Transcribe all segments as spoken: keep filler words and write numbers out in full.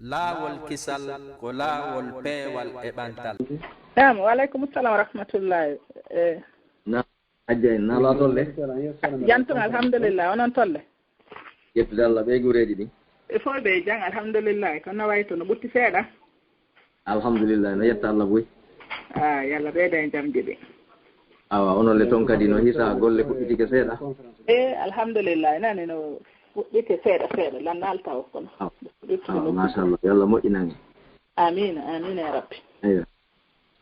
Laawol kisal ko laawol peewal e ɓantal. Naam, wa aleykum salam wa rahmatullahi. Eh. Na, Hajja en, na laa tolle? Jantum, alhamdulillah. Onon tolle? Yettude Allah, ɓe gureeji ɗin? E fof ɓe jam, alhamdulillah. Kono no wayi to no ɓutti seeɗa? Alhamdulillah, no yetta Allah boy. Ah, yo Allah ɓeyda en jamji ɗi. Awa, onon le ton kadi no hisa golle fuɗɗitike seeɗa? Eh, alhamdulillah, nani no fuɗɗike seeɗa seeɗa, lan naalta o kono. Awa, fuɗɗitike awa, no fuɗɗi. Machallah, yo Allah moƴƴinan en. Amiin, amiin ya Rabbi. Eywa.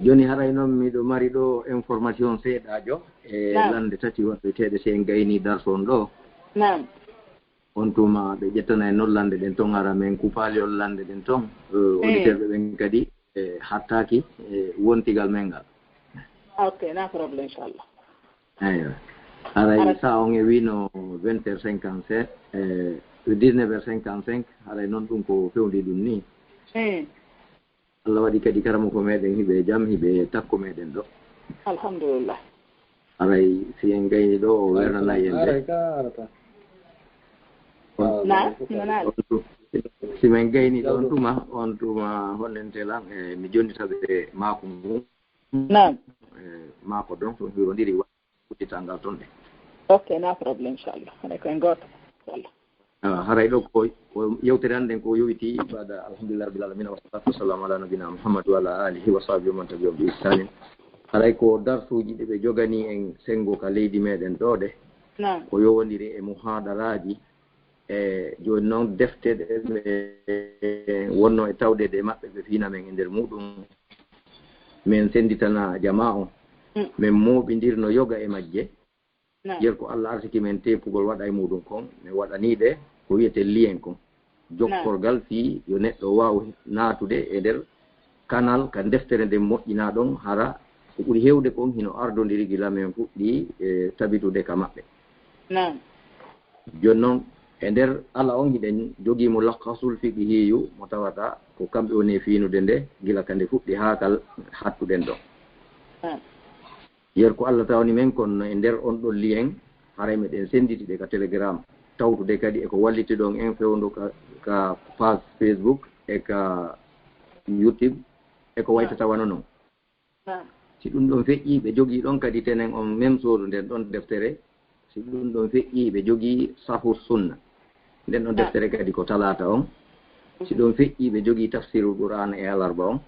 Jooni haray non miɗo mari ɗo information seeɗaajo e Naam. lande tati waɗeteeɗe si en gaynii darsu on ɗo. Naam. On tuma ɓe ƴettana en non lande ɗen ton, hara men kupaali on lande ɗen ton. Eh, Eh. Auditeur ɓe ɓen kadi, eh, hattaaki, eh, wontigal men ngal. Ah, ok, na problème, inchallah. Eywa. Haray Haray sa on e wino vingt heures cinquante-sept, eh, dix-neuf heures cinquante-cinq, haray non ɗum ko fewndi ɗum ni. Eh. Allah waɗi kadi karamoko meɗen hiɓe e jam, hiɓe e takko meɗen ɗo. Alhamdulillah. Haray si en gayni ɗo, o wernanay en de. Haray ka arata. On, Naam, mi nanaali. On tu-, si men gayni ɗo on tuma, on tuma honnente lan, e mi jonnita ɓe maako ngun. Naam. E maako ɗon, so hironɗiri wa-, uddital ngal ton de. Ok, na problème, inchallah. Haray ko en gooto, inchallah. Ah, haray ɗo ko, ko yewtere an nden ko yowiti, baada alhamdulillah rabbil alamina, wa salatu wa salamu ala nabina Muhammad wa ala alihi wa sahbihi wa man tabi'ahum bi ihsanin. Haray ko darsuuji ɗi ɓe jogani en sengo ka leydi meɗen ɗo ɗe. Naam. Ko yowondiri e muhaadaraaji, e jooni non defte ɗe ɓe wonno e tawde ɗe maɓɓe ɓe fiina men e nder muɗum. Men senditana jamaa on. Mm. Men mooɓindirno yoga e majje. Naam. Yer ko Allah arsiki men teepugol waɗa e muɗum kon, men waɗanii ɗe ko wi'etee lien kon. Naam. Jokkorgal fii yo neɗɗo waaw naatude e nder kanal ka deftere nden moƴƴinaa ɗon, hara ko ɓuri heewde kon hino ardondiri gila men fuɗɗii, e, tabitude ka maɓɓe. Naam. Jooni non, e nder ala on hiɗen jogii mulakhasul fiqhiyyu mo tawata ko kamɓe woni e fiinude nde gila ka nde fuɗɗi haa kal hattuɗen ɗon. Naam. Yer ko Allah tawani men kon no e nder on ɗon lien, haray meɗen sennditi ɗe ka Telegram. Tawtude kadi e ko wallitiɗon en fewndo ka, ka page Facebook e ka YouTube e ko waytata wano non. Naam. Si ɗum ɗon feƴƴii, ɓe jogii ɗon kadi tenen on même soodu nden ɗon deftere. Si ɗum ɗon feƴƴii, ɓe jogii Sarhu Sunna. Nden ɗon Naam. deftere kadi ko talaata on. Si ɗum feƴƴii, ɓe jogii Tafsirul Qur'aan e alarba on.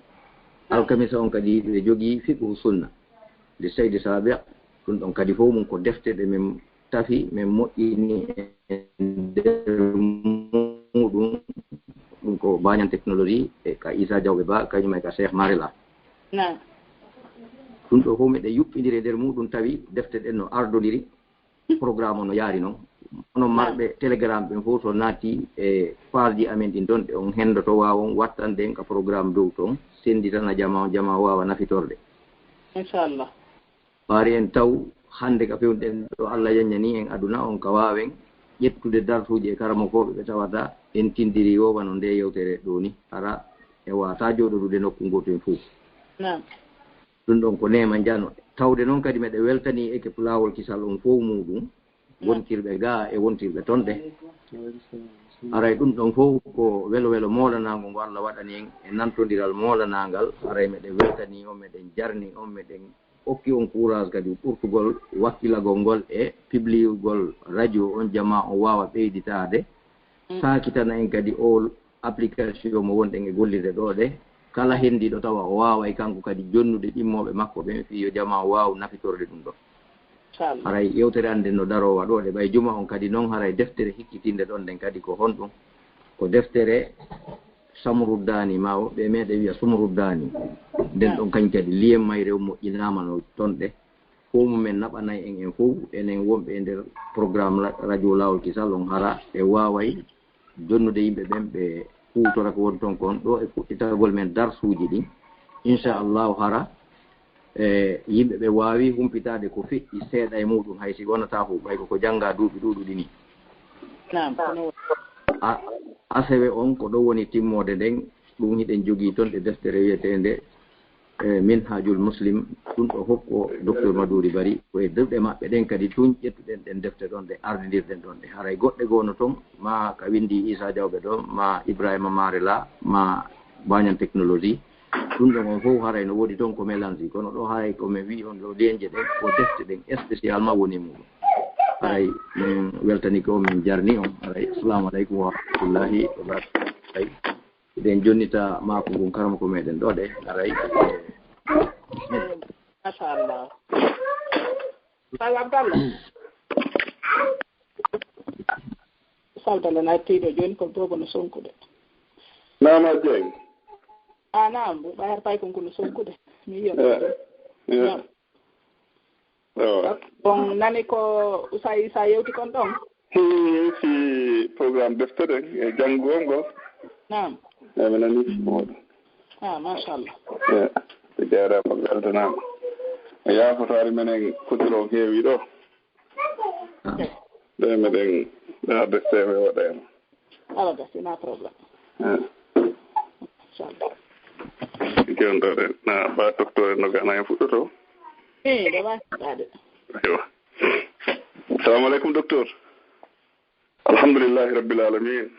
Naam. Alkamisa on kadi ɓe jogii Fiqhu Sunna. Li Seydi Saabi, ɗum ɗon kadi fof mum ko defte ɗe men tafi, men moƴƴini e nder muɗum. Ɗum ko Banyan Technologie e ka Isa Jawɓe Ba, kañum e ka Cheikh Marela. Naam. Ɗum ɗo fof meɗen yuɓɓindiri e nder muɗum, tawi defte ɗen no ardondiri, programme o no yaari non. Onon Naam. marɓe Telegram ɓen fof, so naati e page ji amen ɗin ɗon, ɗe on henndoto, waawon wattande en ka programme dow ton, sennditana jamaa on, jamaa on waawa nafitorde. Inchallah. Ɓaari en taw hannde ka fewndo ɗen ɗo, Allah yanñanii en aduna on ka waawen ƴettude darsuuji e karamokooɓe ɓe tawata en tinndiri wo wano nde yewtere ɗoo ni, hara en waawataa jooɗodude nokku ngootu en fof. Naam. Ɗum ɗon ko neema njano. Tawde noon kadi meɗen weltanii ekip Laawol Kisal on fof muuɗum, Naam. wontirɓe gaa e wontirɓe ton ɗe. Haray ɗum ɗon fof ko welo welo moolanaango ngo Allah waɗani en e nantondiral moolanaangal. Haray meɗen weltanii on, meɗen jarni on, meɗen okki on courage kadi ɓurtugol wakkilagol ngol e pibliyugol radio on, jamaa on waawa ɓeyditaade. Mm. Saakitana en kadi oo application mo wonɗen e gollirde ɗoo ɗe. Kala henndiiɗo tawa o waaway kanko kadi jonnude ɗimmooɓe makko ɓen fii yo jamaa on waaw nafitorde ɗum ɗoo. Inchallah. Haray yewtere an nden no daroowa ɗoo ɗe, ɓay juma on kadi non, haray deftere hikkitinde ɗon nden kadi ko honɗum? Ko deftere Samruddaani, ma woɓɓe e meɗen wi'a Sumruddaani. Nden Naam. ɗon kañ kadi lien mayre on moƴƴinaama no ton ɗe. Fow mum en naɓanay en, en fow, enen wonɓe e nder programme la-, radio Laawol Kisal on, hara ɓe waaway jonnude yimɓe ɓen, ɓe huutora ko woni ton kon. Ɗoo e fuɗɗitagol men darsuuji ɗin, inchallahu, hara e yimɓe ɓe waawi humpitaade ko feƴƴi seeɗa e muuɗum, hay si wonataa fow, ɓay ko ko janngaa duuɓi ɗuuɗuɗi nii. Naam, ko non woni. A-, asewe on ko ɗon woni timmoode nden, ɗum hiɗen jogii ton e deftere wi'eteende e Minhajul Muslim, ɗun ɗoo fof ko Docteur Maduri Bari, ko e duɗe maɓɓe ɗen kadi tun ƴettuɗen ɗen defte ɗon, ɗe ardindirɗen ɗon ɗe. Haray goɗɗe goo no ton, maa ka winndi Isa Jawɓe ɗon, maa Ibrahima Marela, maa Banyan Technologie. Ɗun ɗon on fof haray no woodi ton ko mélange, kono ɗoo haray ko mi wi'i on ɗoo lienje ɗen, ko defte ɗen spécialement woni e muɗum. Haray min weltanike on, min jarni on. Haray, assalamu aleykum wa rahmatullahi wa barakatuh. Haray, eɗen jonnita maaku ngun karamoko meɗen ɗoo ɗe, haray. Machallah. Saw Abdallah. Saw Abdallah na tiiɗo jooni ko boobo no sonkude. Naama Jeng. Ah, naam, ɓayar pay kon kono sonkude. Mi yiyan. Eh, eh. Naam. Awa. Bon, nani ko Usa Isa yewti kon ɗon? Hmm, si programme defte ɗen e janngo ngo. Naam. Eh, mi nani. Ah, machallah. Eh, ɓe jaaraama, ɓe weltanaama. Mi yaafotaari menen kuduro heewi ɗo. Ɓe meɗen arde seewe waɗa en. Awa, gasina problème. Eh. Inchallah. Jonɗoɗen. Na ba docteur en no gana en fuɗɗoto. Eh, ɗo ba ɗaɗe. Aywa. Assalamu aleykum, docteur. Alhamdulillahi rabbil alamin.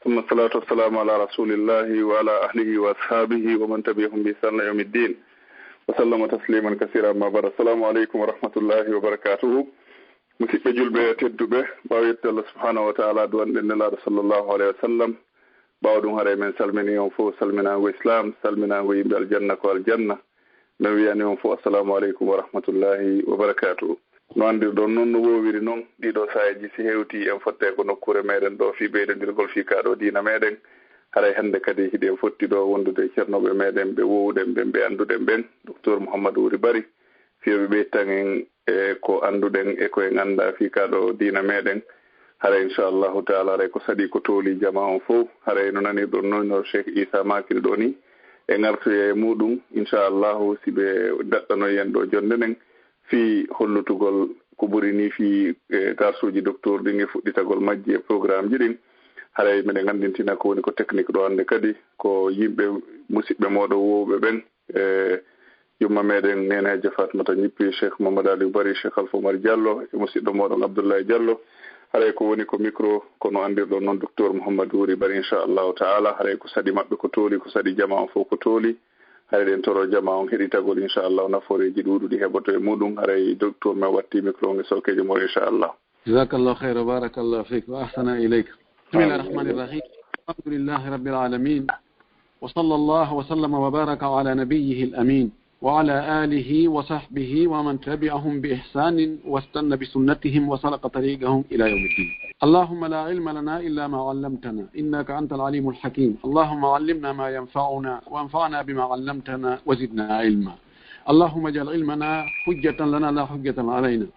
Summa salatu wassalamu ala rasulillahi wa ala ahlihi wa ashabihi wa man tabi'ahum bi ihsan ila yawmiddin. Wa sallama tasliman kasira, amma ba'd. Assalamu aleykum wa rahmatullahi wa barakatuhu. Musidɓe julɓe tedduɓe, ɓaawo yettude Allah subhanahu wa ta'ala, du'anɗen Nelaaɗo sallallahu alayhi wa sallam. Ɓaawo ɗum, haray men salmini on fof salminaango Islam, salminaango yimɓe aljanna ko aljanna. Men wiyani on fof assalamu aleykum wa rahmatullahi wa barakatuhu. No anndirɗon non, no woowiri non, ɗiɗo saa'iiji si hewti en fotte ko nokkuure meɗen ɗo fii ɓeydondirgol fii kaa ɗo diina meɗen. Haray hannde kadi hiɗen fotti ɗo wondude e ceernooɓe meɗen ɓe woowuɗen ɓen, ɓe annduɗen ɓen, Docteur Mouhammad Wuri Bari. Fii yo ɓe ɓeytan en e ko annduɗen e ko en anndaa fii kaa ɗo diina meɗen. Haray, inchallahu taala, haray ko saɗi ko tooli jamaa on fow. Haray no nanirɗon non no Cheikh Issa maakiri ɗo ni, en artoya e muɗum, inchallahu, si ɓe daɗɗanoyi en ɗo jonnde nden fii hollutugol ko ɓuri ni fii, e, darsuuji docteur ɗin e fuɗɗitagol majji e programmeji ɗin. Haray meɗen anndintina ko woni ko technique ɗo hannde kadi ko yimɓe musiɓɓe mooɗon wowɓe ɓen. E, yumma meɗen Nene Hajja Fatmata Ñippi, Cheikh Mamadou Aliou Bari, Cheikh Alpha Oumar Diallo, e musiɗɗo moɗon Abdoulaye Diallo. Haray ko woni ko micro, ko no anndirɗon non Docteur Mouhamadou Wuri Bari, inchallahu taala. Haray ko saɗi maɓɓe ko tooli, ko saɗi jamaa on fow ko tooli. Haray ɗen toro jamaa on heɗitagol, inchallahu, nafooreeji ɗuuɗuɗi heɓoto e muɗum. Haray docteur men watti micro on e solkeeji mo, inchallah. جزاك الله خيرا وبارك الله فيك وأحسن إليك. بسم الله الرحمن الرحيم. الحمد لله رب العالمين. وصلى الله وسلم وبارك على نبيه الأمين وعلى آله وصحبه ومن تبعهم بإحسان واستن بسنتهم وسلك طريقهم إلى يوم الدين. اللهم لا علم لنا إلا ما علمتنا إنك أنت العليم الحكيم. اللهم علمنا ما ينفعنا وانفعنا بما علمتنا وزدنا علما. اللهم اجعل علمنا حجة لنا لا حجة علينا.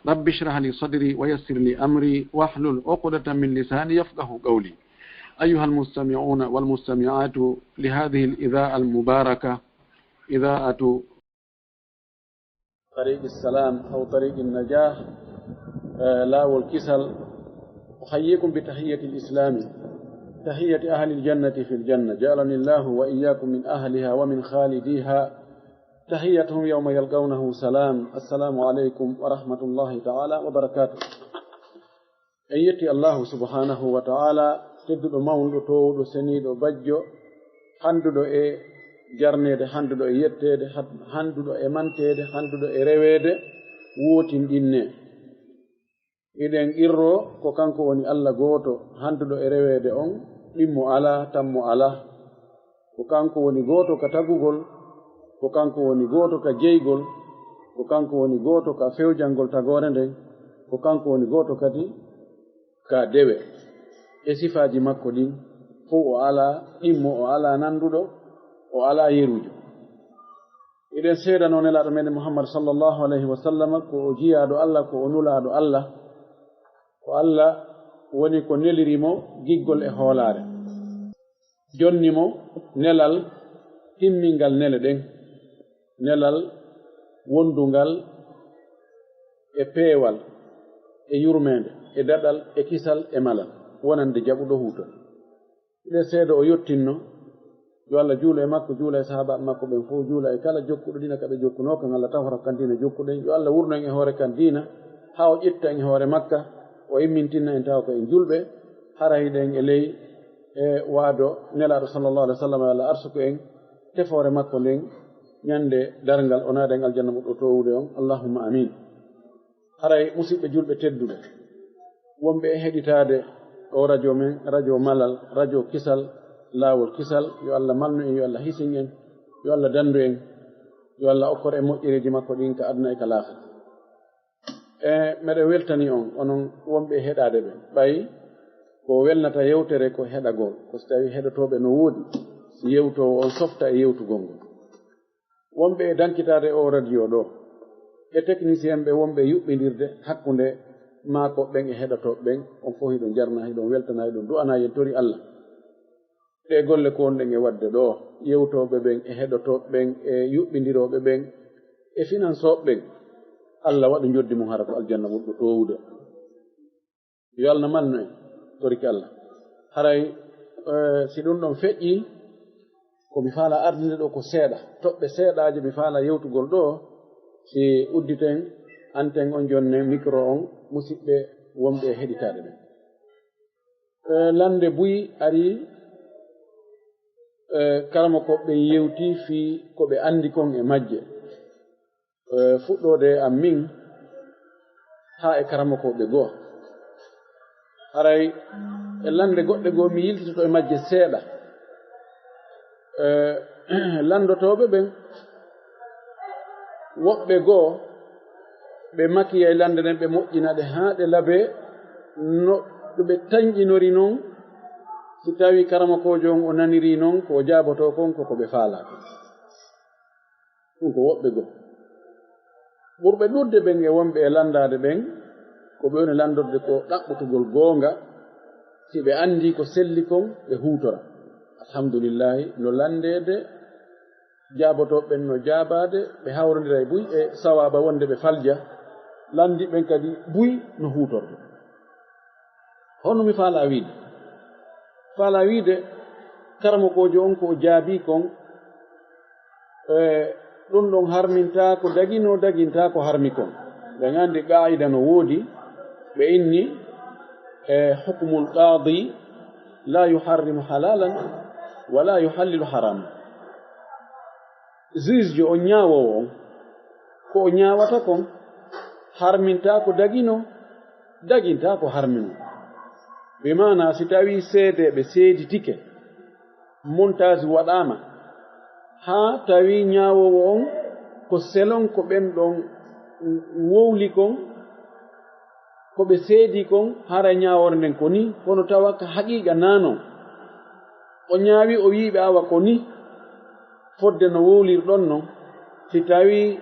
رب اشرح لي صدري ويسر لي أمري واحلل عقدة من لساني يفقه قولي. أيها المستمعون والمستمعات لهذه الإذاعة المباركة، إذاعة طريق السلام أو طريق النجاح، آه، لا والكسل، أحييكم بتحية الإسلام، تحية أهل الجنة في الجنة، جعلني الله وإياكم من أهلها ومن خالديها. تحيتهم يوم يلقونه سلام. السلام عليكم ورحمة الله تعالى وبركاته. En yetti Allahu subhanahu wa ta'ala, tedduɗo, mawnuɗo, toowuɗo, seniiɗo, bajjo, handuɗo e jarneede, handuɗo e yetteede, had-, handuɗo e manteede, handuɗo e reweede, wootinɗinne. Eɗen qirroo ko kanko woni Alla gooto, handuɗo e reweede on, ɗimmo alaa, tammo alaa. Ko kanko woni gooto ka tagugol, ko kanko woni gooto ka jeygol, ko kanko woni gooto ka fewjangol tagoore nden, ko kanko woni gooto kadi ka dewe. E sifaaji makko ɗin fow, o alaa ɗimmo, o alaa nanduɗo, o alaa yeruujo. Eɗen seedanoo Nelaaɗo meɗen Muhammad sallallahu alayhi wa sallam ko o jiyaaɗo Alla, ko o nulaaɗo Alla, ko Alla woni ko neliri mo giggol e hoolaare. Jonni mo nelal timmingal nele ɗen, nelal wondungal e peewal, e yurmeende, e daɗal, e kisal, e malal, wonande jaɓuɗo huuto. Nde seedo o yottinno, Yo Alla juulu e makko, juula e sahaabaaɓe makko ɓen fow, juula e kala jokkuɗo diina ka ɓe jokkunoo kan, Alla tawfara kan diina jokkuɗen. Yo Alla wurno en e hoore kan diina, haa o ƴetta en e hoore makka, o immintinna en tawa ko en julɓe, hara hiɗen e ley e waado Nelaaɗo sallallahu alaihi wa sallam, yo Alla arsuku en tefoore makko nden, ɲande darngal, o naada en aljanna mo ɗo toowude on. Allahumma amin. Haray, musiɓɓe julɓe tedduɓe, wonɓe e heɗitaade o radio men, radio Malal, radio Kisal, Laawol Kisal, yo Alla malnu en, yo Alla hisin en, yo Alla dandu en, yo Alla okkor en moƴƴereeji makko ɗin ka aduna e ka laakara. E, meɗen weltani on, onon wonɓe e heɗaade ɓe. Ɓay ko welnata yewtere ko heɗagol, ko si tawii heɗotooɓe no woodi, si yewtoowo on softa e yewtugol ngol. Wonɓe e dankitaade oo radio ɗoo, e technicien ɓe wonɓe e yuɓɓindirde hakkunde maakooɓe ɓen e heɗotooɓe ɓen, on fow hiɗon jarna, hiɗon weltana, hiɗon du'ana, en tori Alla. Ɗee golle ko wonɗen e waɗde ɗoo, yewtooɓe ɓen e heɗotooɓe ɓen e yuɓɓindirooɓe ɓen e finansooɓe ɓen, Alla waɗu njoddi mum hara ko aljanna ɓurɗo toowude. Yo Alla malnu en, torike Alla. Haray, eh, si ɗun ɗon feƴƴii, ko mi faala ardinde ɗoo ko seeɗa, toɓɓe seeɗaaje mi faala yewtugol ɗoo, si udditen anten on, jonnen mikro on, musiɓɓe wonɓe e heɗitaade ɓen. Eh, lannde buy arii, eh, karamokooɓe ɓen yewtii fii ko ɓe anndi kon e majje. Eh, fuɗɗoode e an min, haa e karamokooɓe goo. Haray e lannde goɗɗe goo, mi yiltitoto e majje seeɗa. Eh, lanndotooɓe ɓen, woɓɓe goo, ɓe makiyay lannde nden, ɓe moƴƴina ɗe haa ɗe labee, no ɗo ɓe tanƴinori non, si tawii karamokoojo on o nanirii non, ko o jaabotoo kon, ko ko ɓe faalaa kon. Ɗun ko woɓɓe goo. Ɓurɓe ɗuuɗude ɓen e wonɓe e lanndaade ɓen, ko ɓe woni lanndorde ko ɗaɓɓutugol goonga, si ɓe anndii ko selli kon, ɓe huutora. Alhamdulillahi, no lanndeede, jaabotooɓe ɓen no jaabaade, ɓe hawrondira e buy e sawaaba wonde ɓe falja, lanndiiɓe ɓen kadi buy no huutorde. Hono mi faalaa wiide? Faalaa wiide, karamokoojo on ko o jaabii kon, e, ɗun ɗon harmintaa ko daginoo, dagintaa ko harmi kon. Ɓen anndi qaa'ida no woodi, ɓe inni, e, hukmul qaadi laa yuharrimu halaalan wa laa yuhallilu haraaman. Juge jo on, ɲaawoowo on, ko o ɲaawata kon harmintaa ko daginoo, dagintaa ko harminoo. Bi maanaa, si tawii seedeeɓe seeditike, montage waɗaama, haa tawii ɲaawoowo on ko selon ko ɓen ɗon wowli kon, ko ɓe seedii kon, hara ɲaawoore nden ko nii, kono tawa ka haqiiqa naa non. O ɲaawi, o wi'i ɓe awa ko nii, fodde no wowlirɗon non, si tawii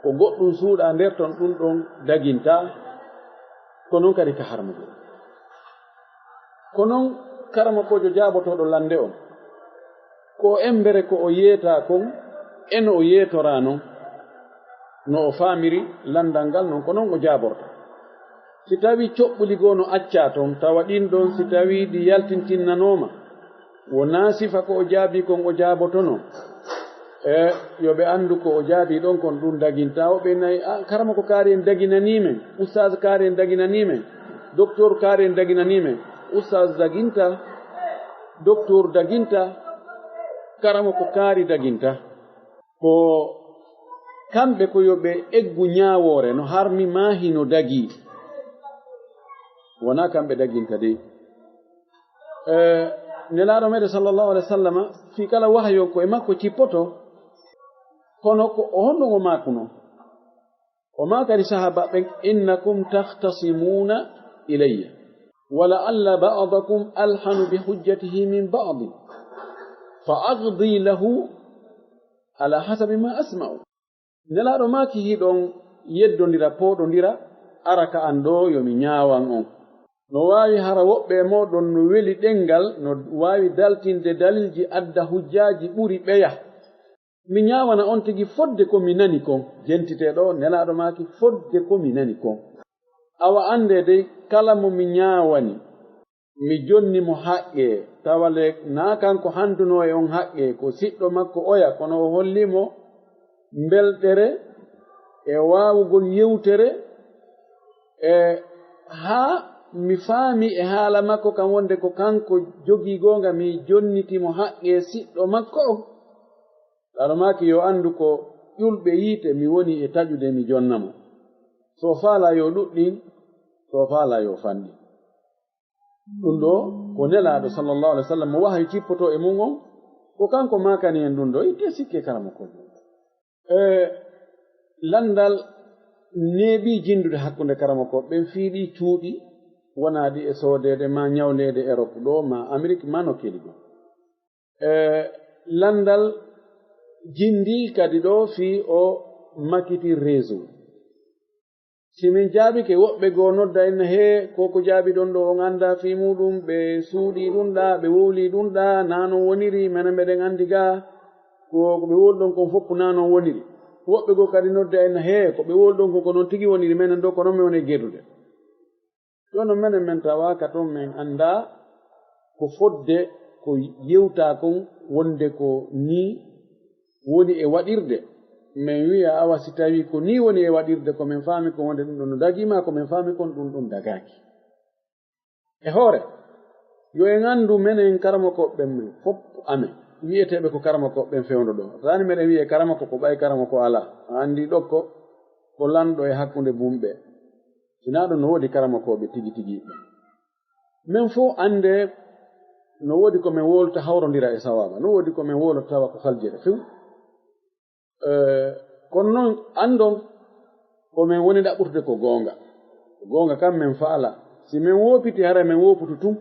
ko goɗɗun suuɗaa nder ton, ɗun ɗon dagintaa, ko non kadi ka harmugol. Ko non karamokoojo jaabotooɗo lannde on, ko embere ko o yeetaa kon, e no o yeetoraa non, no o faamiri lanndal ngal non, ko non o jaaborta. Si tawii coɓɓuli goo no accaa ton, tawa ɗin ɗon si tawii ɗi yaltintinnanooma, wonaa sifa ko o jaabii kon o jaabotonoo, e yo ɓe anndu ko o jaabii ɗon kon ɗun dagintaa. Woɓɓe nayi, "A, karamoko kaari en daginanii men, ustaaz kaari en daginanii men, doktor kaari en daginanii men." Ustaaz dagintaa, doktor dagintaa, karamoko kaari dagintaa. Ko kamɓe ko yo ɓe eggu ɲaawoore no harmi maa hino dagii. Wonaa kamɓe daginta dey. Eh, Nelaaɗo meɗen sallallahu alaihi wa sallama, fii kala wahayu ko e makko cippoto, kono ko o honno o maakuno? O maakani sahaaba ɓen, "Innakum takhtasimuna ilayya, wa la'alla ba'dakum alhanu bi hujjatihi min ba'd, fa aqdi lahu ala hasabi ma asma'u." Nelaaɗo maaki, "Hiɗon yeddondira, pooɗondira, ara ka an ɗoo yo mi ɲaawan on. No waawi hara woɓɓe e mooɗon no weli ɗemngal, no waawi daltinde dalilji, adda hujjaaji ɓuri ɓeya. Mi ɲaawana on tigi fodde ko mi nani kon." Jentitee ɗoo, Nelaaɗo maaki, "Fodde ko mi nani kon." Awa anndee dey, kala mo mi ɲaawani, mi jonni mo haqqee, Tawa le, naa kanko handunoo e on haqqee, ko siɗɗo makko oya, kono o hollii mo mbelɗere e waawugol yewtere, e haa mi faami e haala makko kan wonde ko kanko jogii goonga, mi jonniti mo haqqee siɗɗo makko on. Ɗaɗo maaki yo anndu ko ƴulɓe yiite mi woni e taƴude mi jonna mo. So faalaa yo ɗuɗɗin, so faalaa yo fanɗin. Ɗun ɗoo ko Nelaaɗo sallallahu alaihi wasallam mo wahayu tippotoo e mun on, ko kanko maakani en ɗun ɗoo, itte sikke karamokoojo. E lanndal neeɓii jinndude hakkunde karamokooɓe ɓen fii ɗii cuuɗi wonaaɗi e soodeede maa ñawleede Erop ɗoo maa Amerik maa nokkeeli goo. E lanndal jinndii kadi ɗoo fii o makiti réseau. Si min jaabike, woɓɓe goo nodda en, "Hee, ko ko jaabiɗon ɗoo, on anndaa fii muuɗum, ɓe suuɗii ɗum ɗaa, ɓe wowlii ɗum ɗaa, naa non woniri, menen meɗen anndi gaa, ko ko ɓe wowluɗon kon fof naa non woniri." Woɓɓe goo kadi nodda en, "Hee, ko ɓe wowluɗon kon ko non tigi woniri, menen ɗoo ko non men woni e gerdude." Jooni non menen men tawaaka ton, men anndaa ko fodde ko yewtaa kon wonde ko nii woni e waɗirde. Men wi'a, awa, si tawii ko nii woni e waɗirde, ko men faami kon wonde ɗun ɗon no dagii, maa ko men faami kon ɗun ɗon dagaaki. E hoore, yo en anndu menen karamokooɓe ɓen men fof amen, wi'eteeɓe ko karamokooɓe ɓen fewndo ɗoo. Taani meɗen wi'e karamoko ko ɓay karamoko alaa. A anndi ɗokko ko lanɗo e hakkunde bumɓe. Si naa ɗun no woodi karamokooɓe tigi tigi ɓen. Men fof anndee no woodi ko men wowlata hawrondira e sawaaba, no woodi ko men wowlata tawa ko faljere few. Eh, kono non anndon ko men woni ɗaɓɓutude ko goonga. Ko goonga kan men faalaa. Si men woopiti haray men wooputu tun.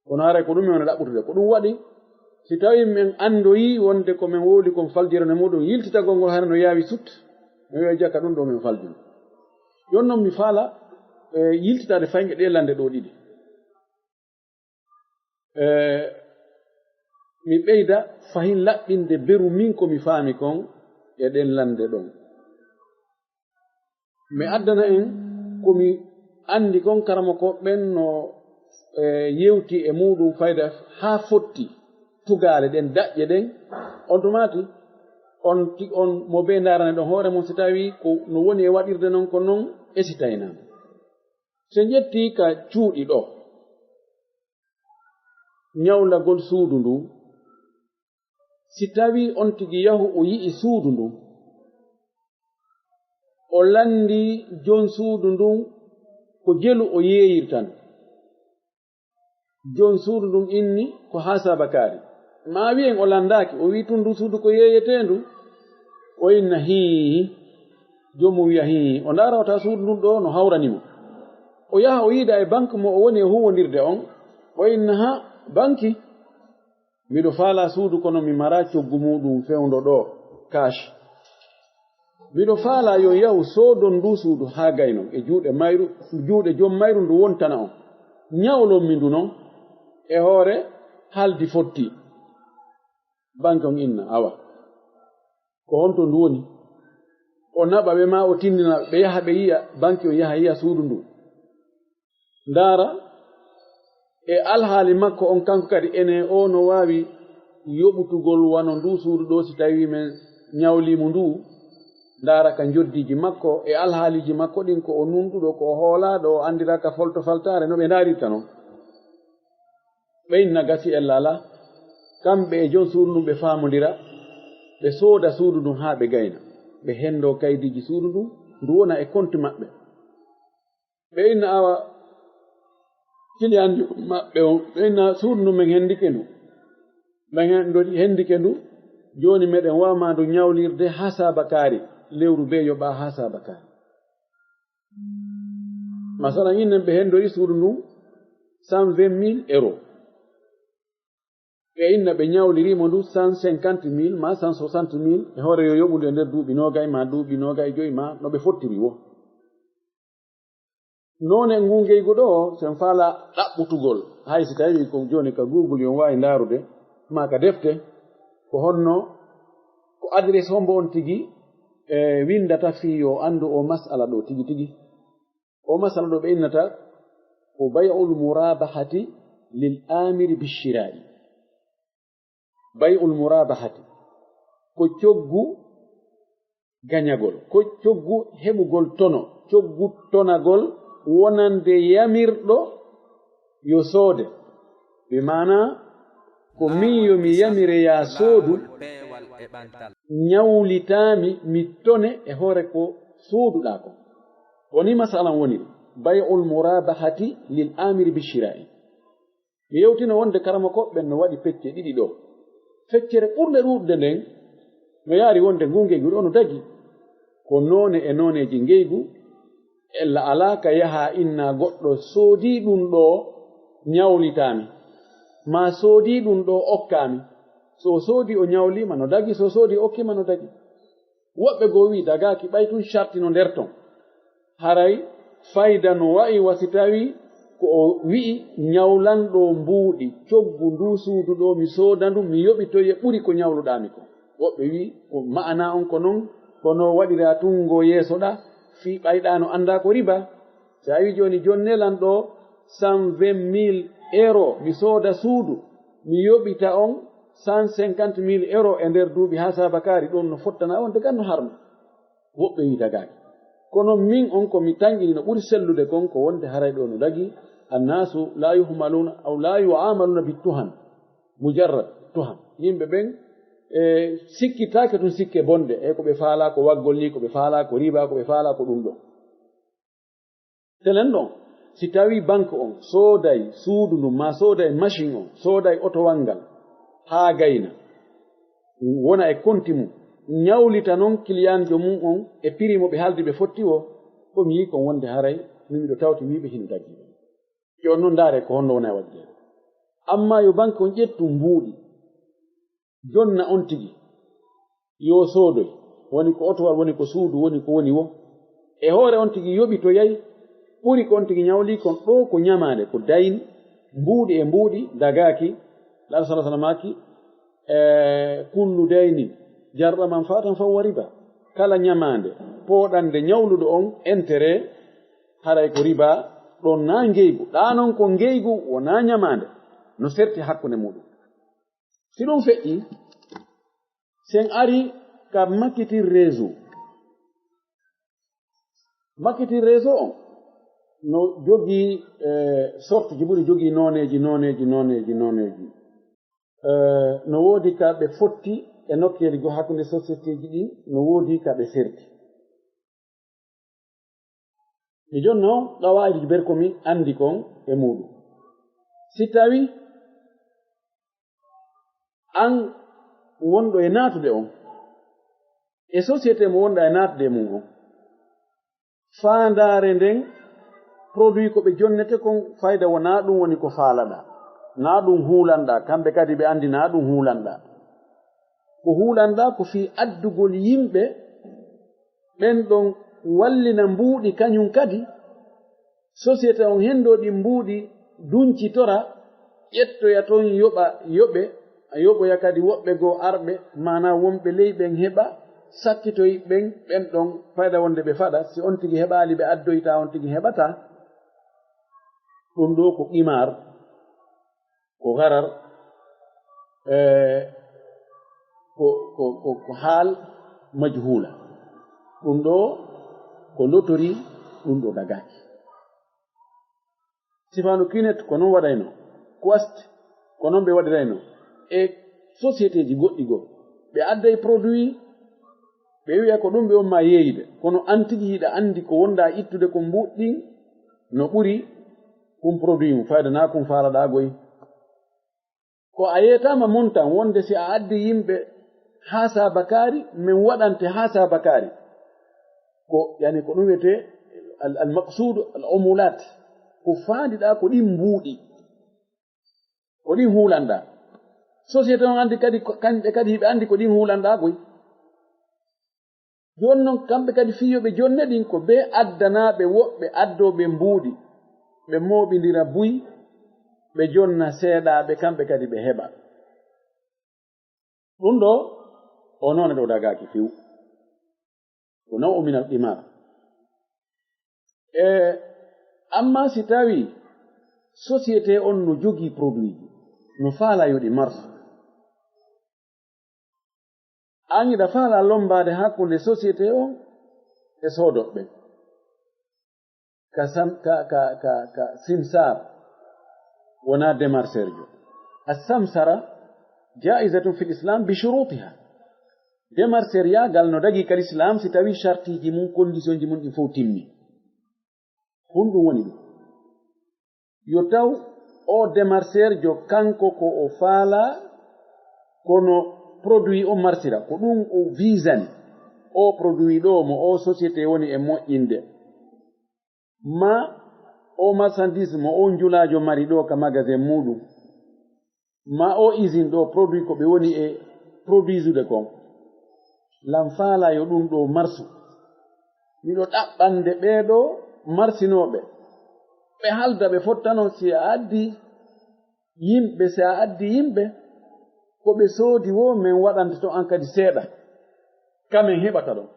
Kono haray ko ɗun men woni ɗaɓɓutude. Ko ɗun waɗi, si tawii men anndoyii wonde ko men wowli kon faljere no muuɗum, yiltitagol ngol haray no yaawi sut, men wi'a jaka ɗun ɗoo men faljini. Jooni non mi faalaa, eh, yiltitaade fahin e ɗee lannde ɗoo ɗiɗi. Eh, mi ɓeyda fahin laɓɓinde beru min ko mi faami kon e ɗen lannde ɗon. Mi addana en ko mi anndi kon, karamokooɓe ɓen no, eh, yewti e muuɗum fayda haa fotti tugaale ɗen, daƴƴe ɗen. On tumaati, on ti-, on mo bee ndaarane ɗon hoore mon, si tawii ko no woni e waɗirde non, ko non esitaynan. Si en ƴettii ka cuuɗi ɗoo, ñawlagol suudu ndun, si tawii on tigi yahu o yi'i suudu ndun, o lanndii jon suudu ndun ko jelu o yeeyirta ndu. Jon suudu ndun inni ko haasaba kaari. Maa wi'en o lanndaaki, o wi'i tun ndun suudu ko yeeyeteendu. O inna hii, joomun wi'a hii. O ndaara wata suudu ndun ɗoo no hawrani mo. O yaha o yiida e banki mo o woni e huuwondirde on. O inna ha banki. Miɗo faalaa suudu, kono mi maraa coggu muuɗum fewndo ɗoo, cash. Miɗo faalaa yo yahu soodon nduu suudu haa gaynon e juuɗe mayru, juuɗe jom mayru ndu wontana on. Ñawlon mi ndu non e hoore haldi fotti. Banki on inna, awa. Ko honto ndu woni? O naɓa ɓe maa o tindina ɓe, ɓe yaha ɓe yi'a, banki on yaha yi'a suudu ndu. Ndaara e alhaali makko on, kanko kadi ene o no waawi yoɓutugol wano nduu suudu ɗoo si tawii men ñawlii mo nduu. Ndaara ka njoddiiji makko e alhaaliiji makko ɗin, ko o nunɗuɗo, ko o hoolaaɗo, o anndiraaka folto faltaare no ɓe ndaarirta non. Ɓe inna gasi ella alaa, kamɓe e jon suudu ndun ɓe faamondira, ɓe sooda suudu ndun haa ɓe gayna, ɓe henndoo kaydiiji suudu ndun, ndu wona e konti maɓɓe. Ɓe inna awa kiliyanji maɓɓe on, ɓe inna suudu ndun men henndike ndu, men hen-, ndu henndike ndu, jooni meɗen waawa ndu ñawlirde haa saabakaari, lewru bee yoɓa haa saabakaari. Masalan, innen ɓe henndori suudu ndun cent vingt mille euros. Ɓe inna ɓe ñawliri mo ndu cent cinquante mille maa cent soixante mille e hoore yo yoɓu ndu e nder duuɓi noogay maa duuɓi noogay e joy maa no ɓe fottiri wo. Noone ngungeygu ɗoo, sen faala ɗaɓɓutugol, hay si tawii ko jooni ka Google yo waawi ndaarude, maa ka defte, ko honno, ko adresse hombo on tigi, e, winndata fii yo anndu o mas'ala ɗoo tigi tigi. O masala ɗo ɓe innata ko bay'ul murabahati للآمر بالشراء. بيع المرابحة, ko coggu gañagol, ko coggu heɓugol tono, coggu tonagol wonande yamirɗo yo soode. Bi maanaa, ko min yo mi yamire yaa soodu, ñawlitaa mi, mi tone e hoore ko sooduɗaa kon. Ko nii masalan woniri, بيع المرابحة للآمر بالشراء. Mi yewtino wonde karamokooɓe ɓen no waɗi pecce ɗiɗi ɗoo. Feccere ɓurnde ɗuuɗude nden no yaari wonde nguu ngeygu ɗoo no dagi. Ko noone e nooneeji ngeygu, ella alaa ka yahaa inna goɗɗo soodii ɗun ɗoo ñawlitaa mi, maa soodii ɗun ɗoo okkaa mi. So o soodii o ñawliima no dagi, so o soodii o okkiima no dagi. Woɓɓe goo wi'i dagaaki, ɓay tun sarti no nder ton. Haray fayda no wa'i wa si tawii ko o wi'i ñawlanɗo mbuuɗi, coggu nduu suudu ɗoo, mi sooda ndu, mi yoɓitoye ɓuri ko ñawluɗaa mi kon. Woɓɓe wi'i ko ma'anaa on ko non, kono waɗiraa tun ngoo yeeso ɗaa, fii ɓay ɗaa no anndaa ko riba. Si a wi'i jooni, jonnee lan ɗoo cent vingt mille euros, mi sooda suudu, mi yoɓita on cent cinquante mille euros e nder duuɓi haa saabakaari, ɗon no fottana on de ganno harma. Woɓɓe wi'i dagaaki. Kono min on ko mi tanƴini no ɓuri sellude kon ko wonde haray ɗoo no dagi, الناس لا يهملون أو لا يعاملون بالتهم، مجرد تهم. Yimɓe ɓen, e, sikkitaake tun sikke bonɗe, e ko ɓe faalaa ko waggol nii, ko ɓe faalaa ko riba, ko ɓe faalaa ko ɗun ɗoo. Telen ɗon, si tawii banque on sooday suudu ndun, maa sooday machine on, sooday otowal ngal, haa gayna, wona e konti mun, ñawlita non kiliyaanjo mun on e piri mo ɓe haaldi ɓe fotti woo, ko mi yi'i kon wonde haray min miɗo tawti wi'uɓe hino dagii. Jooni non ndaaree ko honno wona e waɗude. Ammaa yo banque on ƴettu mbuuɗi, jonna on tigi, yo soodoy, woni ko otowal, woni ko suudu, woni ko woni woo. E hoore on tigi yoɓitoyay, ɓuri ko on tigi ñawlii kon ɗoo ko ñamaande, ko dayni, mbuuɗi e mbuuɗi dagaaki. Laaɗo sallallaahu alayhi wa sallam maaki, e, كل دين جر منفعة فهو ربا. Kala ñamaande pooɗande ñawluɗo on intérêt, haray ko riba, ɗon naa ngeygu. Ɗaa non ko ngeygu, wonaa ñamaande. No serti hakkunde muɗum. Si ɗun feƴƴii, si en arii ka makitir réseau. Makitir réseau on no jogii, eh, sorteji mun, jogii nooneeji, nooneeji, nooneeji, nooneeji. Eh, no woodi ka ɓe fotti e nokkeeli goo hakkunde sociétéji ɗin, no woodi ka ɓe serti. E jooni non, qawaa'iduji ber ko mi anndi kon e muuɗum. Si tawii an wonɗo e naatude on, e société mo wonɗaa e naatude e mun on, faandaare nden, produit ko ɓe jonnete kon, fayda wonaa ɗum woni ko faalaɗaa, naa ɗum huulanɗaa, kamɓe kadi ɓe anndi naa ɗum huulanɗaa. Ko huulanɗaa ko fii addugol yimɓe ɓen ɗon wallina mbuuɗi kañum kadi, société on henndoo ɗin mbuuɗi duncitora, ƴettoya ton yoɓa yoɓe, a yoɓoya kadi woɓɓe goo arɓe, maanaa wonɓe ley ɓen heɓa, sakkitoy ɓen, ɓen ɗon fayda wonde ɓe faɗa, si on tigi heɓaali ɓe addoyta, on tigi heɓataa. Ɗum ɗoo ko qimar. Ko gharar, eh, ko, ko, ko, ko haal majhuula. Ɗum ɗoo ko lotori, ɗum ɗoo dagaaki. Sifanu Kinet ko non waɗayno, Quest ko non ɓe waɗirayno, e sociétéji goɗɗi goo. Ɓe adday produit, ɓe wi'a ko ɗum ɓe ummaa yeeyude, kono an tigi hiɗa anndi ko wonɗaa ittude kon mbuuɗi ɗin no ɓuri kun produit mun, fayda naa kun faalaɗaa goy. Ko a yeetaama montan wonde si a addi yimɓe haa saabakaari, men waɗante haa saabakaari. Ko, yani, ko ɗum wiyetee al, al maqsuudu al umulat, ko faandiɗaa ko ɗin mbuuɗi. Ko ɗin huulanɗaa. Société on anndi kadi ko, kamɓe kadi hiɓe anndi ko ɗin huulanɗaa koy. Jooni non, kamɓe kadi fii yo ɓe jonne ɗin, ko ɓe addanaaɓe woɓɓe addooɓe mbuuɗi, ɓe mooɓindira buy, ɓe jonna seeɗaaɓe, kamɓe kadi ɓe heɓa. Ɗum ɗoo, o noone ɗoo dagaaki few. Ko naw'u minal qimar. E, amma si tawii Société on no jogii produit ji, no faalaa yo ɗi marsu. An hiɗa faalaa lommbaade hakkunde société on e soodooɓe ɓen. Ka sam-, ka, ka, ka, ka simsaar wonaa démarcheur jo. As-samsara jaa'izatun fil Islam bi shurutiha. Démarcheur yaagal no dagii ka Lislaam si tawii shartiiji mun, kondisionji mun ɗin fow timmi. Honɗun woni ɗun? Yo taw oo démarcheur jo kanko ko o faalaa, kono produit on marsira, ko ɗun o visani. Oo produit ɗoo mo oo société woni e moƴƴinde, maa oo marchandise mo oo njulaajo mari ɗoo ka magasin muuɗun, maa oo usine ɗoo produit ko ɓe woni e produisude kon, lan faalaa yo ɗun ɗoo marsu. Miɗo ɗaɓɓande ɓee ɗoo marsinooɓe, ɓe halda ɓe fottano si a addi yimɓe, si a addi yimɓe, ko ɓe soodi woo, men waɗante ton an kadi seeɗa, ka men heɓata ɗon.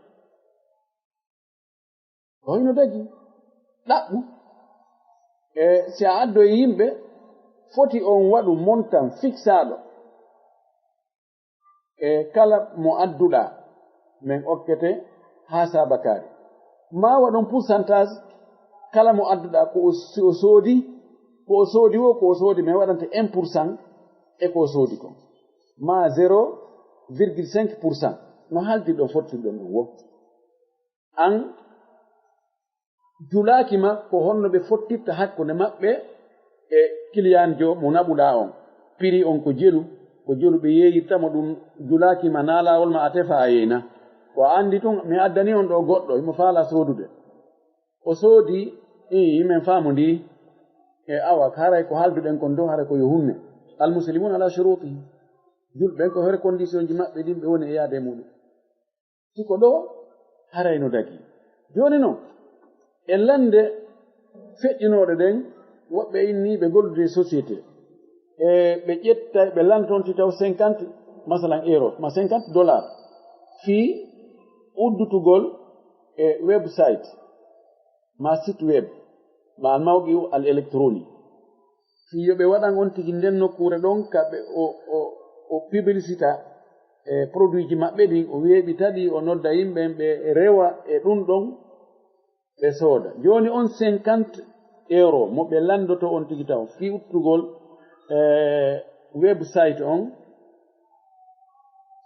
Ko hoyno dagi? Ɗaɓɓu. E si a addoyi yimɓe, foti on waɗu montan fiksaaɗo. E kala mo adduɗaa, men okkete haa saabakaari. Maa waɗon pourcentage, kala mo adduɗaa, ko o, si o soodi, ko o soodi woo, ko o soodi, men waɗante un pour cent e ko o soodi kon. Maa zéro virgule cinq pour cent. No haaldirɗon, fottirɗon ɗun woo. An julaaki ma ko honno ɓe fottirta hakkunde maɓɓe e kiliyaanjo mo naɓuɗaa on. Piri on ko jelu, ko jelu ɓe yeeyirta mo, ɗun julaaki ma, naa laawol ma a tefa a yeeyna. Ko a anndi tun, mi addani on ɗoo goɗɗo, himo faalaa soodude. O soodi, ii, men faamondiri. E awa, haray ko haalduɗen kon ɗoo, haray ko yo hunne. Al muslimuuna alaa shuruutihim. Julɓe ɓen ko hoore kondisionji maɓɓe ɗin ɓe woni e yaade e muuɗun. Si ko ɗoo, haray no dagii. Jooni non, e lannde feƴƴinooɗe ɗen, woɓɓe innii ɓe gollude e société. E ɓe ƴetta, ɓe lantonti taw cinquante, masalan, euro, ma cinquante dollars, fii uddutugol e website, ma site web, ma al mawqi'u al électronique. Fii yo ɓe waɗan on tigi nden nokkuure ɗon ka ɓe o, o, o publicita e produitji maɓɓe ɗin, o weeɓita ɗi, o nodda yimɓe ɓen ɓe rewa e ɗun ɗon, ɓe sooda. Jooni on cinquante euro mo ɓe landoto on tigi taw fii uddutugol, e, website on,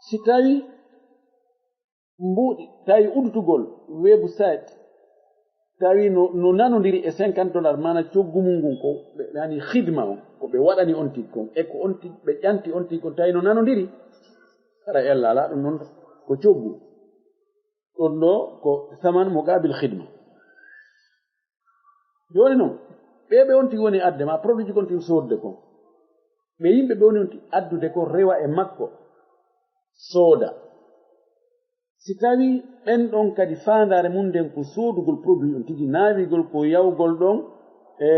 si tawi mbuuɗi, tawi uddutugol website, tawi no, no nanondiri e cinquante dollars, maana coggu mun ngun ko ɓe, ɓe ani khidma on, ko ɓe waɗani on tigi kon, e ko on tigi, ɓe ƴanti on tigi kon, tawi no nanondiri, hara ella alaa ɗun non ko coggu. Ɗun ɗoo ko saman muqabil khidma. Jooni non, ɓee ɓe on tigi woni adde ma, produitji kon tigi soodude kon. Ɓe yimɓe ɓe woni on tigi addude kon rewa e makko, sooda. Si tawii ɓen ɗon kadi faandaare mun nden ko soodugol produit on tigi, naawigol ko yawgol ɗon, e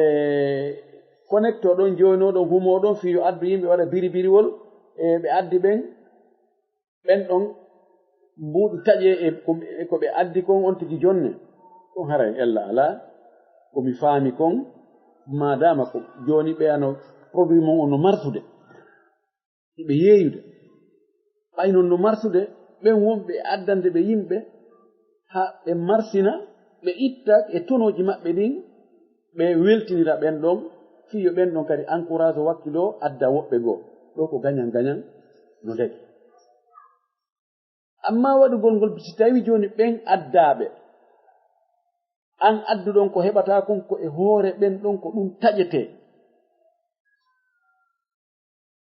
connecte ɗon, joynoo ɗon, humoo ɗon, fii yo addu yimɓe waɗa biribiriwol, e ɓe addi ɓen, ɓen ɗon mbuuɗi taƴee e ko, e ko ɓe addi kon on tigi jonne. Ɗun haray ella alaa, ko mi faami kon, maadaama ko jooni ɓe ano produit mon on no marsude. Hiɓe yeeyude. Ɓay non no marsude, ɓen wonɓe e addande ɓe yimɓe, haa ɓe marsina, ɓe itta e tonooji maɓɓe ɗin, ɓe weltinira ɓen ɗon, fii yo ɓen ɗon kadi encourage, wakkiloo, adda woɓɓe goo. Ɗoo ko gaɲan gaɲan no daɗi. Ammaa waɗugol ngol, si tawii jooni ɓen addaaɓe, an adduɗon ko heɓataa kon ko e hoore ɓen ɗon, ko ɗun taƴetee.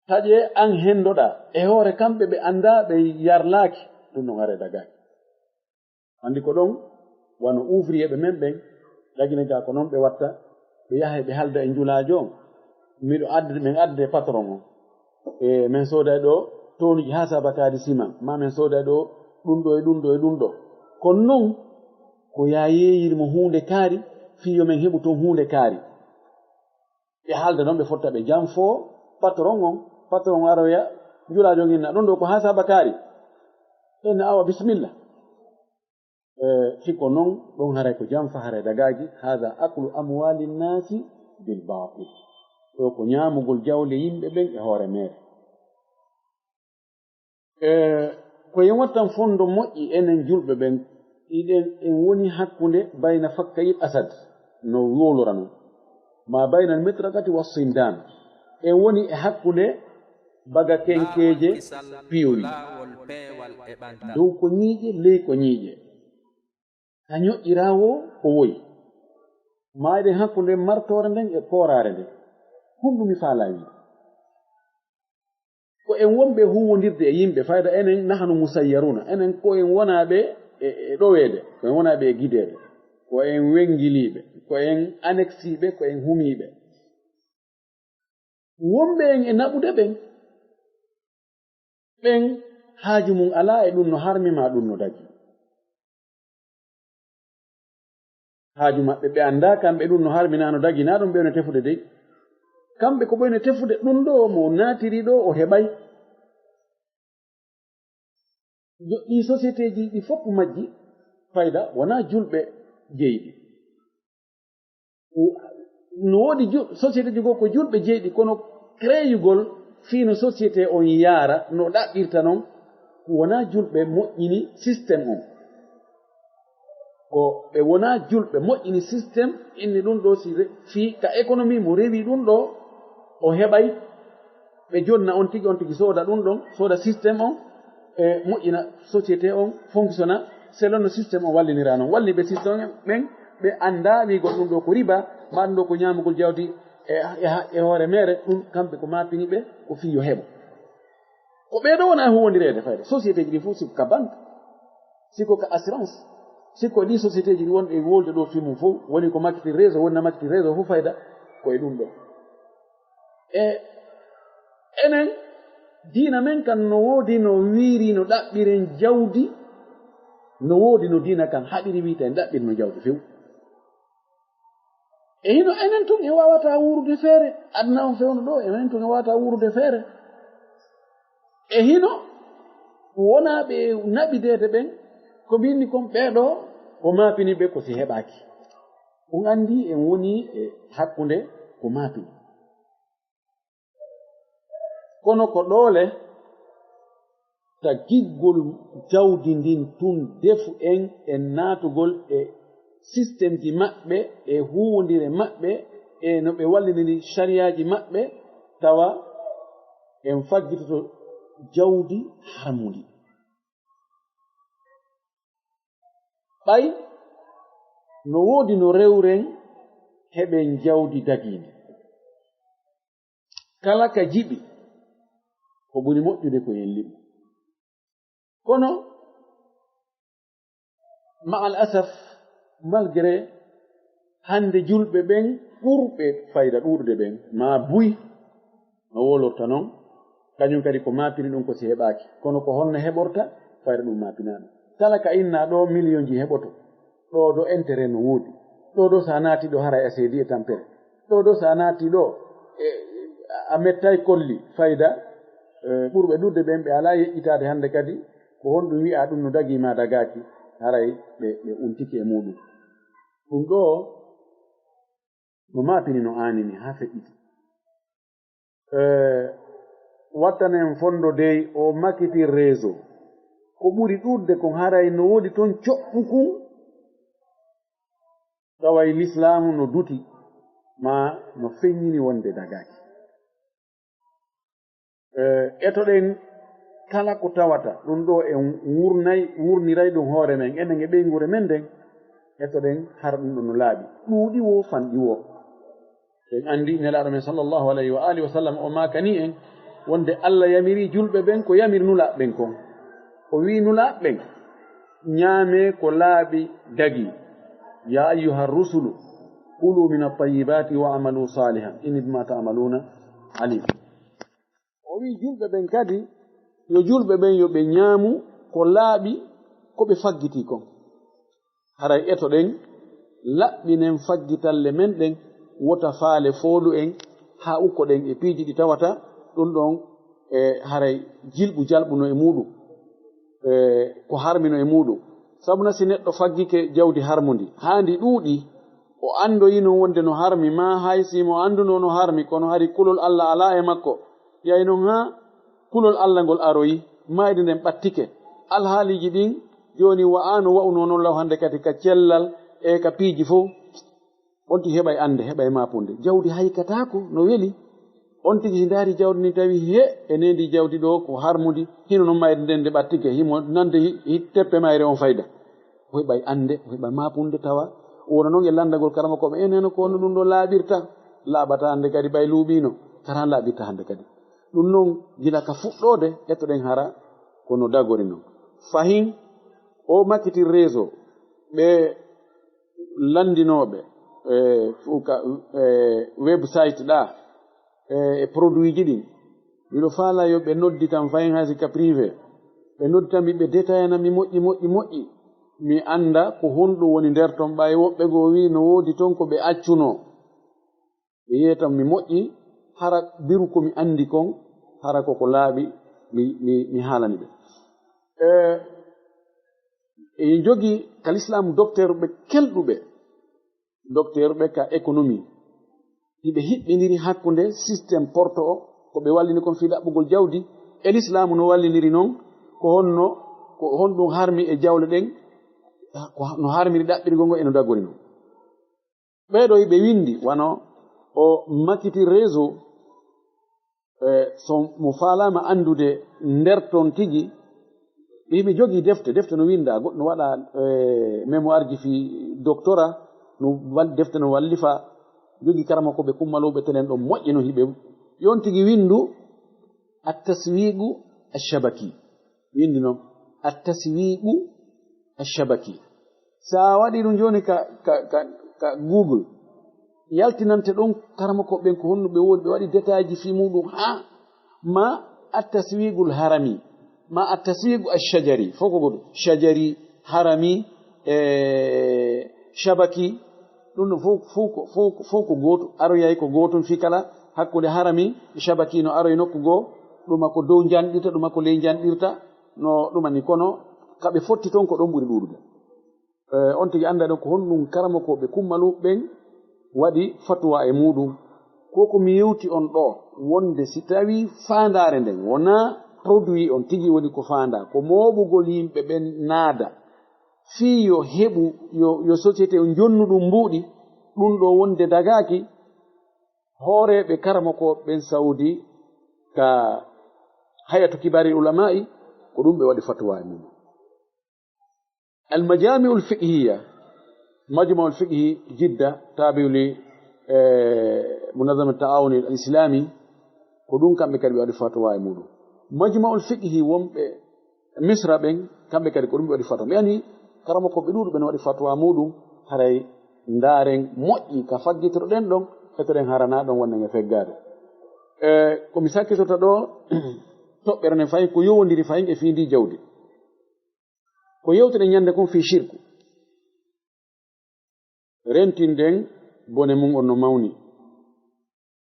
Taƴee an hendoɗaa e hoore kamɓe ɓe anndaa, ɓe yarlaaki, ɗun non haray dagaaki. Anndi ko ɗon wano ouvrier ɓe men ɓen, dagine gaa ko non ɓe watta, ɓe yaha ɓe halda e njulaajo on. Miɗo adde, men adde patron on. E men sooday ɗoo tonuji haa saabakaari siman, maa men sooday ɗoo ɗun ɗoo e ɗun ɗoo e ɗun ɗoo. Kono non ko yaa yeeyiri mo huunde kaari, fii yo men heɓu ton huunde kaari. Ɓe haalda non, ɓe fotta ɓe janfoo patron on, patron on aroya njulaajo on inna, ɗun ɗoo ko haa saabakaari. Ɓe inna, awa, bisimilla. E, si ko non, ɗon haray ko janfa, haray dagaaki, haada aklu amwaali nnaasi bil baatil. Ɗoo ko ñaamugol jawle yimɓe ɓen e hoore meere. E, ko en wattan fondo moƴƴi enen julɓe ɓen, iɗen, en woni hakkunde bayna fakkayil asad, no wowlora non, ma bayna mitraqati wa sindan. En woni e hakkunde baga kenkeeje piyowi. Dow ko ñiiƴe, ley ko ñiiƴe. Ka ñoƴƴiraa woo ko woyi. Ma eɗen hakkunde martoore nden e pooraare nden. Honɗun mi faalaa wiide? Ko en wonɓe huuwondirde e yimɓe, fayda enen nahnu musayyaruna, enen ko en wonaaɓe e, e ɗoweede, ko en wonaaɓe e gideede, ko en wengiliiɓe, ko en aneksiiɓe, ko en humiiɓe. Wonɓe en e naɓude ɓen, ɓen haaju mun alaa e ɗun no harmi maa ɗun no dagi. Haaju maɓɓe, ɓe anndaa kamɓe ɗun no harmi naa no dagi, naa ɗun ɓe no tefude dey. Kamɓe ko ɓe no tefude ɗun ɗoo mo naatiri ɗoo o heɓay. Yo ɗii sociétéeji ɗi fof majji fayda wonaa julɓe jeyɗi. No woodi ju-, sociétéeji goo ko julɓe jeyɗi, kono créeyugol fii no société on yaara, no ɗaɓɓirta non, ko wonaa julɓe moƴƴini système on. Ko ɓe wonaa julɓe moƴƴini système, inni ɗun ɗoo si re-, fii ka économie mo rewi ɗun ɗoo, o heɓay ɓe jonna on tigi, on tigi sooda ɗun ɗon, sooda système on, e moƴƴina société on, fonctionna selon no système on wallinira non. Walli ɓe système ɓen, ɓe anndaa wiigol ɗun ɗoo ko riba, maa ɗun ɗoo ko ñaamugol jawdi e, e, e hoore meere, ɗun kamɓe ko maapini ɓe, ko fii yo heɓo. Ko ɓee ɗoo wona e huuwondireede fayda. Sociétéeji ɗin fof, si ko ka banque, si ko ka assurance, si ko ɗii sociétéeji ɗi wonɗi e wolde ɗoo fii mun fof, woni ko makkiti réseau, woni na makkiti réseau fof fayda, ko e ɗun ɗoo. E enen, diina men kan no woodi no wiiri no ɗaɓɓiren jawdi, no woodi no diina kan haɗiri wiita en ɗaɓɓirno jawdi few. E hino enen tun en waawataa wuurude feere, aduna on fewndo ɗoo, enen tun en waawataa wuurude feere. E hino wonaa ɓe naɓideede ɓen, ko ɓe inni kon ɓee ɗoo, ko maapini ɓe ko si heɓaaki. On anndi en woni e hakkunde ko maapini. Kono ko ɗoole tagiggol jawdi ndin tun defu en e naatugol e systèmeji maɓɓe e huuwondire maɓɓe e no ɓe walliniri sariyaaji maɓɓe, tawa en faggitoto jawdi harmundi. Ɓay no woodi no rewren heɓen jawdi dagiindi. Kala ka jiɓi, ko ɓuri moƴƴude ko en liɓu. Kono, ma'al asaf, malgré hannde julɓe ɓen ɓurɓe fayda ɗuuɗude ɓen, maa buy, no wowlorta non, kañum kadi ko maapini ɗum ko si heɓaaki. Kono ko honno heɓorta? Fayda ɗum maapinaama. Kala ka innaa ɗoo, miliyonji heɓoto. Ɗoo ɗoo intérêt no woodi. Ɗoo ɗoo so a naati ɗoo haray a seedi e tampere. Ɗoo ɗoo so a naati ɗoo, e, a mettay kolli fayda, e, ɓurɓe ɗuuɗude ɓen ɓe alaa yeƴƴitaade hannde kadi ko honɗum wi'aa ɗum no dagii maa dagaaki, haray ɓe, ɓe untike e muuɗum. Ɗum ɗoo no maapini no aanini haa feƴƴiti. E, wattanen fondo dey o makiti réseau. Ko ɓuri ɗuuɗude kon haray no woodi ton coɓɓukun, taway lislaamu no duti, maa no feññini wonde dagaaki. E, etoɗen kala ko tawata, ɗum ɗoo en wurnay, wurniray ɗum hoore men, enen e ɓeynguure men nden, etoɗen hara ɗum ɗoo no laaɓi. Ɗuuɗi woo, fanɗi woo. En anndi Nelaaɗo men sallallahu alayhi wa alihi wa sallam o maakanii en wonde Alla yamirii julɓe ɓen ko yamiri Nulaaɓe ɓen kon. O wi'i Nulaaɓe ɓen, "Ñaamee ko laaɓi dagii. Yaa ayyuha rusulu, kulu min at-tayyibati wa amalu salihan, inni bima ta'maluna alim." O wi'i julɓe ɓen kadi, yo julɓe ɓen yo ɓe ñaamu ko laaɓi ko ɓe faggitii kon. Haray etoɗen, laɓɓinen faggitalle men ɗen, wota faale foolu en, haa ukkoɗen e piiji ɗi tawata ɗum ɗon, e haray jilɓu jalɓu no e muuɗum, e ko harmi no e muuɗum. Sabu na si neɗɗo faggike jawdi harmundi, haa ndi ɗuuɗi, O anndoyi non wonde no harmi, maa hay si mo anndunoo no harmi, kono hari kulol Alla alaa e makko. Yahi non haa kulol Alla ngol aroyi, maayde nden ɓattike. Alhaaliiji ɗin jooni wa'aa no wa'unoo non law hannde kadi ka cellal e ka piiji fow. On tigi heɓay annde, heɓay maapunde. Jawdi haykataako, no weli. On tigi si ndaari jawdi ndin tawi, he, e neendi jawdi ɗoo ko harmundi, hino non mayre nden nde ɓattike, himo nande hi-, hi-, teppe mayre on fayda. O heɓay annde, o heɓay maapunde tawa. O wona non e lanndagol karamokooɓe, en heno ko no ɗum ɗoo laaɓirta. Laaɓata hannde kadi ɓay luuɓiino, kara laaɓirta hannde kadi. Ɗum non gila ka fuɗɗoode, ƴettoɗen hara ko no dagori non. Fahin, o makkiti réseau, ɓe lanndinooɓe, e, fu-, ka, e, website ɗaa, e, e produitji ɗin. Miɗo faalaa yo ɓe nodditam fahin hay si ka privé. Ɓe nodditam mi, ɓe détaillana mi moƴƴi, moƴƴi, moƴƴi. Mi annda ko honɗum woni nder ton, ɓay woɓɓe goo wi'i no woodi ton ko ɓe accunoo. Ɓe yeetam mi moƴƴi, hara biru ko mi anndi kon, hara ko ko laaɓi, mi, mi, mi haalani ɓe. E, e jogii ka lislaamu dokteerɓe kelɗuɓe, dokteerɓe ka économie. Hiɓe hiɓɓindiri hakkunde système Porto o, ko ɓe wallini kon fii ɗaɓɓugol jawdi, e lislaamu no walliniri non, ko honno, ko honɗum harmi e jawle ɗen, ko no harmiri ɗaɓɓirgol ngol e no dagori non. Ɓee ɗoo hiɓe winndi, wano o makkiti réseau, e, so mo faalaama anndude nder ton tigi, hiɓe jogii defte, defte no winnda, goɗɗo no waɗa, e, mémoireji fii doctorat, no wal-, defte no wallifa, jogii karamokooɓe kummaluuɓe telen ɗon moƴƴi no hiɓe, yo on tigi winndu At-Taswiqu Ash-Shabaki. Winndi non, At-Taswiqu Ash-Shabaki. Si a waɗii ɗum jooni ka, ka, ka, ka Google, yaltinante ɗon karamokooɓe ɓen ko honno ɓe woni, ɓe waɗi détailji fii muuɗum haa ma At-Taswiqul Harami, ma At-Taswiqu Ash-Shajari, fof ko goɗɗum. Shajari, Harami, e Shabaki, ɗum ɗon fof, fof ko, fof ko, fof ko gooto, aroyay ko gootum fii kala, hakkunde Harami e Shabaki no aroy nokku goo, ɗuma ko dow njanɗirta, ɗuma ko ley njanɗirta, no ɗuma ni, kono ka ɓe fotti ton ko ɗon ɓuri ɗuuɗude. E, on tigi annda ɗon ko honɗum karamokooɓe kummaluuɓe ɓen waɗi fatuwa e muuɗum. Ko ko mi yewti on ɗoo, wonde si tawii faandaare nden wonaa produit on tigi woni ko faandaa, ko mooɓugol yimɓe ɓen naada, fii yo heɓu, yo, yo société o jonnu ɗum mbuuɗi, ɗum ɗoo wonde dagaaki, hooreeɓe karamokooɓe ɓen Sawdi ka Hay'atu Kibaaril Ulamaa'i, ko ɗum ɓe waɗi fatuwa e mum. Al Majaami'ul Fiqhiyya, Majma'ul Fiqhi Jidda, taabi'u li, eh, Munazzamat Ta'awun al Islami, ko ɗum kamɓe kadi ɓe waɗi fatuwa e muɗum. Majma'ul Fiqhi wonɓe Misra ɓen, kamɓe kadi ko ɗum ɓe waɗi fatuwa. Mi ani karamokooɓe ɗuuɗuɓe no waɗi fatuwa muɗum, haray ndaaren moƴƴi ka faggitotoɗen ɗon, etoɗen harana ɗon wonnen e feggaade. Eh, ko mi sakkitorta ɗo, toɓɓere nden fayin, ko yowondiri fayin e fii ndii jawdi. Ko yewtuɗen ñande kon fii shirku. Rentinden bone mun on no mawni.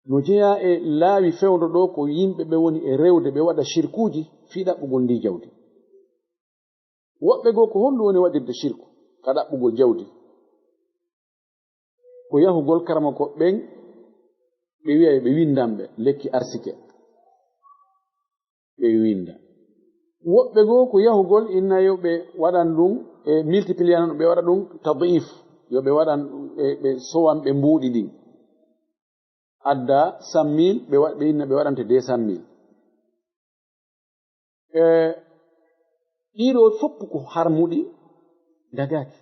No jeyaa e laawi fewndo ɗo ko yimɓe ɓe woni e rewde ɓe waɗa shirkuuji fii ɗaɓɓugol ndii jawdi. Woɓɓe goo ko honɗum woni waɗirde shirku ka ɗaɓɓugol jawdi? Ko yahugol karamoko ɓen, ɓe wi'a yo ɓe windan ɓe lekki arsike. Ɓe winda. Woɓɓe goo ko yahugol inna yo ɓe waɗan ɗum e multiplier, ɓe waɗa ɗum tadif, yo ɓe waɗan, ɓe, ɓe sowan ɓe mbuuɗi ɗin. Adda cent mille, ɓe wa-, ɓe inna ɓe waɗante deux cent mille. E ɗii ɗoo fof ko harmuɗi dagaaki.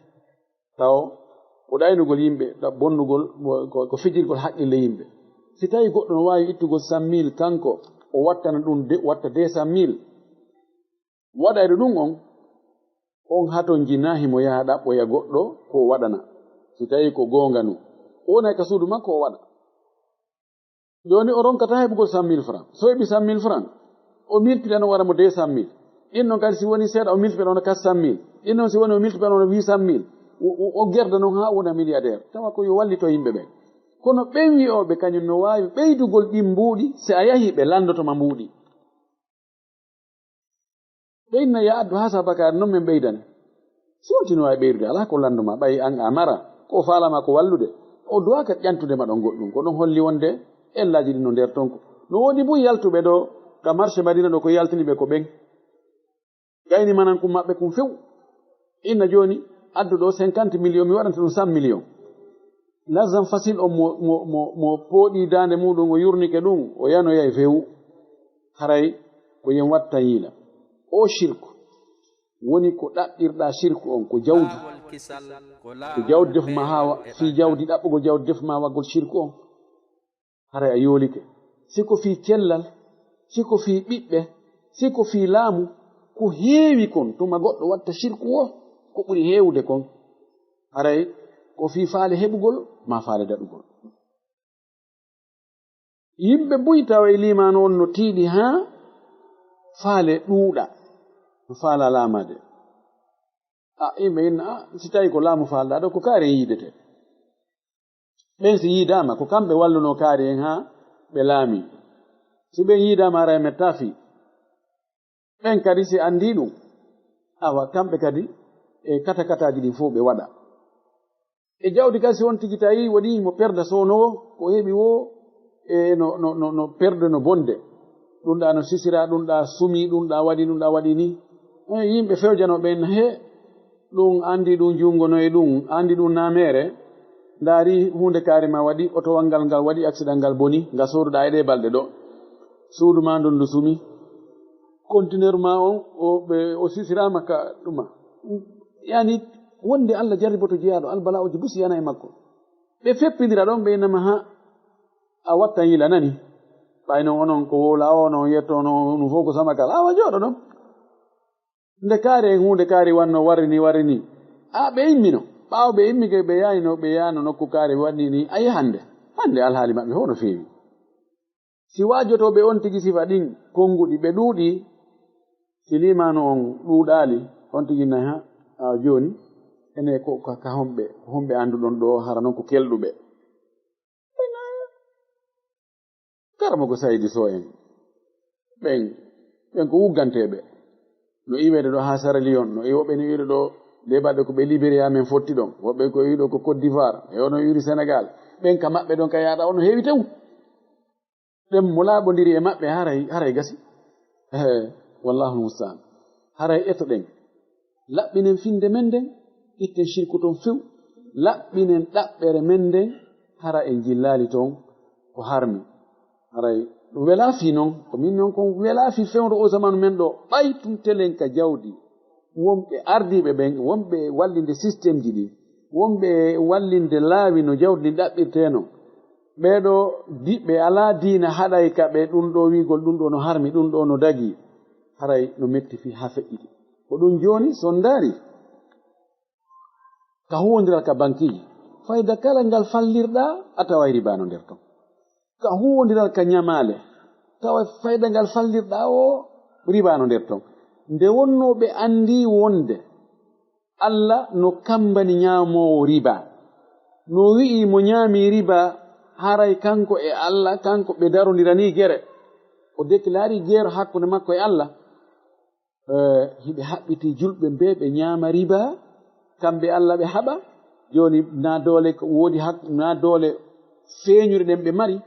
Taw ko ɗaynugol yimɓe, ɗa-, bonnugol, ko, ko fijirgol haqqille yimɓe. Si tawii goɗɗo no waawi ittugol cent mille kanko, o wattana ɗum de, watta deux cent mille, waɗayde ɗum on, on hatonjinaa himo yaha ɗaɓɓoya goɗɗo ko o waɗana. Si tawii ko goonga non, o wonay ka suudu makko o waɗa. Jooni o ronkataa heɓugol cent mille francs. So heɓi cent mille francs, o multiplier no waɗa mo deux cent mille. Ɗin non kadi si woni seeɗa, o multiplier no waɗa quatre cent mille. Ɗin non si woni o multiplier no waɗa huit cent mille. O, o, o gerda non haa o wona milliardaire. Tawa ko yo wallito yimɓe ɓen. Kono ɓen wi'ooɓe kañum no waawi ɓeydugol ɗin mbuuɗi, si a yahii ɓe lanndoto ma mbuuɗi. Ɓe inna yo a addu haa sabakaare non men ɓeydane. Si wontii no waawi ɓeydude, alaa ko lanndo ma, ɓay an a mara. O faalaama ko wallude. O duwaaka ƴantude ma ɗon goɗɗum. Ko ɗon holli wonde ellaaji ɗin no nder ton ko. No woodi buy yaltuɓe ɗo ka marché Madina ɗo ko yaltini ɓe ko ɓen. Gayni manan kun maɓɓe kun few. Inna jooni addu ɗo cinquante millions, mi waɗanta ɗum cent millions. L'argent facile on mo, mo, mo, mo pooɗi daande muɗum, o yurnike ɗum, o yanoyay few. Haray ko yen wattan yila. O shirku. Woni ko ɗaɓɓirɗaa shirku on, ko jawdi. Ko jawdi defu ma haa wa-, fii jawdi, ɗaɓɓugol jawdi defu ma waggol shirku on. Haray a yoolike. Si ko fii cellal, si ko fii ɓiɓɓe, si ko fii laamu, ko heewi kon, tuma goɗɗo watta shirku wo, ko ɓuri heewude kon. Haray ko fii faale heɓugol, maa faale daɗugol. Yimɓe buy tawa e liimaanu on no tiiɗi haa faale ɗuuɗa, no faala laamaade. A, yimɓe inna, a, si tawi ko laamu faalɗaa ɗo, ko kaari en yiidete. Ɓen si yiidaama, ko kamɓe wallunoo kaari en haa ɓe laamii. Si ɓen yiidaama, haray mettaa fii. Ɓen kadi si anndii ɗum, awa, kamɓe kadi e katakataaji ɗin fow ɓe waɗa. E jawdi kadi, si on tigi tawi waɗii mo perda soono wo, ko heɓi wo, e no, no, no, no perde no bonde. Ɗum ɗa no sisira, ɗum ɗa sumi, ɗum ɗa waɗi, ɗum ɗa waɗi ni. E yimɓe fewjanoo ɓen, he, ɗum anndi ɗum junngo no e ɗum, anndi ɗum na meere. Ndaari huunde kaari ma waɗi, otowal ngal, ngal waɗi accident, ngal boni, ngal sooduɗaa e ɗee balɗe ɗo. Suudu ma ndun ndu sumi. Conteneur ma on, o, ɓe, o sisiraama ka ɗuma. Yani, wonde Allah jarriboto jeyaaɗo albala'ooji busi yana e makko. Ɓe feppindira ɗon, ɓe innama ha a wattan yila nani. Ɓay non onon ko wowla o, onon yetto, onon, onon fof ko samakal. Awa jooɗo ɗon. Nde kaari en huunde kaari wanno warri ni, warri ni. A ɓe immino. Ɓaawo ɓe immike ɓe yaayno, ɓe yaano nokku kaari waɗni ni. Ayi hannde. Hannde alhaali maɓɓe fof no feewi. Si waajotooɓe on tigi sifa ɗin konnguɗi, ɓe ɗuuɗi, si liimaanu on ɗuuɗaali, on tigi nay ha, a jooni, ene ko ka, ka homɓe, ko homɓe annduɗon ɗo, hara non ko kelɗuɓe. Ɓen, a, Karamoko Saydi Sow en, ɓen, ɓen ko wugganteeɓe. No iweede ɗo ha Sierra Leone, no iwoɓe no iwde ɗo, nde baɗe ko ɓe Liberia men fotti ɗon, woɓɓe ko iwi ɗo ko Côte d'Ivoire, e ono iwri Sénégal. Ɓen ka maɓɓe ɗon ka yaata, ono heewi tew. Ɗen mo laaɓondiri e maɓɓe haray, haray gasi. Ehe, wallahul musta'an. Haray eto ɗen. Laɓɓinen finde men nden, itten shirku ton few. Laɓɓinen ɗaɓɓere men nden, hara en jillaali ton ko harmi. Haray ɗum welaa fii non, ko min non kon welaa fii fewndo o zamanu men ɗo. Ɓay tun telen ka jawdi. Wonɓe ardiiɓe ɓen, wonɓe wallinde système ji ɗi, wonɓe wallinde laawi no jawdi ndin ɗaɓɓirtee non. Ɓee ɗoo di-, ɓe alaa diina haɗay ka ɓe ɗum ɗoo wi'ugol ɗum ɗoo no harmi, ɗum ɗoo no dagii. Haray no metti fii haa feƴƴiti. Ko ɗum jooni, so on ndaari ka huuwondiral ka bankiiji, fayda kala ngal fallirɗaa, a taway riba no nder ton. Ka huuwondiral ka ɲamaale, tawa fayda ngal fallirɗaa o, riba no nder ton. Nde wonnoo ɓe anndii wonde Alla no kammbani ɲaamoowo riba, no wi'i mo ɲaami riba, haray kanko e Alla, kanko ɓe darondiranii gere. O deklaarii geer hakkunde makko e Alla. Eh, hiɓe haɓɓitii julɓe ɓe, ɓe ɲaama riba, kamɓe Alla ɓe haɓa. Jooni, naa doole ko woodi hak-, naa doole feeɲuɗe ɗen ɓe mari,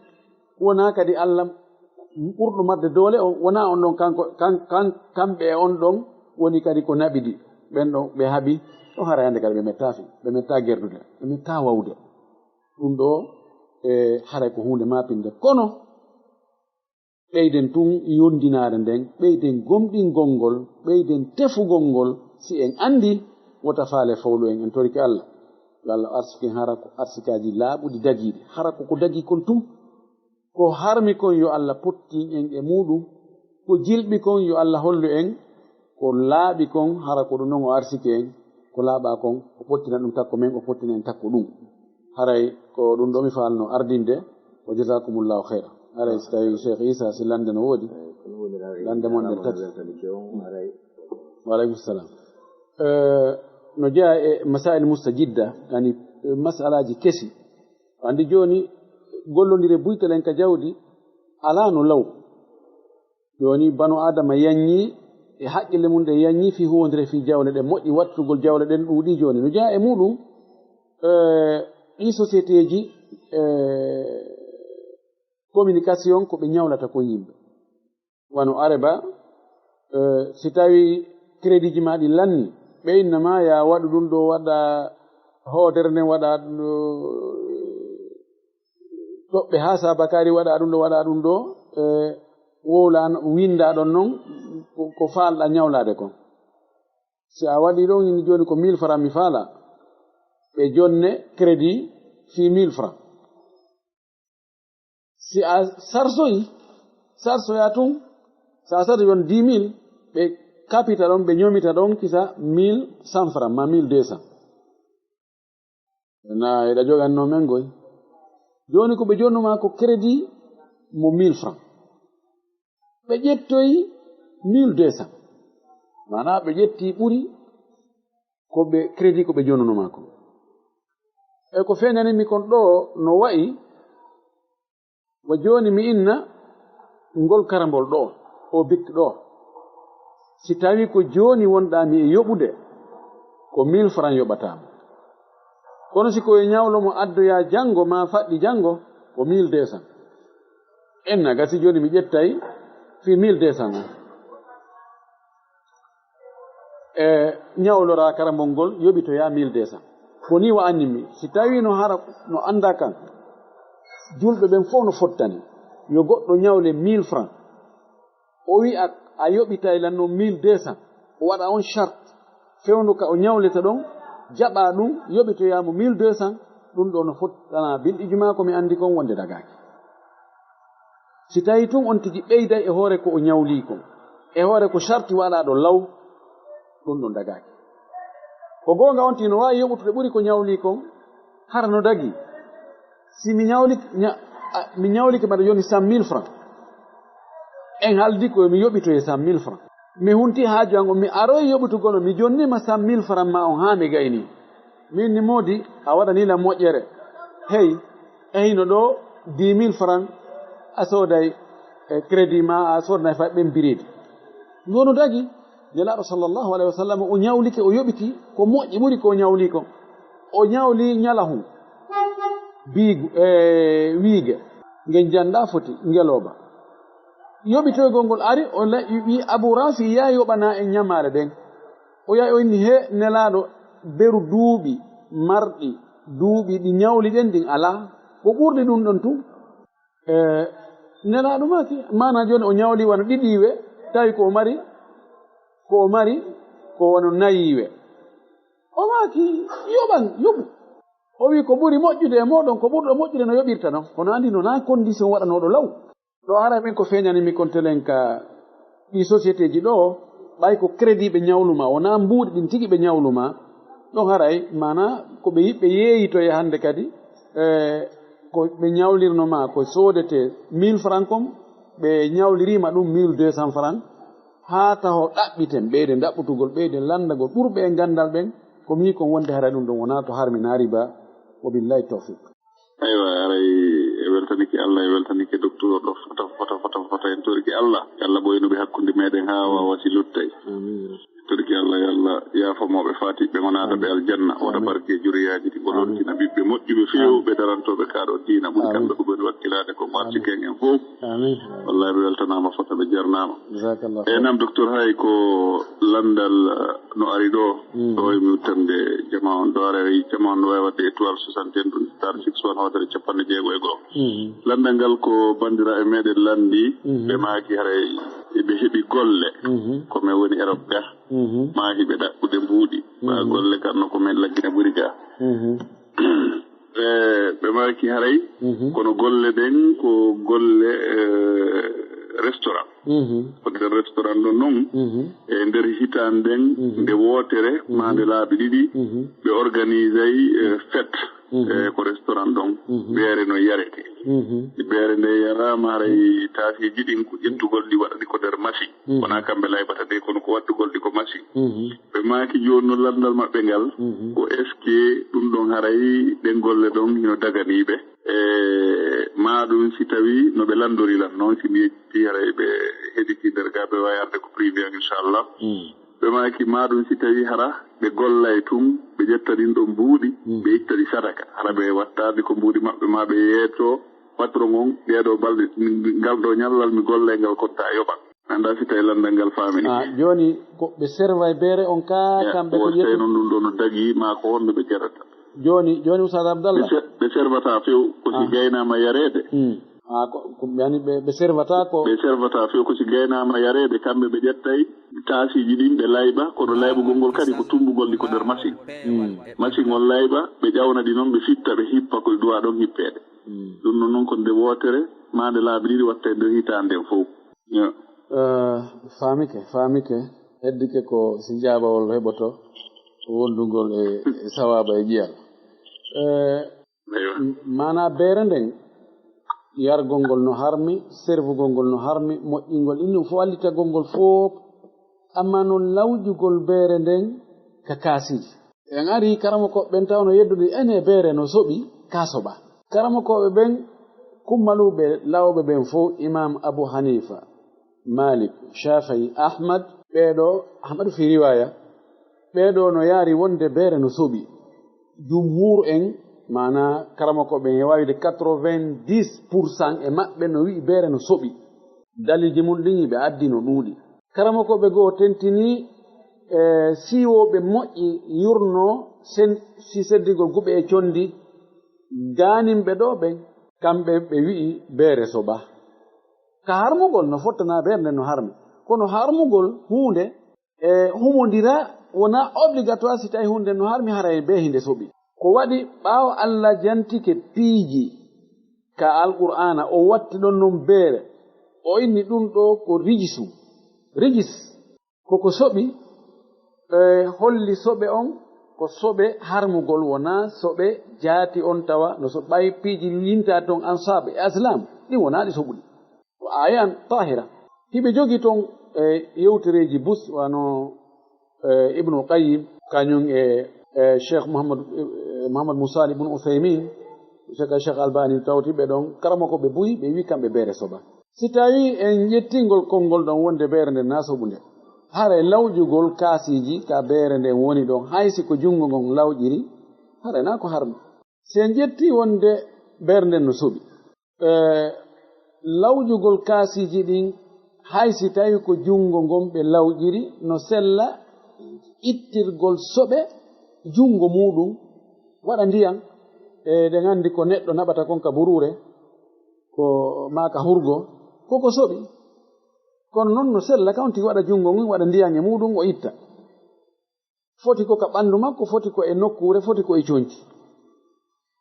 wonaa kadi Alla ɓurɗo marde doole on, wonaa on ɗon kanko, kan-, kan-, kamɓe e on ɗon woni kadi ko naɓidi. Ɓen ɗon ɓe haɓi, ɗon haray hannde kadi ɓe mettaa fii, ɓe mettaa gerdude, ɓe mettaa wawde. Ɗum ɗoo, eh, haray ko huunde maapinde. Kono, ɓeyden tun yondinaare nden, ɓeyden gomɗingol ngol, ɓeyden tefugol ngol, si en anndi, wota faale fowlu en, en torike Alla. Yo Alla arsiken hara ko arsikaaji laaɓuɗi dagiiɗi, hara ko ko dagii kon tun. Ko harmi kon yo Alla pottin en e muuɗum, ko jilɓi kon yo Alla hollu en, ko laaɓi kon, hara ko ɗum non o arsiki en, ko laaɓaa kon, o pottina ɗum takko men, o pottina en takko ɗum. Haray ko ɗum ɗo mi faalno ardinde, wa jazakumullahu khayra. Haray si tawi Cheikh Issa si lande no woodi, lande mon ɗen tati. Wa alaikum salam. Eh, no jeyaa e masail mustajidda, yani, eh, masalaaji kesi. Anndi jooni, gollondire buytelen ka jawdi alaa no law. Jooni, banu Aadama yanñii, e haqqille mum ɗen yanñii fii huwondire fii jawle ɗen, moƴƴi wattugol jawle ɗen ɗuuɗii jooni. No jeyaa e muuɗum, Eh, ɗii sociétéeji, eh, communication ko ɓe ñawlata ko yimɓe. Wano Areba, eh, si tawii crédit ji maa ɗi lanni, ɓe inna ma yaa waɗu ɗum ɗo, waɗa hoodere nden, waɗa ɗum ɗo, toɓɓe haa saabakaari, waɗa ɗum ɗo, waɗa ɗum ɗo, eh, wowla, winda ɗon non ko, ko faalɗa ñawlaade kon. Si a waɗi ɗon, ini jooni ko mille francs mi faala, ɓe jonne crédit fii mille francs. Si a sarsoyi, sarsoya tun, si a sarsoyi on dix mille, ɓe kapita ɗon, ɓe ñomita ɗon kisa mille cent francs, ma mille deux cents. Na eɗa joganno men goy. Jooni ko ɓe jonnu ma ko crédit mo mille francs. Ɓe ƴettoyi mille deux cents. Maanaa ɓe ƴetti ɓuri ko ɓe crédit ko ɓe jonnuno ma ko. E ko feeñani mi kon ɗo no wa'i, wa jooni mi inna ngol karambol ɗo, o bik ɗo. Si tawii ko jooni wonɗaa mi e yoɓude, ko mille francs yoɓataa mo. Kono si ko e ñawlo mo addoyaa janngo maa faɗɗi janngo, ko mille deux cents. Enna gasi jooni mi ƴettay fii mille deux cents on. E ñawloraa karambol ngol yoɓitoyaa mille deux cents. Ko nii wa anni mi, si tawii no hara no anndaa kan, julɓe ɓen fof no fottani, yo goɗɗo ñawle mille francs. O wi'a, a yoɓitay lan non mille deux cents. O waɗa on charte. Fewndo ka o ñawleta ɗon, jaɓa ɗum, yoɓitoyaa mo mille deux cents. Ɗum ɗo no fottana binɗiji maa ko mi anndi kon wonde dagaaki. Si tawii tun on tigi ɓeyday e hoore ko o ñawlii kon, e hoore ko charte waɗaaɗo law, ɗum ɗon dagaaki. Ko goonga on tigi no waawi yoɓutude ɓuri ko ñawlii kon, hara no dagii. Si mi ñawlike, ña-, a, mi ñawlike mbaɗa jooni cent mille francs. En haaldi ko mi yoɓitoye cent mille francs. Mi hunti haaju an on, mi aroyi yoɓitugol on, mi jonni ma cent mille francs ma on haa mi gayni. Min ni moodi, a waɗani lan moƴƴere. Hey, e hino ɗo dix mille francs a sooday e crédit ma, a soodanay fay ɓen biredi. Ɗum no dagi. Nelaaɗo sallallahu alayhi wa sallam o ñawlike, o yoɓiti ko moƴƴi ɓuri ko o ñawli kon. O ñawli ñalahun, biigu, e wiige, ngen jannda foti ngelooba. Yoɓitoygol ngol ari, o la-, wi Abu Rafi, "Yaa yoɓana en ñamaale ɗen." O yahi o inni, "He Nelaaɗo, beru duuɓi marɗi, duuɓi ɗi ñawli ɗen ɗin alaa. Ko ɓurɗi ɗum ɗon tun." E, Nelaaɗo maaki, maana jooni o ñawli wano ɗiɗiiwe, tawi ko o mari, ko o mari, ko wano nayiiwe. O maaki, "Yoɓan, yoɓu." O wi'i, "Ko ɓuri moƴƴude e mooɗon, ko ɓurɗo moƴƴude no yoɓirta non." Kono anndi no naa condition waɗanooɗo law. Ɗo haray min ko feeñani mi kon telen ka ɗi société ji ɗo, ɓay ko crédit ɓe ñawlu ma, wonaa mbuuɗi ɗin tigi ɓe ñawlu ma. Ɗon haray, maana ko ɓe yiɓɓe yeeyitoye hannde kadi, e, ko ɓe ñawlirno ma, ko soodete mille francs kon, ɓe ñawlirima ɗum mille deux cents francs, haa taho ɗaɓɓiten, ɓeyden ɗaɓɓutugol, ɓeyden lanndagol ɓurɓe e ganndal ɓen, ko mi kon wonde haray ɗum ɗon wonaa to harminaa riba. Wa billahi tawfiq. Aywa, aray e weltanike Allah, e weltanike docteur ɗo fota, fota, fota, fota. En torike Allah. Allah ɓoynuɓe hakkunde meɗen haa wawa si luttay. Amin. En torike Allah, yo Allah yaafo mawɓe faatiɓe, o naata ɓe aljanna, o waɗa barke e juriyaaji ɗi, o lontina ɓiɓɓe moƴƴuɓe few, ɓe darantooɓe kaa ɗo diina ɓuri kamɓe ko ɓen wakkilaade ko o arsuken en fow. Amin. Wallahi ɓe weltanaama fota, ɓe jarnaama. Jazakallah. E nam, docteur, hay ko lanndal, eh, no ari ɗo, ɗo e mi wuttande jama on, ɗo ara e jama on no waawi waɗde étoile soixante et un, star six one, hootere capanɗe jeego e go'o. Lanndal ngal ko banndiraaɓe meɗen lanndi, ɓe maaki haray ɓe heɓi golle, ko men woni Europe ga, maaki ɓe ɗaɓɓude mbuuɗi, ɓa golle kan no ko men laggina ɓuri ga. E, ɓe maaki haray, kono golle ɗen ko golle, e, restaurant. Ko nder restaurant ɗon non, e nder hitaande nden, nde wootere, maa nde laabi ɗiɗi, ɓe organisay, e, fête, e, ko restaurant ɗon, beere no yarete. Beere nde yaraama haray taasiiji ɗin ko ƴettugol ɗi waɗa ɗi ko nder masi. Wonaa kamɓe laybata de, kono ko waɗtugol ɗi ko masi. Ɓe maaki jooni no lanndal maɓɓe ngal, ko est-ce que ɗum ɗon haray ɗen golle ɗon hino daganii ɓe? E maa ɗum si tawii no ɓe lanndori lan non, si mi yejjitii haray ɓe heɗitii nder gaa, ɓe waawi arde ko privé on, inchallah. Ɓe Ɓe maaki, maa ɗum si tawii hara ɓe gollay tun, ɓe ƴetta ɗin ɗon mbuuɗi, ɓe itta ɗi sadaka. Hara ɓe wattaali ko mbuuɗi maɓɓe, maa ɓe yeeto patron on, ɗee ɗoo balɗe, ngal ɗoo ñallal mi gollay ngal kontaa yoɓan. Anndaa si tawii lanndal ngal faamini. Ah, jooni ko ɓe servay beere on ka, kamɓe ko wostay ƴettu- non ɗum ɗoo no dagii, maa ko honno ɓe ƴettata. Jooni, jooni, Ustaad Abdallah. Ɓe se-, ɓe servata few, ko si gaynaama yareede. Hmm. Ah, ko, ko, yani ɓe, ɓe servata ko. Ɓe servata few, ko si gaynaama yareede, kamɓe ɓe ƴettay kaasiiji ɗin, ɓe layɓa, kono layɓugol ngol kadi ko tumbugol ɗi ko nder masiŋ. Hmm. Masiŋ on layɓa, ɓe ƴawna ɗi non, ɓe fitta, ɓe hippa ko ɗi duwaa ɗon hippeede. Hmm. Ɗum non non ko nde wootere, maa nde laabi ɗiɗi watta e nder hitaande nden fow. Yo. Eh, faamike, faamike. Heddike ko si jaabawol heɓoto, wondugol e, e sawaaba e ƴiyal. Eh, Eywa. M-, maanaa beere nden, yargol ngol no harmi, servugol ngol no harmi, moƴƴingol, ɗin ɗum fof, wallitagol ngol fof, amma noon lawƴugol beere nden ka kaasiiji. En arii karamokooɓe ɓen taw no yeddude, ene beere no soɓi, ka soɓa. Karamokooɓe ɓen, kummaluɓe lawɓe ɓen fof, Imaam Abu Hanifa, Malik, Shafi'i, Ahmad, ɓee ɗoo, Ahmad fii riwaaya, ɓee ɗoo no yaari wonde beere no soɓi. Jumhuur en, maanaa karamokooɓe ɓen, e waawi wi'ude quatre-vingt-dix pour cent e maɓɓe no wi'i beere no soɓi. Daliiji mun ɗin ɓe addi no ɗuuɗi. Karamokooɓe goo tentinii, e, siiwooɓe moƴƴi yurnoo sen-, si seddingol guɓe e conndi, gaaninɓe ɗoo ɓen, kamɓe ɓe wi'i beere soɓa. Ka harmugol no fottanaa beere nden no harmi. Kono harmugol huunde e humondira wonaa obligatoire si tawii huunde no harmi haray bee hinde soɓi. Ko waɗi ɓaawo Alla jantike piiji ka Alqur'aana, o watti ɗon non beere, o inni ɗum ɗoo ko rijisu. Rijis. Ko ko soɓi, e, holli soɓe on, ko soɓe harmugol, wonaa soɓe jaati on tawa, no so ɓay piiji lintaa ton ansaabe e aslam, ɗin wonaa ɗi soɓuɗi. Ko aayan taahira. Hiɓe jogii ton, e, yewtereeji bus, wano, e, Ibnul Qayyim, kañum e, e, Cheikh Muhammad, e, Muhammad Musa Ibn Uthaymin, Cheikh, Cheikh Albani tawti ɓe ɗon, karamokooɓe buy, ɓe wi kamɓe beere soɓa. Si tawii en ƴettii ngol konngol ɗon wonde beere nden na soɓunde, haray lawƴugol kaasiiji ka beere nden woni ɗon, hay si ko junngo ngon lawƴiri, haray na ko harmi. Si en ƴettii wonde beere nden no soɓi, e, lawƴugol kaasiiji ɗin, hay si tawii ko junngo ngon ɓe lawƴiri, no sella ittirgol soɓe junngo muuɗum, waɗa ndiyan, e, eɗen anndi ko neɗɗo naɓata kon ka buruure, ko maa ka hurgo, ko ko soɓi. Kono non no sella kan tigi waɗa junngo ngun, waɗa ndiyan e muuɗum, o itta. Foti ko ka ɓanndu makko, foti ko e nokkuure, foti ko e conci.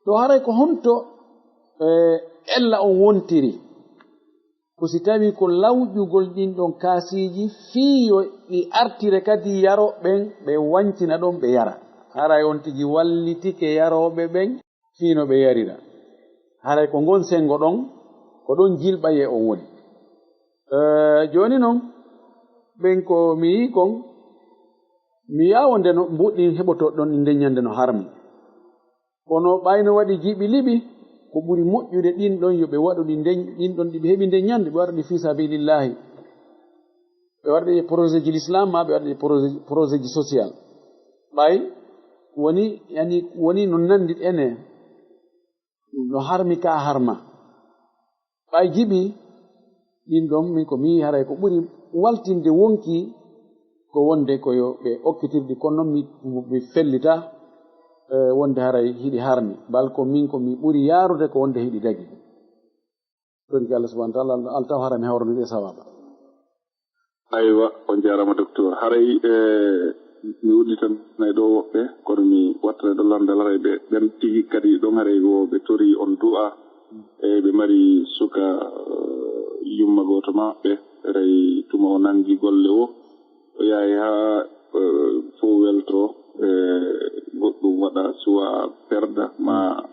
To haray ko honto, e, ella on wontiri? Ko si tawii ko lawƴugol ɗin ɗon kaasiiji fii yo ɗi artire kadi yarooɓe ɓen, ɓe wancina ɗon, ɓe yara. Haray on tigi wallitike yarooɓe ɓen, fii no ɓe yarira. Haray ko ngon senngo ɗon, ko ɗon jilɓayee on woni. Eh, jooni non, ɓen ko mi yi'i kon, mi yi'aa wonde no mbuɗɗin heɓotoo ɗon ɗi nden ñande no harmi. Kono ɓay no waɗi jiɓi liɓi, ko ɓuri moƴƴude ɗin ɗon yo ɓe waɗu ɗi nden, ɗin ɗon ɗi ɓe heɓi nden ñande, ɓe waɗa ɗi fii sabilillahi. Ɓe waɗa ɗi e projet ji l'islam, maa ɓe waɗa ɗi e projet, projet ji social. Ɓay woni, yani, woni no nandi ene, no harmi ka harma. Ɓay jiɓi ɗin ɗon, min ko mi yi'i haray ko ɓuri waltinde wonki ko wonde ko yo ɓe okkitirɗi, kono non mi, mi fellita, eh, wonde haray hiɗi harmi. Bal ko min ko mi ɓuri yaarude ko wonde hiɗi dagi. Toon ki Allah subhanahu wa ta'ala, Allah taw haray mi hawrani e sawaaba. Aywa, on jaaraama, docteur. Haray, eh, mi udditanay ɗoo woɓɓe, kono mi wattana ɗoo lanndal, haray ɓe, ɓen tigi kadi ɗon, haray wo ɓe torii on du'a. E ɓe mari suka, eh, yumma gooto maɓɓe, haray tuma o nanngi golle woo, o yahi haa, eh, fow weltoo, eh, goɗɗum waɗa, suwa perda, ma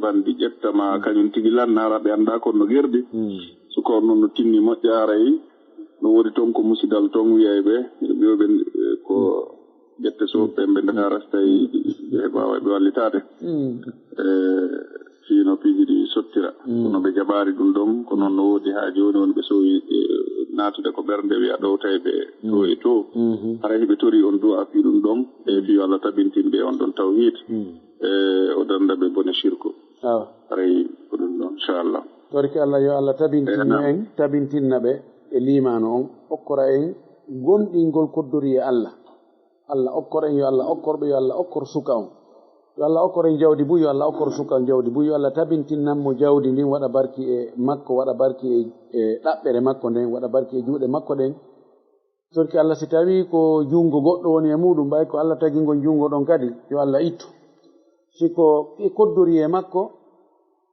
bandi ƴetta, ma kañum tigi lanna, hara ɓe anndaa kon no gerdi. Mm. Suka on non no tinni moƴƴa, haray no woodi ton ko musidal ton, wiyay ɓe, wi'oɓe, eh, ko ƴette so ɓe, ɓe ndara so tawi ɓe heɓaay ɓe wallitaade. Mm. Eh, Fii no piiji ɗi sottira. Mm. Kono ɓe jaɓaari ɗum ɗon, ko noon no woodi haa jooni woni ɓe soowi, eh, naatude ko ɓernde wi'a ɗowtay ɓe to e to. Mhm. Haray hiɓe torii on du'a fii ɗum ɗon, e fii yo Allah tabintin ɓe on ɗon tawhiid, Mm. e o darnda ɓe bone shirku. Awa. Haray ko ɗum ɗon, inchallah. Torki Allah yo Allah tabintinno Eh, naam. en, tabintinna ɓe e liimaano on, okkora en gomɗingol koddori e Allah. Allah okkor en, yo Allah okkor ɓe, yo Allah okkor suka on. Yo Allah okkor en jawdi buy, yo Allah okkor suka on jawdi buy, yo Allah tabintinan mo jawdi ndin, waɗa barki e makko, waɗa barki e, e ɗaɓɓere makko nden, waɗa barki e juuɗe makko ɗen. Torki Allah, si tawii ko junngo goɗɗo woni e muuɗum, ɓay ko Allah tagi ngon junngo ɗon kadi, yo Allah ittu. Si ko e koddoriyee makko,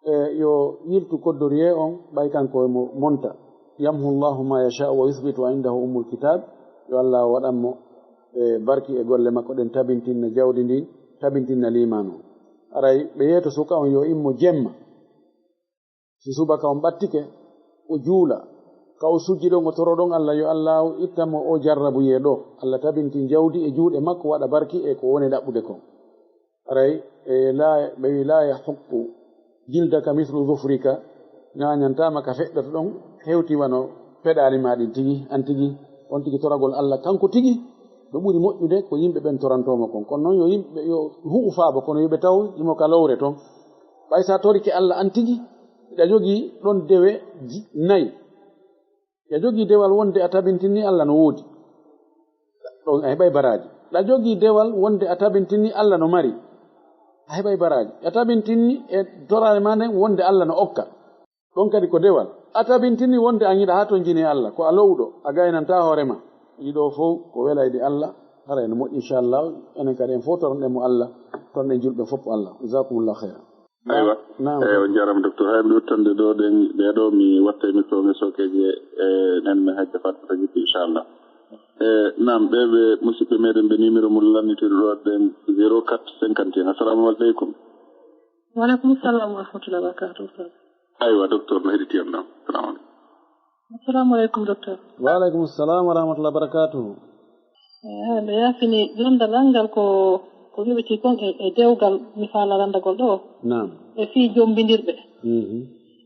e yo yiltu koddoriyee on, ɓay kanko e mo monta. Yamhu Allahu ma yasha'u wa yuthbitu wa indahu ummul kitab. Yo Allah waɗan mo, e, barki e golle makko ɗen, tabintinna jawdi ndin, tabintinna liimaanu on. Aray, ɓe yeeto suka on yo immo jemma. Si subaka on ɓattike, o juula. Ka o sujji ɗon, o toro ɗon Allah, yo Allah ittan mo o jarrabuyee ɗoo. Allah tabintin jawdi e juuɗe makko, waɗa barki e ko woni ɗaɓɓude kon. Aray, e, la, ɓe wi, "La yahuqqu jildaka mithlu zufrika", ŋaañantaama ka feɗɗoto ɗon, hewti wano peɗaali maa ɗin tigi, an tigi, on tigi toragol Allah kanko tigi, no ɓuri moƴƴude ko yimɓe ɓen torantoo mo kon. Kono non yo yimɓe, yo hu'u faabo, kono yo ɓe taw himo ka lowre ton. Ɓay sa torike Allah an tigi, hiɗa jogii ɗon dewe ji-, nay. Hiɗa jogii dewal wonde a tabintinni Allah no woodi. Ɗon a heɓay baraaji. Hiɗa jogii dewal wonde a tabintinni Allah no mari. A heɓay baraaji. A tabintinni e toraare maa nden wonde Allah no okka. Ɗon kadi ko dewal. A tabintinni wonde an hiɗa hatonjini e Allah. Ko a lowɗo, a gaynantaa hoore maa. Ɗii ɗoo fow ko welayɗe Allah. Hara ene moƴƴi, inchallah. Enen kadi en fow toronɗen mo Allah. Toronɗen julɓe fow Allah. Jazakumullahu khairan. Aywa. Naam. Eywa, on njaaraama, docteur. Hay mi uttande ɗoo ɗen, ɗee ɗoo mi watta e micro nge sookeeje, e, nen men hajja Fatimata Jippi, inchallah. E, naam, ɓee ɓe musidɓe meɗen ɓe numéro mum lannitiiɗo ɗoo ɗen, zéro quatre cinquante et un. Assalamu aleykum. Wa aleykum salam wa rahmatullahi wa barakatuh, Ustaz. Aywa, docteur no heɗiti en ɗon. Salamu aleykum. Assalamu aleykum, docteur. Wa aleykum salam wa rahmatullahi wa barakatuh. Eh, nde yaafini landal ngal ko, ko weɓitii kon e, e dewgal mi faala landagol ɗoo. Naam. E fii jombindirɓe. Mhm.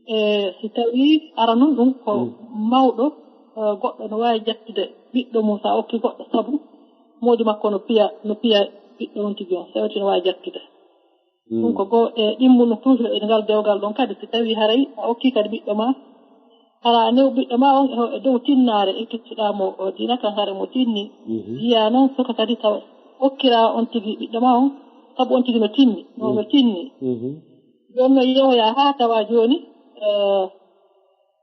E si tawii aranun ɗum ko Mm. mawɗo, eh, goɗɗo no waawi ƴettude ɓiɗɗo mum, sa okki goɗɗo sabu moodi makko no piya, no piya ɓiɗɗo on tigi on, si tawii no waawi ƴettude. Mm. Ɗum ko goo e ɗimmu no toujours e ngal dewgal ɗon kadi, si tawii haray a okkii kadi ɓiɗɗo maa, hara a new ɓiɗɗo maa on e ho-, e dow tinnaare, ekkittuɗaa mo o diina kan, hara mo tinni. Mhm. Jiyaa noon suka kadi tawa okkiraa on tigi ɓiɗɗo maa on, sabu on tigi no tinni, no, Mm. no tinni. Mhm. Jooni noon yewoyaa haa tawa jooni, eh,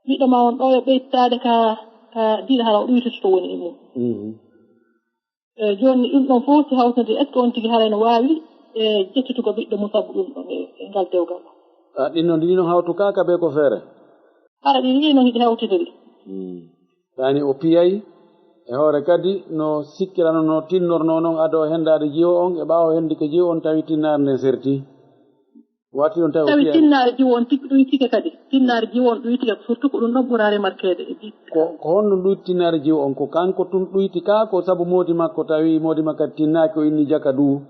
ɓiɗɗo maa on ɗoo yo ɓeytaade ka, ka diina, hara o ɗuytoto to woni e mum. Mhm. E, jooni ɗum ɗon fof si hawtondiri, est-ce que on tigi haray no waawi, e, ƴettitugol ɓiɗɗo mum sabu ɗum ɗon e, e ngal dewgal? A, ɗin non, ɗin non hawtukaaka bee ko feere? Hara ɗin nii non hiɗi hawtidiri. Hmm. Yaani o piyay, e hoore kadi no sikkirano, no tinnornoo non ado o henndaade jiwo on, e ɓaawo hendike jiwo on tawi tinnaare nden serti. Wati on tawi o tawi piyaani. Tinnaare jiwo on tigi ɗuytike kadi. Tinnaare jiwo on ɗuytike, surtout ko ɗum ɗon ɓura remarqueede e jiɗɗo. Ko, ko honno ɗuyti tinnaare jiwo on? Ko kanko tun ɗuyti ka, ko sabu moodi makko tawi moodi makko kadi tinnaaki, o inni jaka du?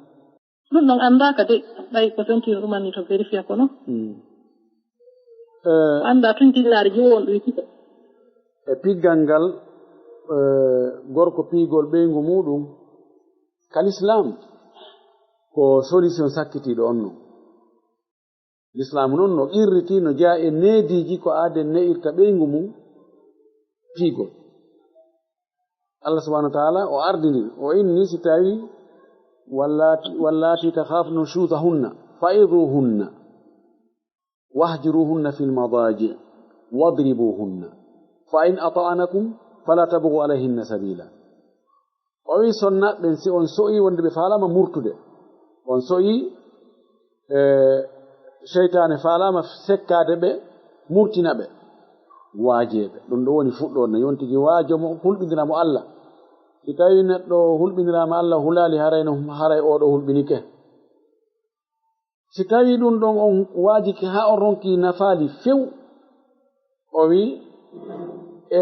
Ɗum ɗon anndaaka de, ɓay ko sentir ɗumanni to vérifier kono. Hmm. Eh, ko anndaa tun tinnaare jiwo on ɗuytike. E piggal ngal, eh, gorko piygol ɓeyngu muuɗum, ka Lislaam, ko solution sakkitiiɗo on non. Lislaamu non no qirritii, no jeyaa e neediiji ko aaden ne'irta ɓeyngu mum piygol. Allah subhanahu wa ta'ala o ardiniri, o inni si tawi wallati, wallati takhafna nushuzahunna, fa'izuhunna, wahjuruhunna fil madaji', wadribuhunna, fa in ata'anakum fala tabghu alayhinna sabila. O wi'i, sonnaaɓe ɓen, si on so'ii wonde ɓe faalaama murtude, on so'ii, e, seytaane faalaama sekkaade ɓe, murtina ɓe, waajee ɓe. Ɗum ɗoo woni fuɗɗoode, no yontigi waajo mo, hulɓindira mo Allah. Si tawii neɗɗo hulɓindiraama Allah hulaali, haray no, haray oo ɗoo hulɓinike. Si tawii ɗum ɗon on waajike haa on ronkii nafaali few, o wi'i, e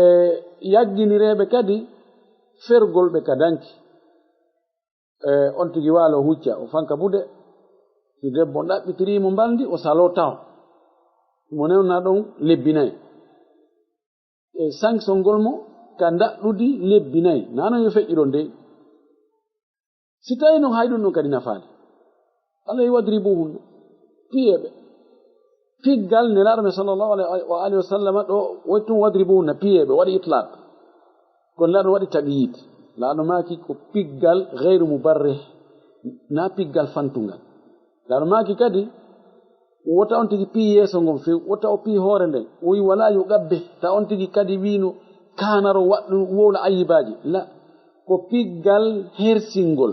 yagginireeɓe kadi fergol ɓe ka danki. E on tigi waalo hucca, o fanka buuɗe. Si debbo ɗaɓɓitirii mo mbalndi, o saloo taho. Mo newnaa ɗon lebbi nay. E sankisongol mo ka ndaɗɗudi lebbi nay. Naa non yo feƴƴiron dey. Si tawii non hay ɗun ɗon kadi nafaali, Alla wi, "Wadribuhunna", piyee ɓe. Piggal Nelaaɗo men sallallahu alaihi wa alihi wa sallama ɗo, woni tun, "Wadribuhunna", piyee ɓe, waɗi itlaq. Kono Nelaaɗo waɗi taqyid. Nelaaɗo maaki ko piggal gayru mubarrih, naa piggal fantungal. Nelaaɗo maaki kadi, wota on tigi piyi yeeso ngon few, wota o piyi hoore nden. O wi, "Walaa yuqabbih", ta on tigi kadi wiino kaanaro waɗɗu wowla ayyibaaji. La, ko piggal hersingol.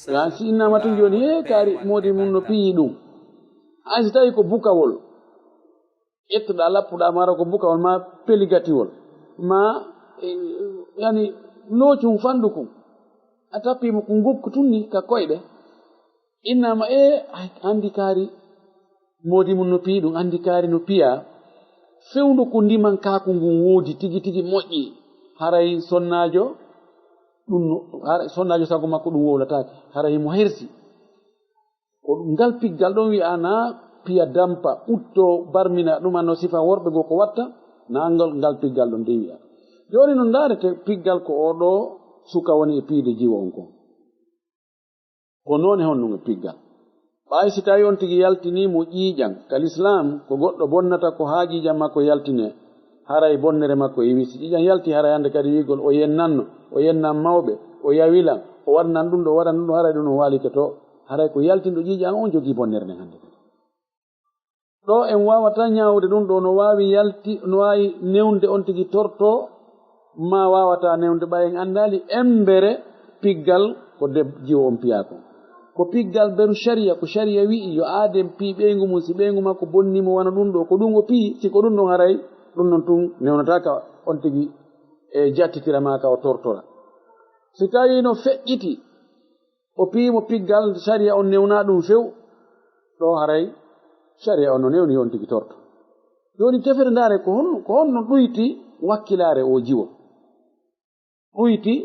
Yaa si innama tun jooni, "Hee, kaari moodi mun no piyi ɗun." Hay si tawi ko bukawol, ƴettuɗaa, lappuɗaa, mara ko bukawol, maa peligatiwol, maa, eh, yani, loocun fanɗu kun. A tappii mo ko ngukku tun ni ka koyɗe. Innama, "E, ay, anndi kaari moodi mun no piyi ɗun, anndi kaari no piyaa." Fewndo ko ndimankaaku ngun woodi tigi tigi moƴƴi. Haray sonnaajo, ɗun no, haray sonnaajo sago makko ɗun wowlataake. Haray himo hersi. Ko ɗun ngal piggal ɗon wi'aa naa piya dampa, utto barmina, ɗun no sifa worɓe goo ko watta, naa ngal, ngal piggal ɗon de wi'aa. Jooni non ndaarete piggal ko oo ɗoo suka woni e piyde jiwo on kon. Ko noone honɗun e piggal? Ɓay si tawii on tigi yaltinii mo ƴiiƴan, ka lislaam, ko goɗɗo bonnata ko haa ƴiiƴan makko yaltinee, haray bonnere makko iwii. Si ƴiiƴan yaltii, haray hannde kadi wi'ugol o yennanno, o yennan mawɓe, o yawilan, o waɗanan ɗun ɗoo, o waɗanan ɗun ɗoo, haray ɗun ɗon waalike to. Haray ko yaltinɗo ƴiiƴan on jogii bonnere nden hannde kadi. Ɗoo en waawataa ñaawude ɗun ɗoo, no waawi yalti, no waawi newnde on tigi tortoo, maa waawataa newnde, ɓay en anndaali embere piggal ko deb-, jiwo on piyaa kon. Ko piggal beru sharia, ko sharia wi'i yo aaden pii ɓeyngu mun, si ɓeyngu makko bonnii mo wano ɗun ɗoo, ko ɗun o pii, si ko ɗun ɗon haray, ɗun non tun newnataaka on tigi e jattitira maa ka o tortora. Si tawii no feƴƴiti, o pii mo piggal sharia on newnaa ɗun few, ɗoo haray sharia on no newni yo on tigi torto. Jooni tefere ndaare ko hon-, ko honno ɗuyti wakkilaare oo jiwo? Ɗuyti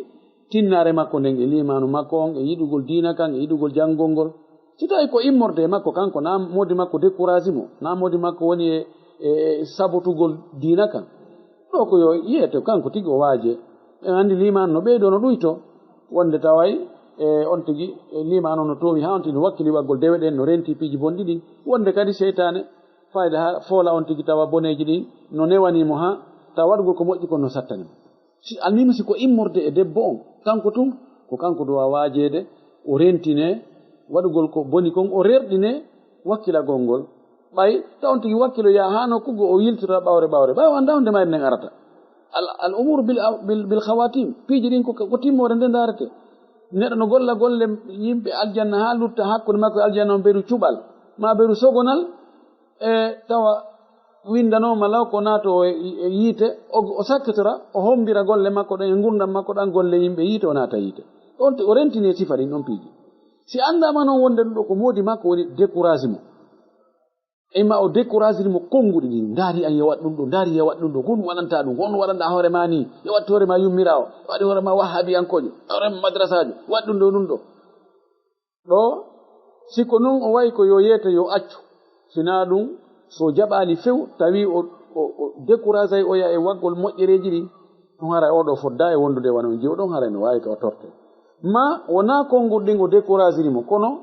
tinnaare makko nden e liimaanu makko on, e yiɗugol diina kan, e yiɗugol janngol ngol. Si tawii ko immorde e makko kanko, naa moodi makko décourage mo, naa moodi makko woni e, e sabotugol diina kan. Ɗoo ko yo yeete kanko tigi o waajee. En anndi liimaanu no ɓeydoo, no ɗuytoo. Wonde taway, e, on tigi, e, liimaanu on no toowi haa on tigi no wakkili waɗugol dewe ɗen, no renti piiji bonɗi ɗin. Wonde kadi seytaane fayda haa foola on tigi tawa boneeji ɗin no newanii mo haa tawa waɗugol ko moƴƴi kon no sattani mo. Si, almiimi si ko immorde e debbo on, kanko tun, ko kanko duwaa waajeede, o rentinee waɗugol ko boni kon, o rerɗinee wakkilagol ngol. Ɓay taw on tigi wakkiloyaa haa nokku goo o yiltora ɓawre ɓawre. Ɓay o anndaa honde mayre nden arata. Al, al umuru bil, bil, bil khawatim. Piiji ɗin ko, ko timmoore nde ndaarete. Neɗɗo no golla golle yimɓe aljanna haa lutta hakkunde makko e aljanna on beru cuɓal, maa beru sogonal, e tawa winndanooma law ko naato e, e yiite, o, o sakkitora, o hommbira golle makko ɗen e ngurndan makko ɗan, golle yimɓe yiite, o naata yiite. Ɗon te o rentini e sifa ɗin ɗon piiji. Si anndaama non wonde ɗum ɗo ko moodi makko woni décourage mo. E ma o découragiri mo konnguɗi ɗin. Ndaari an, yo waɗ ɗum ɗo, ndaari yo waɗ ɗum ɗo. Ko honɗum waɗanta ɗum? Ko honɗum waɗanta hoore ma ni? Yo waɗ hoore ma yummiraawo, yo waɗ hoore ma wahhabiyankoojo, hoore ma madrasaajo, waɗ ɗum ɗo, ɗum ɗo. Ɗo, si ko non o wayi ko yo yeete, yo accu. Si naa ɗum, so jaɓaali few, tawi o, o, o découragay oya e waggol moƴƴereeji ɗin, ɗum haray oo ɗoo foddaa e wondude e wano on jiwo ɗon, haray no waawi ka o torte. Ma wonaa konnguɗi ɗin o découragiri mo, kono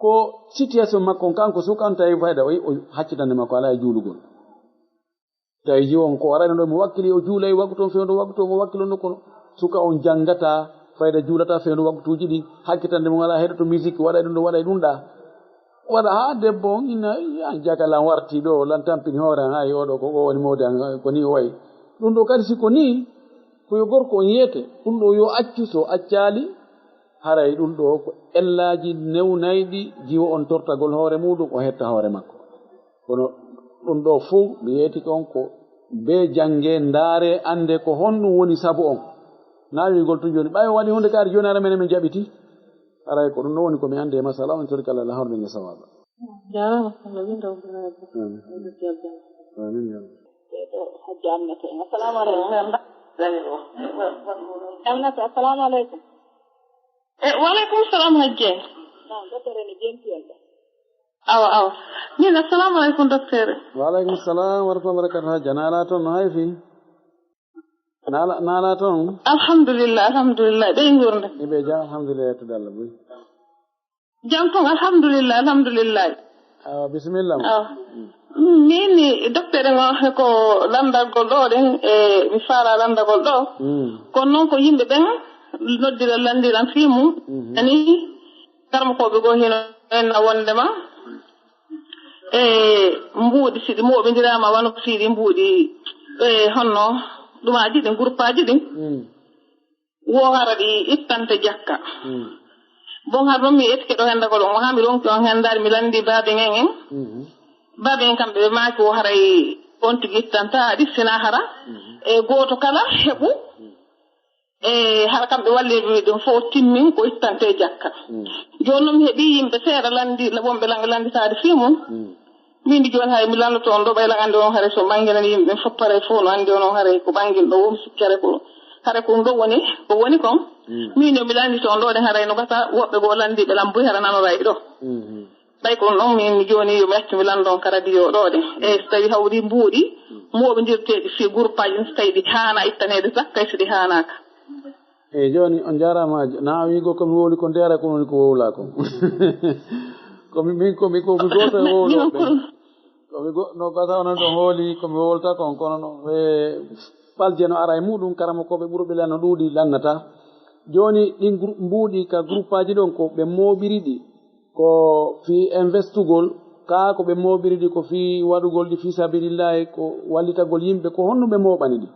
ko situation makko on, kanko suka on tawi fayda, o, o haccitande makko alaa e juulugol. Tawi jiwo on ko arayno ɗo mo wakkili, o juulay waktu on fewndo waktu on, o wakkilo no kono suka on janngataa fayda, juulataa fewndo waktuuji ɗin, hakkitande mo alaa, heɗoto musique, waɗay ɗum ɗo, waɗay ɗum ɗaa. Waɗa haa debbo on ina, "An jaka lan warti ɗo, lan tampini hoore an, hay oo ɗoo ko, ko woni moodi an, ko nii o wayi." Ɗum ɗo kadi si ko nii, ko yo gorko on yeete, ɗum ɗo yo accu, so accaali, haray ɗum ɗo ko ellaaji newnayɗi jiwo on tortagol hoore muuɗum, o hetta hoore makko. Kono ɗum ɗo fow mi yeetike on ko bee janngee, ndaaree, anndee ko honɗum woni sabu on. Naa wiigol tun jooni, ɓay o waɗi huunde kaari jooni, hara menen men jaɓiti. Haray ko ɗum ɗo woni ko mi anndi e masala on, tori kala la hawrde nge sawaaba. Jaaraama, Allah winda on baraaji. Amin. Amin, ya Allah. Ɓe ɗo Hajji Aminata en. Assalamu aleykum. Aminata, assalamu aleykum. E, wa aleykum salam, Hajji. Naam, ɓeddere no jenti en ɗo. Awa, awa. Min, assalamu alaikum, docteur. Wa alaikum salam wa rahmatullahi wa barakatuh. Hajja, naalaa ton no hay fii? Naala, naalaa ton? Alhamdulillah, alhamdulillah. Ɓe ngurnde. Iɓe jam, alhamdulillah, yettude Allah buy. Jam ton, alhamdulillah, alhamdulillah. Awa, bisimilla. Awa. Min ni, docteur, ngo ko lanndagol ɗo ɗen, e mi faala lanndagol ɗo. Mm. Kono noon ko yimɓe ɓen noddira lanndiran fii mum. Mhm. Ani, karamokooɓe goo hino en na wonde ma. E mbuuɗi, si ɗi mooɓindiraama, wano fii ɗi mbuuɗi, e honno ɗumaaji ɗin, guruppaaji ɗin, mm, wo hara ɗi ittante jakka. Mm. Bon, har non mi etike ɗo hendagol on, haa mi ronki on hendaade, mi lanndi baaben en en. Mhm. Baaben en kamɓe ɓe maaki wo haray on tigi ittantaa ɗi, sinaa hara, mhm, e gooto kala heɓu. Mm. E hara kamɓe wallirde ɗum fof timmin ko ittante jakka. Mm. Jooni noon mi heɓii yimɓe seeɗa lanndi, wonɓe lan lannditaade fii mum. Mm. Min di jooni hay mi lanndoto on ɗo ɓay lan anndi on haray so ɓanginani yimɓe ɓen fof paray fof no anndi on on haray ko ɓangin ɗo won sikki haray ko, haray ko ɗum ɗo woni, ko woni kon. Mm. Min yo mi lanndito on ɗo ɗen haray no gasa woɓɓe goo lanndiiɓe lan buy hara nanoray ɗo. Mhm. Ɓay ko ɗum ɗon, min jooni yo mi accu mi lanndon ka radio ɗoo ɗen. E so tawii hawri mbuuɗi mooɓindirteeɗi fii guruppaaji ɗin, so tawii ɗi haanaa ittaneede zakka, e so ɗi haanaaka. Eey, jooni on jaaraama, na wiigol ko mi wowli kon, de haray ko woni ko wowlaa kon. Ko mi, min ko mi, ko mi gooto e wowlooɓe ɓen. Ko mi go-, no gasa onon ɗon hooli ko mi wowlata kon, kono no ɓe falje no ara e muɗum, karamokooɓe ɓurɓe lan no ɗuuɗi lannataa. Jooni ɗin gru-, mbuuɗi ka guruppaaji ɗon ko ɓe mooɓiri ɗi. Ko fii investugol, kaa ko ɓe mooɓiri ɗi ko fii waɗugol ɗi fii sabilillahi, ko wallitagol yimɓe, ko honno ɓe mooɓani ɗi?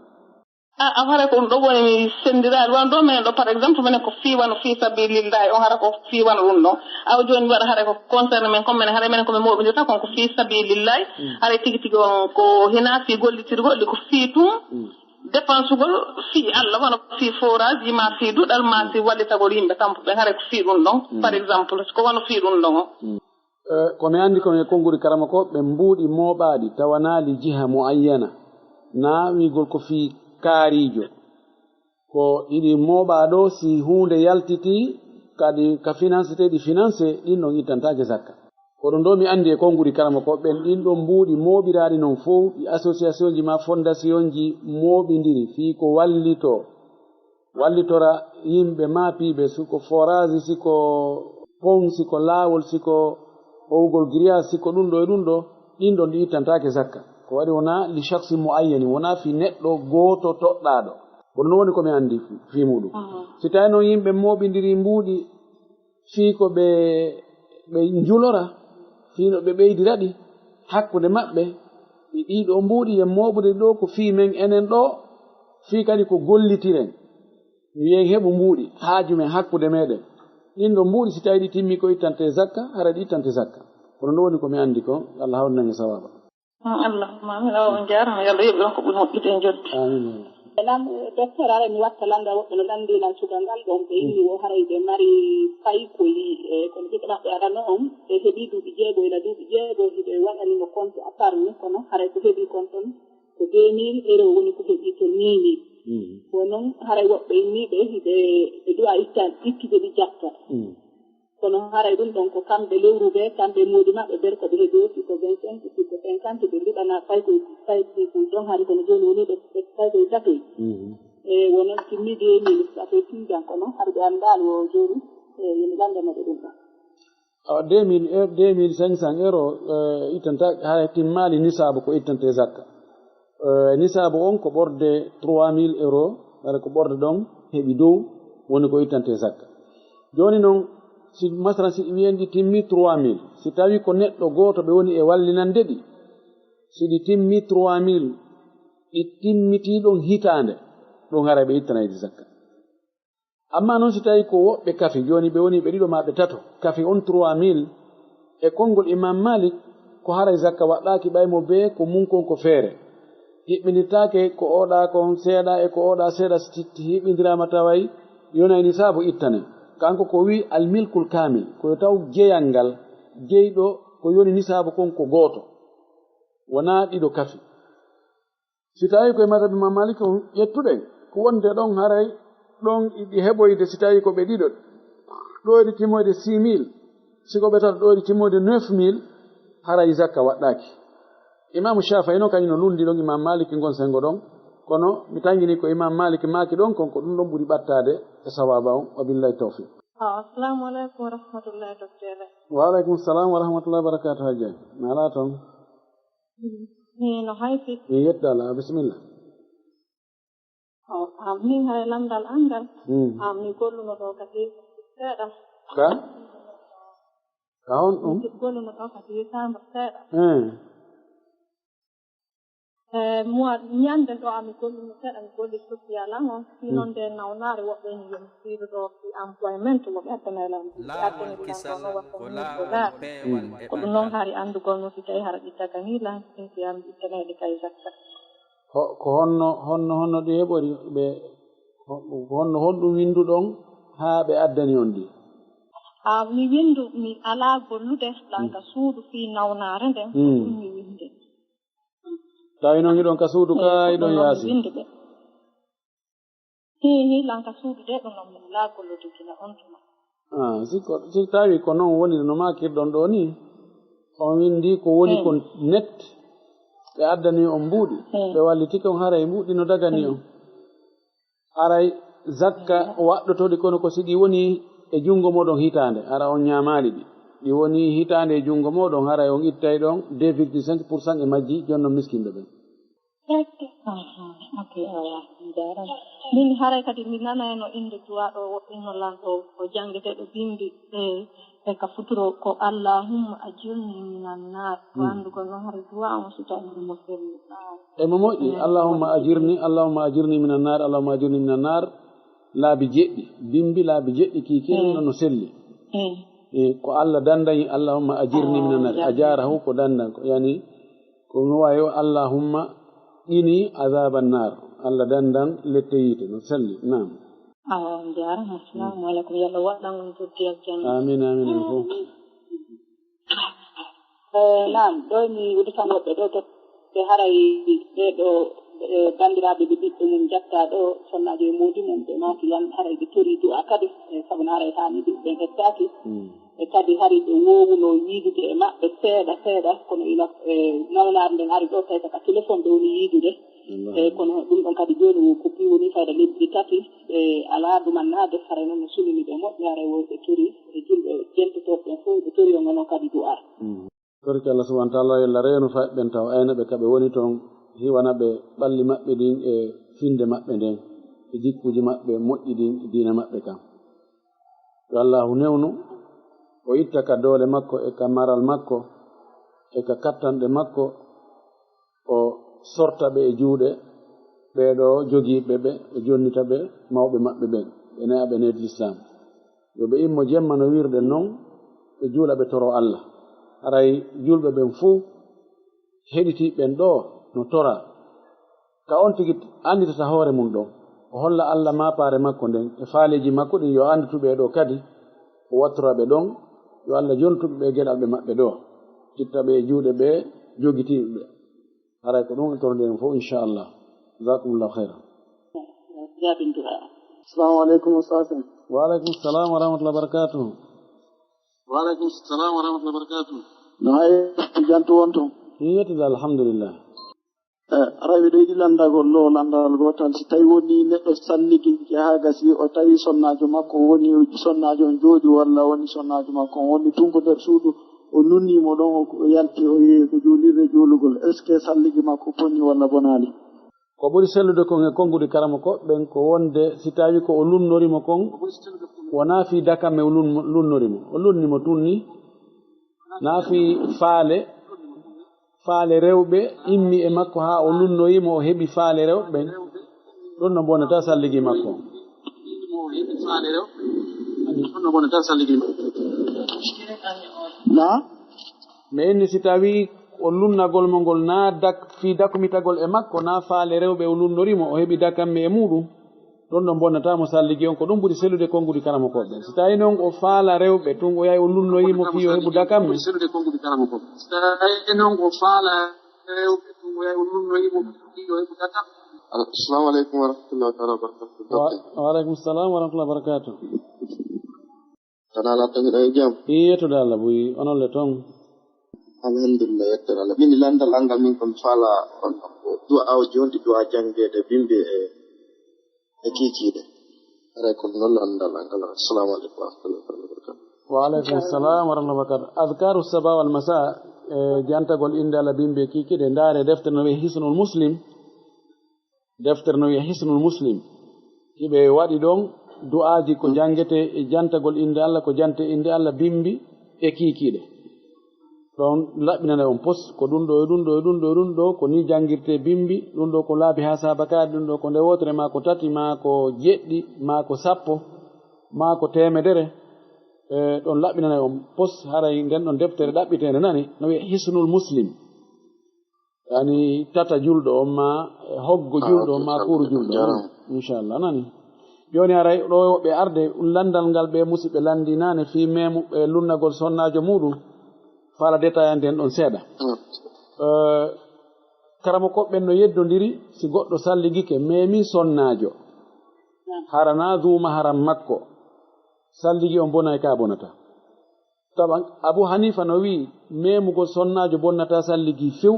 A, a, hara ko ɗum ɗo woni mi senndiraali. Wano ɗo menen ɗo, par exemple, menen ko fii wano fii sabilillahi on, hara ko fii wano ɗum ɗon. Awa jooni mi waɗa hara ko concerne men, comme menen, hara menen ko mi mooɓindirta kon ko fii sabilillahi. Mm. Hara tigi tigi on ko hinaa fii gollitirgol ɗi, ko fii tun. Mm. Dépensugol fii Alla, wano fii forage, maa fii duɗal, maa fii wallitagol yimɓe tampuɓe, haray ko fii ɗun ɗon, mm, par exemple, ko wano fii ɗun ɗon on. Mm. Eh, ko mi anndi kon e konngudi karama ko ɓe mbuuɗi mooɓaaɗi tawanaali jiha muayyana, naa wiigol ko fii kaariijo. Ko iɗi mooɓaa ɗoo, si huunde yaltitii, kadi ka finansete ɗi finanse, ɗin ɗon ittantaake zakka. Kono ɗo mi anndi e konngudi karama ko ɓen ɗin ɗon mbuuɗi mooɓiraaɗi non fow, ɗi associationji maa fondationji mooɓindiri fii ko wallitoo, wallitora yimɓe maapiiɓe, si ko forage, si ko pont, si ko laawol, si ko owgol grillage, si ko ɗum ɗo e ɗum ɗo, ɗin ɗon ɗi ittantaake zakka. Ko waɗi wonaa li shakhsi muayyani, wonaa fii neɗɗo gooto toɗɗaaɗo. Kono ɗum woni ko mi anndi fii muɗum. Mhm. Si tawii noon yimɓe mooɓindiri mbuuɗi, fii ko ɓe, ɓe njulora, fii no ɓe ɓeydira ɗi hakkunde maɓɓe, e ɗii ɗoo mbuuɗi, e mooɓude ɗoo ko fii men enen ɗoo, fii kadi ko gollitiren. Wiyen heɓu mbuuɗi, haaju men hakkunde meɗen. Ɗin ɗoo mbuuɗi, si tawii ɗi timmi ko ittante zakka, hara ɗi ittante zakka. Kono ɗum woni ko mi anndi kon, Allah hawrinan e sawaaba. Mm, Allahumma amin. Awa, on jaaraama. Yo Allah yoɓ on ko ɓuri moƴƴude e njoɓdi. Amin. E lan, eh, docteur, aray mi watta lannda woɓɓe no lanndii lan suka ngal ɗon, ɓe inni wo haray ɓe mari paykoy, eh, kono ɓiɓɓe maɓɓe arano on, ɓe heɓii duuɓi jeego, ila duuɓi jeego hiɓe waɗani mo compte à part ni, kono haray ko heɓii kon ton ko deux mille euro woni ko heɓii ton nii nii. Mhm. Ko non haray woɓɓe inni ɓe hiɓe, ɓe duwa itta, ittude ɗi jakka. Mhm. Kono haray ɗum ɗon ko kamɓe lewru ɓe, kamɓe moodi maɓɓe ɓe ko ɓe heɓi aussi ko vingt-cinq, si ko cinquante, ɓe liɓana fay ko, fay ko ɗum ɗon hari kono jooni woni ɓe, ɓe fay ko tatoy. Mhm. E wonon timmi deux mille, ça fait six ans, kono hari ɓe anndaali wo jooni, e yo mi lanndano ɓe ɗum ɗon. Awa, deux mille, e, deux mille cinq cents euro, e, ittanta, haray timmaali nisaabu ko ittante zakka. Eh, nisaabu on ko ɓorde trois mille euros, walla ko ɓorde ɗon heɓi dow, woni ko ittante zakka. Jooni non, si masalan, si wiyen ɗi timmi trois mille, si tawi ko neɗɗo gooto ɓe woni e wallinande ɗi, si ɗi timmi trois mille, ɗi timmitii ɗon hitaande, ɗon haray ɓe ittanay ɗi zakka. Ammaa non si tawii ko woɓɓe kafi, jooni ɓe wonii ɓe ɗiɗo maa ɓe tato, kafi on trois mille, e konngol Imaam Maalik, ko haray zakka waɗɗaaki ɓay mo bee ko mun kon ko feere. Hiɓɓindirtaake ko oɗa kon seeɗa e ko oɗa seeɗa si titti hiɓɓindiraama taway yonay nisaabu ittane. Kanko ko wi'i al milkul kaamil, ko yo taw jeyal ngal, jeyɗo ko yoni nisaabu kon ko gooto, wonaa ɗiɗo kafi. Si tawii koye madhabi Imaam Maalik on ƴettuɗen, ko wonde ɗon haray ɗon iɗi heɓoyde si tawii ko ɓe ɗiɗo, ɗo iɗi timmoyde six mille, si ko ɓe tato ɗo iɗi timmoyde neuf mille, Haray zakka waɗɗaaki. Imaamu Shaafi'i non kañum no lunndi ɗon, Imaam Maaliki ngon senngo ɗon. Kono mi tanngini ko Imaam Maaliki maaki ɗon kon, ko ɗum ɗon ɓuri ɓattaade e sawaaba on. Wa billahi tawfiq. Ah, assalamu alaikum wa rahmatullahi, docteur. Wa alaikum salam wa rahmatullahi wa barakatuh, Hajja. Mala ton. Mm. Ni no hayti? Mi yetta la, bismillah. Oh, ah, min hay lamndal an ngal. Mm. Ah, mi golluno ɗo ka seeɗa. Ka? Ka honɗum? Mi golluno ɗo ka décembre seeɗa. Eh. Eh, moi, ñande ɗo ami golluno seeɗa, mi golli social an on. Si non nde nawnaare woɓɓe ni yo mi fiiru ɗo fi employment mo ɓe addanay lan. Ɓe addani lan ɗo no watta ni ko laaɓi. Mm. Ko ɗum non hari anndugol no si tawi hara ɓe daganay lan, sinti am ɓe ittanayɗe kay zakka. Ho-, ko honno, honno, honno ɗi heɓori ɓe, ho-, ko honno, honɗum winnduɗon haa ɓe addani on ɗi? Ah, mi winndu, mi alaa gollude, ɗan ka suudu fii nawnaare nden, ko ɗum mi winndi. Tawi non hiɗon ka suudu ka, hiɗon yaasi? Winndu ɓe. Hi, hi, lan ka suudu de, ɗum non mi alaa gollude gila on tuma. Ah, si ko, si tawi ko non woni no maakirɗon ɗo ni, on winndi ko woni kon net, ɓe addani on mbuuɗi, ɓe wallitike on haray mbuuɗi no dagani on. Haray zakka waɗɗotooɗi kono ko si ɗi woni e junngo mooɗon hitaande, hara on ñaamaali ɗi. Ɗi woni hitaande e junngo mooɗon, haray on ittay ɗon deux virgule cinq pour cent e majji, jonnon miskinɓe ɓen. Aha, ok, awa, mi jaaraama. Min haray kadi mi nanayno innde duwaa ɗo, woɗɗinno lan ɗo, ko janngeteeɗo binndi e, e ka futuro ko Allahumma ajirni minan naar. Ko anndugol non haray duwaa on si tawii mo selli. Ah. E mo moƴƴi, Allahumma ajirni, Allahumma ajirni minan naar, Allahumma ajirni minan naar. Laabi jeɗɗi, bimbi laabi jeɗɗi kii kelen no selli. E, ko Allah dandani, Allahumma ajirni minan naar. A jaarahu ko dandan ko, yani, Ko mi wa'i o, Allahumma qini azaban nar. Allah dandan lette yiite, no selli. Naam. Awa, on jaaraama. Assalamu aleykum. Yo Allah waɗan on zurriyal janna. Amin, amin, en fof. Eh, naam, ɗo mi udditan woɓɓe ɗo to, ɓe haray ɓe ɗo, eh, banndiraaɓe ɓe ɓiɓɓe mum jatta ɗo, sonnaajo e moodi mum, ɓe maaki lan haray ɓe tori du'a kadi, eh, sabu no haray haani ɓiɓɓe ɓen hettaaki. Mm. E kadi hari ɓe woowuno yiidude e maɓɓe seeɗa seeɗa, kono ila, e, nawnaare nden ari ɗo, tawi ko ka telefon ɓe woni yiidude. Wallaahi. E, kono ɗum ɗon kadi jooni wo ko piiwoni fayda lebbi tati, ɓe alaa dumannaade, hara noon no sunini ɓe moƴƴi, hara wo ɓe tori e julɓe jentotooɓe ɓen fof, ɓe tori on onon kadi du'aare. Mm. Torki Allah subhanahu wa ta'ala, yo Allah reenu fayɓe ɓen taw ayna ɓe ka ɓe woni ton, hiwana ɓe ɓalli maɓɓe ɗin e finde maɓɓe nden, e jikkuuji maɓɓe moƴƴi ɗin e diina maɓɓe kan. Yo Allaahu newnu, o itta ka doole makko e ka maral makko e ka kattanɗe makko, o sorta ɓe e juuɗe ɓee ɗoo jogiiɓe ɓe, o jonnita ɓe mawɓe maɓɓe ɓen, ɓe ne'aɓe nehdi Lislaam. Yo ɓe immo jemma no wi'irɗen non, ɓe juula, ɓe toroo Alla. Haray juulɓe ɓen fuu heɗitiiɓe ɓen ɗoo no toraa. Ka on tigi annditata hoore mun ɗon, o holla Alla maapaare makko nden e faaleeji makko ɗin, yo annditu ɓee ɗoo kadi, o wattora ɓe ɗon, yo Alla jontu ɓe e geɗalɓe maɓɓe ɗoo, itta ɓe e juuɗe ɓe jogitiiɓe ɓe. Haray ko ɗum e tornde en fof, inchallah. Jazakumullahu khairan. Jaabin du'a. Assalamu aleykum, Oustaz. Wa aleykum salam wa rahmatullahi wa barakatuh. Wa aleykum salam wa rahmatullahi wa barakatuh. No hay jantu won ton? Yettude, alhamdulillah. Eh, aray miɗo yiɗi lanndagol ɗo lanndal gootal. Si tawi woni neɗɗo salligi, yaha gasi, o tawi sonnaajo makko woni, sonnaajo on jooɗi, walla woni sonnaajo makko on woni tun ko nder suudu, o nunni mo ɗon, o yalti, o yehi ko juulirde juulugol. Est-ce que salligi makko bonni walla bonaali? Ko ɓuri sellude kon e konnguɗi karamokooɓe ɓen ko wonde si tawi ko o lunnori mo kon, wonaa fii dakamme o lun-, lunnori mo. O lunni mo tun ni, naa fii faale, faale rewɓe immi e makko haa o lunnoyi mo, o heɓi faale rewɓe ɓen. Ɗun no bonata salligi makko. Naa? Mi inni si tawii o lunnagol mo ngol naa dak-, fii dakumitagol e makko, naa faale rewɓe o lunnori mo, o heɓi dakamme e muuɗum, ɗon ɗon bonnata mo salligi on, ko ɗum ɓuri sellude konnguɗi karamokooɓe ɓen. Si tawii non o faala rewɓe tun, o yahi o lunnoyi mo fii o heɓu dakamme. Assalamu aleykum wa rahmatullahi taala wa barakatuh. Wa, wa aleykum salam wa rahmatullahi wa barakatuh. Tanaa Laata, hiɗa e jam? Yettude Allah buy, onon le ton. Alhamdulillah, yettere Allah. Min lanndal an ngal min kon faala on du'a o jonɗi du'a janngeede bimbi e, e kiikiiɗe. Haray ko non lanndal an ngal. Assalamu aleykum wa rahmatullahi wa barakatuh. Wa aleykum assalam wa rahmatullahi wa barakatuh. Adkaru saba wal masa, e jantagol innde Allah bimbi e kiikiiɗe. Ndaare deftere no wi'ee Hisnul Muslim. Deftere no wi'ee Hisnul Muslim. Hiɓe waɗi ɗon du'aaji ko janngetee e jantagol innde Allah, ko jantee innde Allah bimbi e kiikiiɗe. Ɗon laɓɓinanay on pos, ko ɗun ɗoo e ɗun ɗoo e ɗun ɗoo e ɗun ɗoo, ko nii janngirtee bimbi, ɗun ɗoo ko laabi haa saabakaade, ɗun ɗoo ko nde wootere maa ko tati maa ko jeɗɗi maa ko sappo maa ko teemedere. E, ɗon laɓɓinanay on pos, haray nden ɗon deftere ɗaɓɓiteende nani, no wi'ee Hisnul Muslim. Yani tata julɗo on maa hoggo julɗo on maa kuuru julɗo on. Inchallah, nani. Jooni haray ɗoo ɓe arde lanndal ngal ɓe musiɓɓe lanndii naane fii meemu, e lunnagol sonnaajo muuɗum. Faala détaillande en ɗon seeɗa. Eh, karamokooɓe ɓen no yeddondiri si goɗɗo salligike meemi sonnaajo. Hara naa duu maharam makko. Salligi on bonay ka bonata. Taban, Abu Hanifa no wi'i, meemugol sonnaajo bonnataa salligi few.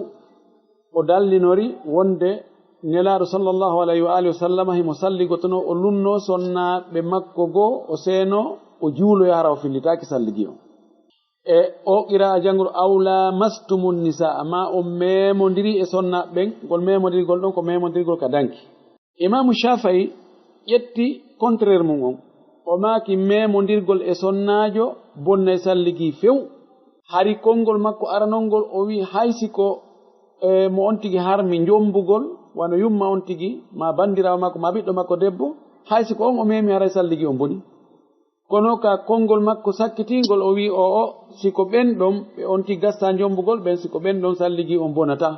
O dallinori wonde Nelaaɗo sallallahu alayhi wa alihi wa sallama himo salligotonoo, o lunnoo sonnaaɓe makko goo, o seenoo, o juuloya hara o fillitaaki salligi on. E o qira'a janngol, "Aw lamastumun nisaa", maa on meemondiri e sonnaaɓe ɓen, ngol meemondirgol ɗon ko meemondirgol ka danki. Imaamu Shaafi'i ƴetti contraire mun on. O maaki meemondirgol e sonnaajo bonnay salligi few. Hari konngol makko aranol ngol, o wi'i hay si ko, e, mo on tigi harmi njombugol, wano yumma on tigi, maa banndiraawo makko, maa ɓiɗɗo makko debbo, hay si ko on o meemi haray salligi on boni. Kono ka konngol makko sakkitingol, o wi'i, "O'o, si ko ɓen ɗon, ɓe on tigi gasta njombugol ɓen, si ko ɓen ɗon salligi on bonata."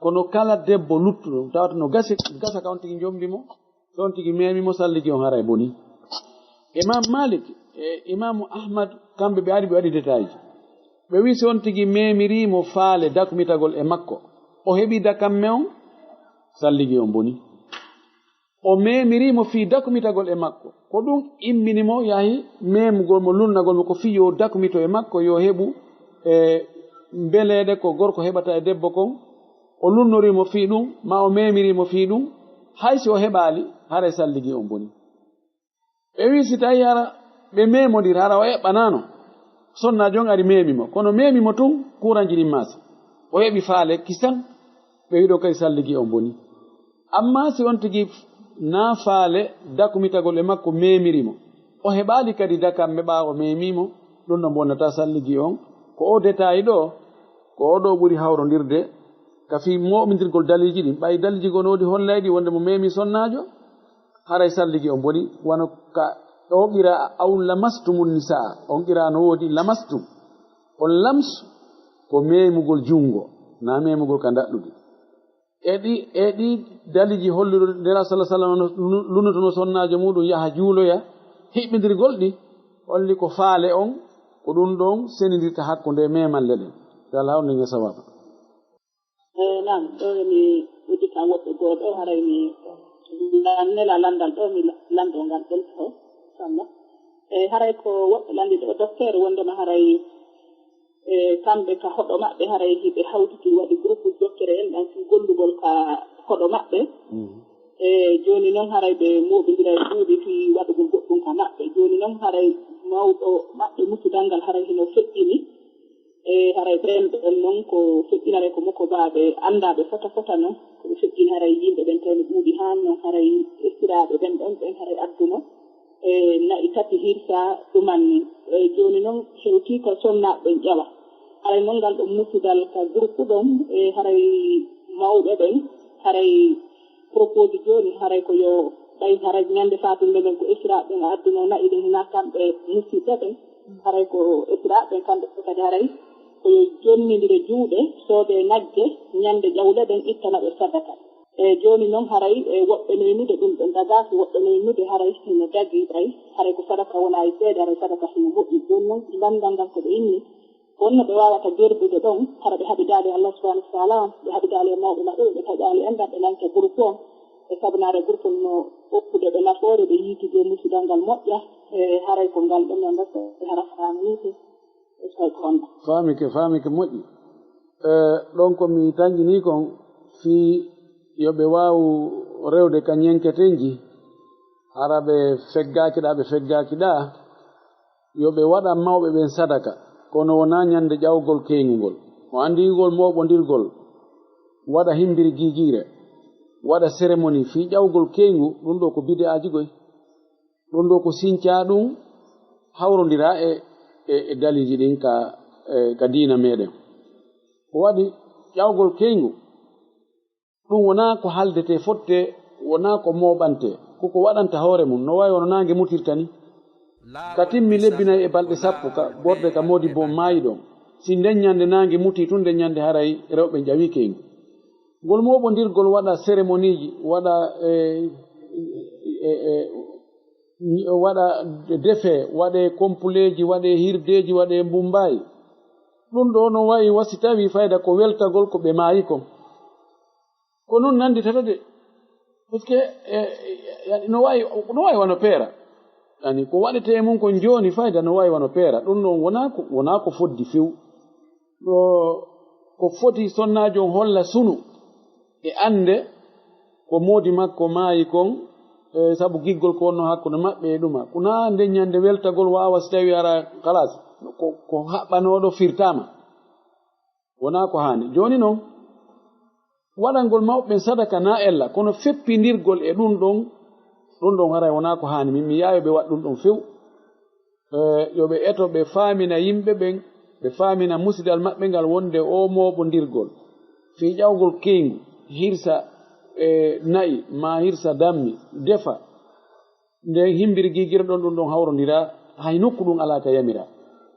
Kono kala debbo luttuɗo, tawata no gasi, gasa ka on tigi njombi mo, si on tigi meemi mo, salligi on haray boni. Imam Malik e Imaamu Ahmad, kamɓe ɓe ari ɓe waɗi détail ji. Ɓe wi'i si on tigi meemirii mo faale dakmitagol e makko, o heɓi dakamme on, salligi on boni. O meemirii mo fii dakmitagol e makko. Ko ɗun immini mo yahi meemugol mo, lunnagol mo ko fii yo dakmito e makko, yo heɓu e mbeleeɗe ko gorko heɓata e debbo kon. O lunnorii mo fii ɗun, maa o meemirii mo fii ɗun, hay si o heɓaali, haray salligi on boni. Ɓe wi'i si tawii hara ɓe meemondiri, hara o eɓɓanaano, sonnaajo on ari meemi mo. Kono meemi mo tun, kuuranji ɗin maasi. O heɓi faale kisan, ɓe wi'i ɗon kadi salligi on boni. Ammaa si on tigi naa faale dakmitagol e makko meemiri mo, o heɓaali kadi dakamme ɓaawo meemii mo, ɗun ɗon bonnataa salligi on. Ko oo détail ɗoo, ko oo ɗoo ɓuri hawrondirde ka fii mooɓindirgol daliiji ɗin. Ɓay daliiji goo no woodi hollayɗi wonde mo meemii sonnaajo, haray salligi on boni, wano ka o qira'a, "Aw lamastumun nisaa", on qira'a no woodi lamastum. On lamsu ko meemugol junngo, naa meemugol ka ndaɗɗudi. E ɗi, e ɗi daliiji holluɗo Nelaaɗo sallallahu alaihi wasallam no lu-, lunnotonoo sonnaajo muuɗum yaha juuloya, hiɓɓindirgol ɗi, holli ko faale on, ko ɗun ɗon senindirta hakkunde meemalle ɗen. Yo Allah hawnu en e sawaaba. Eh, naam, ɗo mi udditan woɓɓe goo ɗo, haray mi la-, nela lanndal ɗo, mi la-, lanndoo ngal ɗon to, inshallah. Eh, haray ko woɓɓe lanndi ɗo, docteur, wondema haray, eh, kamɓe ka hoɗo maɓɓe, haray hiɓe hawtiti waɗi groupe docteur en ɗan fii gollugol ka hoɗo maɓɓe. Mhm. Eh, jooni non haray ɓe mooɓindiray duuɓi fii waɗugol goɗɗum ka maɓɓe. Jooni non haray mawɗo maɓɓe musidal ngal haray hino feƴƴini. E haray ɓen ɗon non ko feƴƴinare ko mokobaaɓe anndaaɓe fota fota non. Ko ɓe feƴƴini haray yimɓe ɓen tawi no ɗuuɗi haa non haray esiraaɓe ɓen ɗon ɓen haray adduno. E na'i tati hirsa ɗuman ni. E jooni non hewtii ka sonnaaɓe ɓen ƴewa. Haray non ngal ɗon musidal ka groupe ɗon e haray mawɓe ɓen haray propose jooni, haray ko yo ɓay haray ñande faatunde nden ko esiraaɓe ɓen adduno na'i ɗin, hinaa kamɓe musiɓɓe ɓen, haray ko esiraaɓe ɓen kamɓe fof kadi haray ko yo jonnindire juuɗe, soodee nagge, ñande ƴawle ɗen, ittana ɓe sadaka. E jooni non haray e woɓɓe no yinude ɗum ɗon dagaaki, woɓɓe no yinude haray hino dagii ɓay, haray ko sadaka wonaa e seede, haray sadaka hino moƴƴi. Jooni non lanndal ngal ko ɓe inni, wonno ɓe waawata gerdude ɗon, hara ɓe haɓidaali e Allah subhanahu wa ta'ala, ɓe haɓidaali e mawɓe maɓɓe, ɓe taƴaali enɗan, ɓe lanca groupe on, e sabunaare groupe on no okkude ɓe nafoore, ɓe yiitugol musidal ngal moƴƴa, e haray ko ngal ɗon non resta, e hara faaminiike, e tawi ko honno. Faamike, faamike moƴƴi. E, ɗon ko mi tanƴinii kon fii yo ɓe waawu rewde ka ñenketenji, hara ɓe feggaaki ɗaa, ɓe feggaaki ɗaa, yo ɓe waɗan mawɓe ɓen sadaka, kono wonaa ñande ƴawgol keyngu ngol. On anndi ngol mooɓondirgol, waɗa himbiri giigiire, waɗa seremoni fii ƴawgol keyngu, ɗun ɗoo ko bide'aaji goy. Ɗun ɗoo ko sincaa ɗun hawrondiraa e, e, e daliiji ɗin ka, e, ka diina meɗen. Ko waɗi ƴawgol keyngu, ɗun wonaa ko haldetee fottee, wonaa ko mooɓantee, ko ko waɗanta hoore mun, no waawi wano naange mutirta ni. Ka timmi lebbi nay e balɗe sappo ka ɓorde ka moodi bon maayi ɗon. Si nden ñande naange mutii tun, nden ñande haray rewɓe ƴawii keyngu. Ngol mooɓondirgol waɗa seremoniiji, waɗa, e, e, e, waɗa defe, waɗe kompuleeji, waɗe hirdeeji, waɗe mbumbaayi. Ɗun ɗoo no wa'i wa si tawii fayda ko weltagol ko ɓe maayi kon. Ko non nannditata de. Parce que, e, e, no wa'i, no wa'i wano peera. Yani, ko waɗetee mun kon jooni fayda no wa'i wano peera. Ɗun ɗon wonaa ko, wonaa ko foddi few. Ɗo ko foti sonnaajo on holla sunu e annde ko moodi makko maayi kon, e, sabu giggol ko wonno hakkunde maɓɓe e ɗuma. Ko naa nde ñande weltagol waawa si tawi ara kalas, ko, ko haɓɓanooɗo firtaama. Wonaa ko haani. Jooni non, waɗangol mawɓe ɓen sadaka naa ella, kono feppindirgol e ɗun ɗon, ɗun ɗon haray wonaa ko haani. Min mi yaayo ɓe waɗ ɗun ɗon few. E, yo ɓe eto ɓe faamina yimɓe ɓen, ɓe faamina musidal maɓɓe ngal wonde o mooɓondirgol fii ƴawgol keyngu, hirsa, e, na'i, maa hirsa dammi, defa. Nden himbiri giigirɗon ɗun ɗon hawrondira, hay nokku ɗun alaa ka yamira.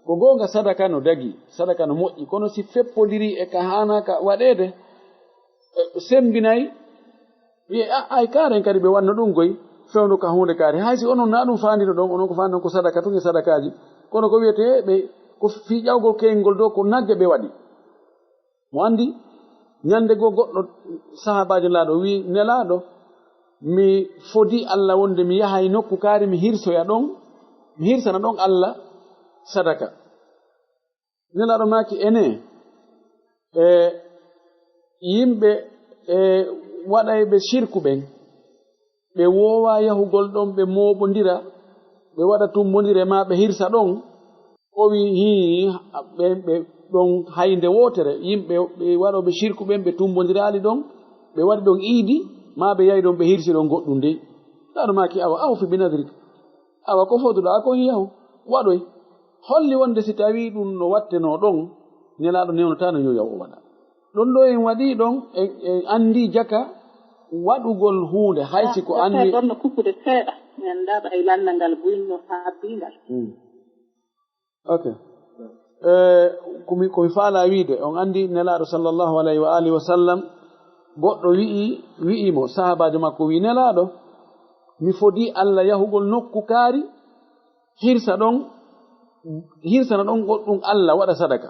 Ko goonga sadaka no dagi, sadaka no moƴƴi, kono si feppondirii e ka haanaa ka waɗeede, e, sembinay, wi'e, "A, ay kaaren kadi ɓe wanno ɗun goy, fewndo ka huunde kaari." Hay si onon naa ɗun faandino ɗon, onon ko faandino ko sadaka tun e sadakaaji. Kono ko wi'etee ɓe, ko fii ƴawgol keyngol ɗoo, ko nagge ɓe waɗi. Mo anndi, ñande goo goɗɗo sahaabaajo Nelaaɗo wi'i, "Nelaaɗo, mi fodii Alla wonde mi yahay nokku kaari, mi hirsoya ɗon, mi hirsana ɗon Alla sadaka." Nelaaɗo maaki, "Enee, e, yimɓe, e, waɗayɓe sirku ɓen, ɓe woowaa yahugol ɗon, ɓe mooɓondira, ɓe waɗa tummbondire maa ɓe hirsa ɗon?" O wi'i, "Hii, ɓen ɓe ɗon haynde wootere, yimɓe ɓe waɗooɓe sirku ɓen, ɓe tummbondiraali ɗon, ɓe waɗi ɗon iidi, maa ɓe yahi ɗon, ɓe hirsi ɗon goɗɗun dey." Nelaaɗo maaki, "Awa, awfi bi nadrik. Awa, ko foduɗaa kon yahu, waɗoy." Holli wonde si tawii ɗun no wattenoo ɗon, Nelaaɗo newnataa no yo yahu o waɗa. Ɗon ɗoo en waɗii ɗon, en, en anndii jaka waɗugol huunde, hay si ko anni. Ɗon no kukkude seeɗa, mi anndaa ba e lannda ngal gulno haa bingal. Mm. Ok. E, ko mi, ko mi faalaa wiide, on anndi Nelaaɗo sallallahu alayhi wa alihi wa sallam, goɗɗo wi'i, wi'i mo, sahaabaajo makko wi'i, "Nelaaɗo, mi fodii Alla yahugol nokku kaari, hirsa ɗon, hirsana ɗon goɗɗun Alla, waɗa sadaka."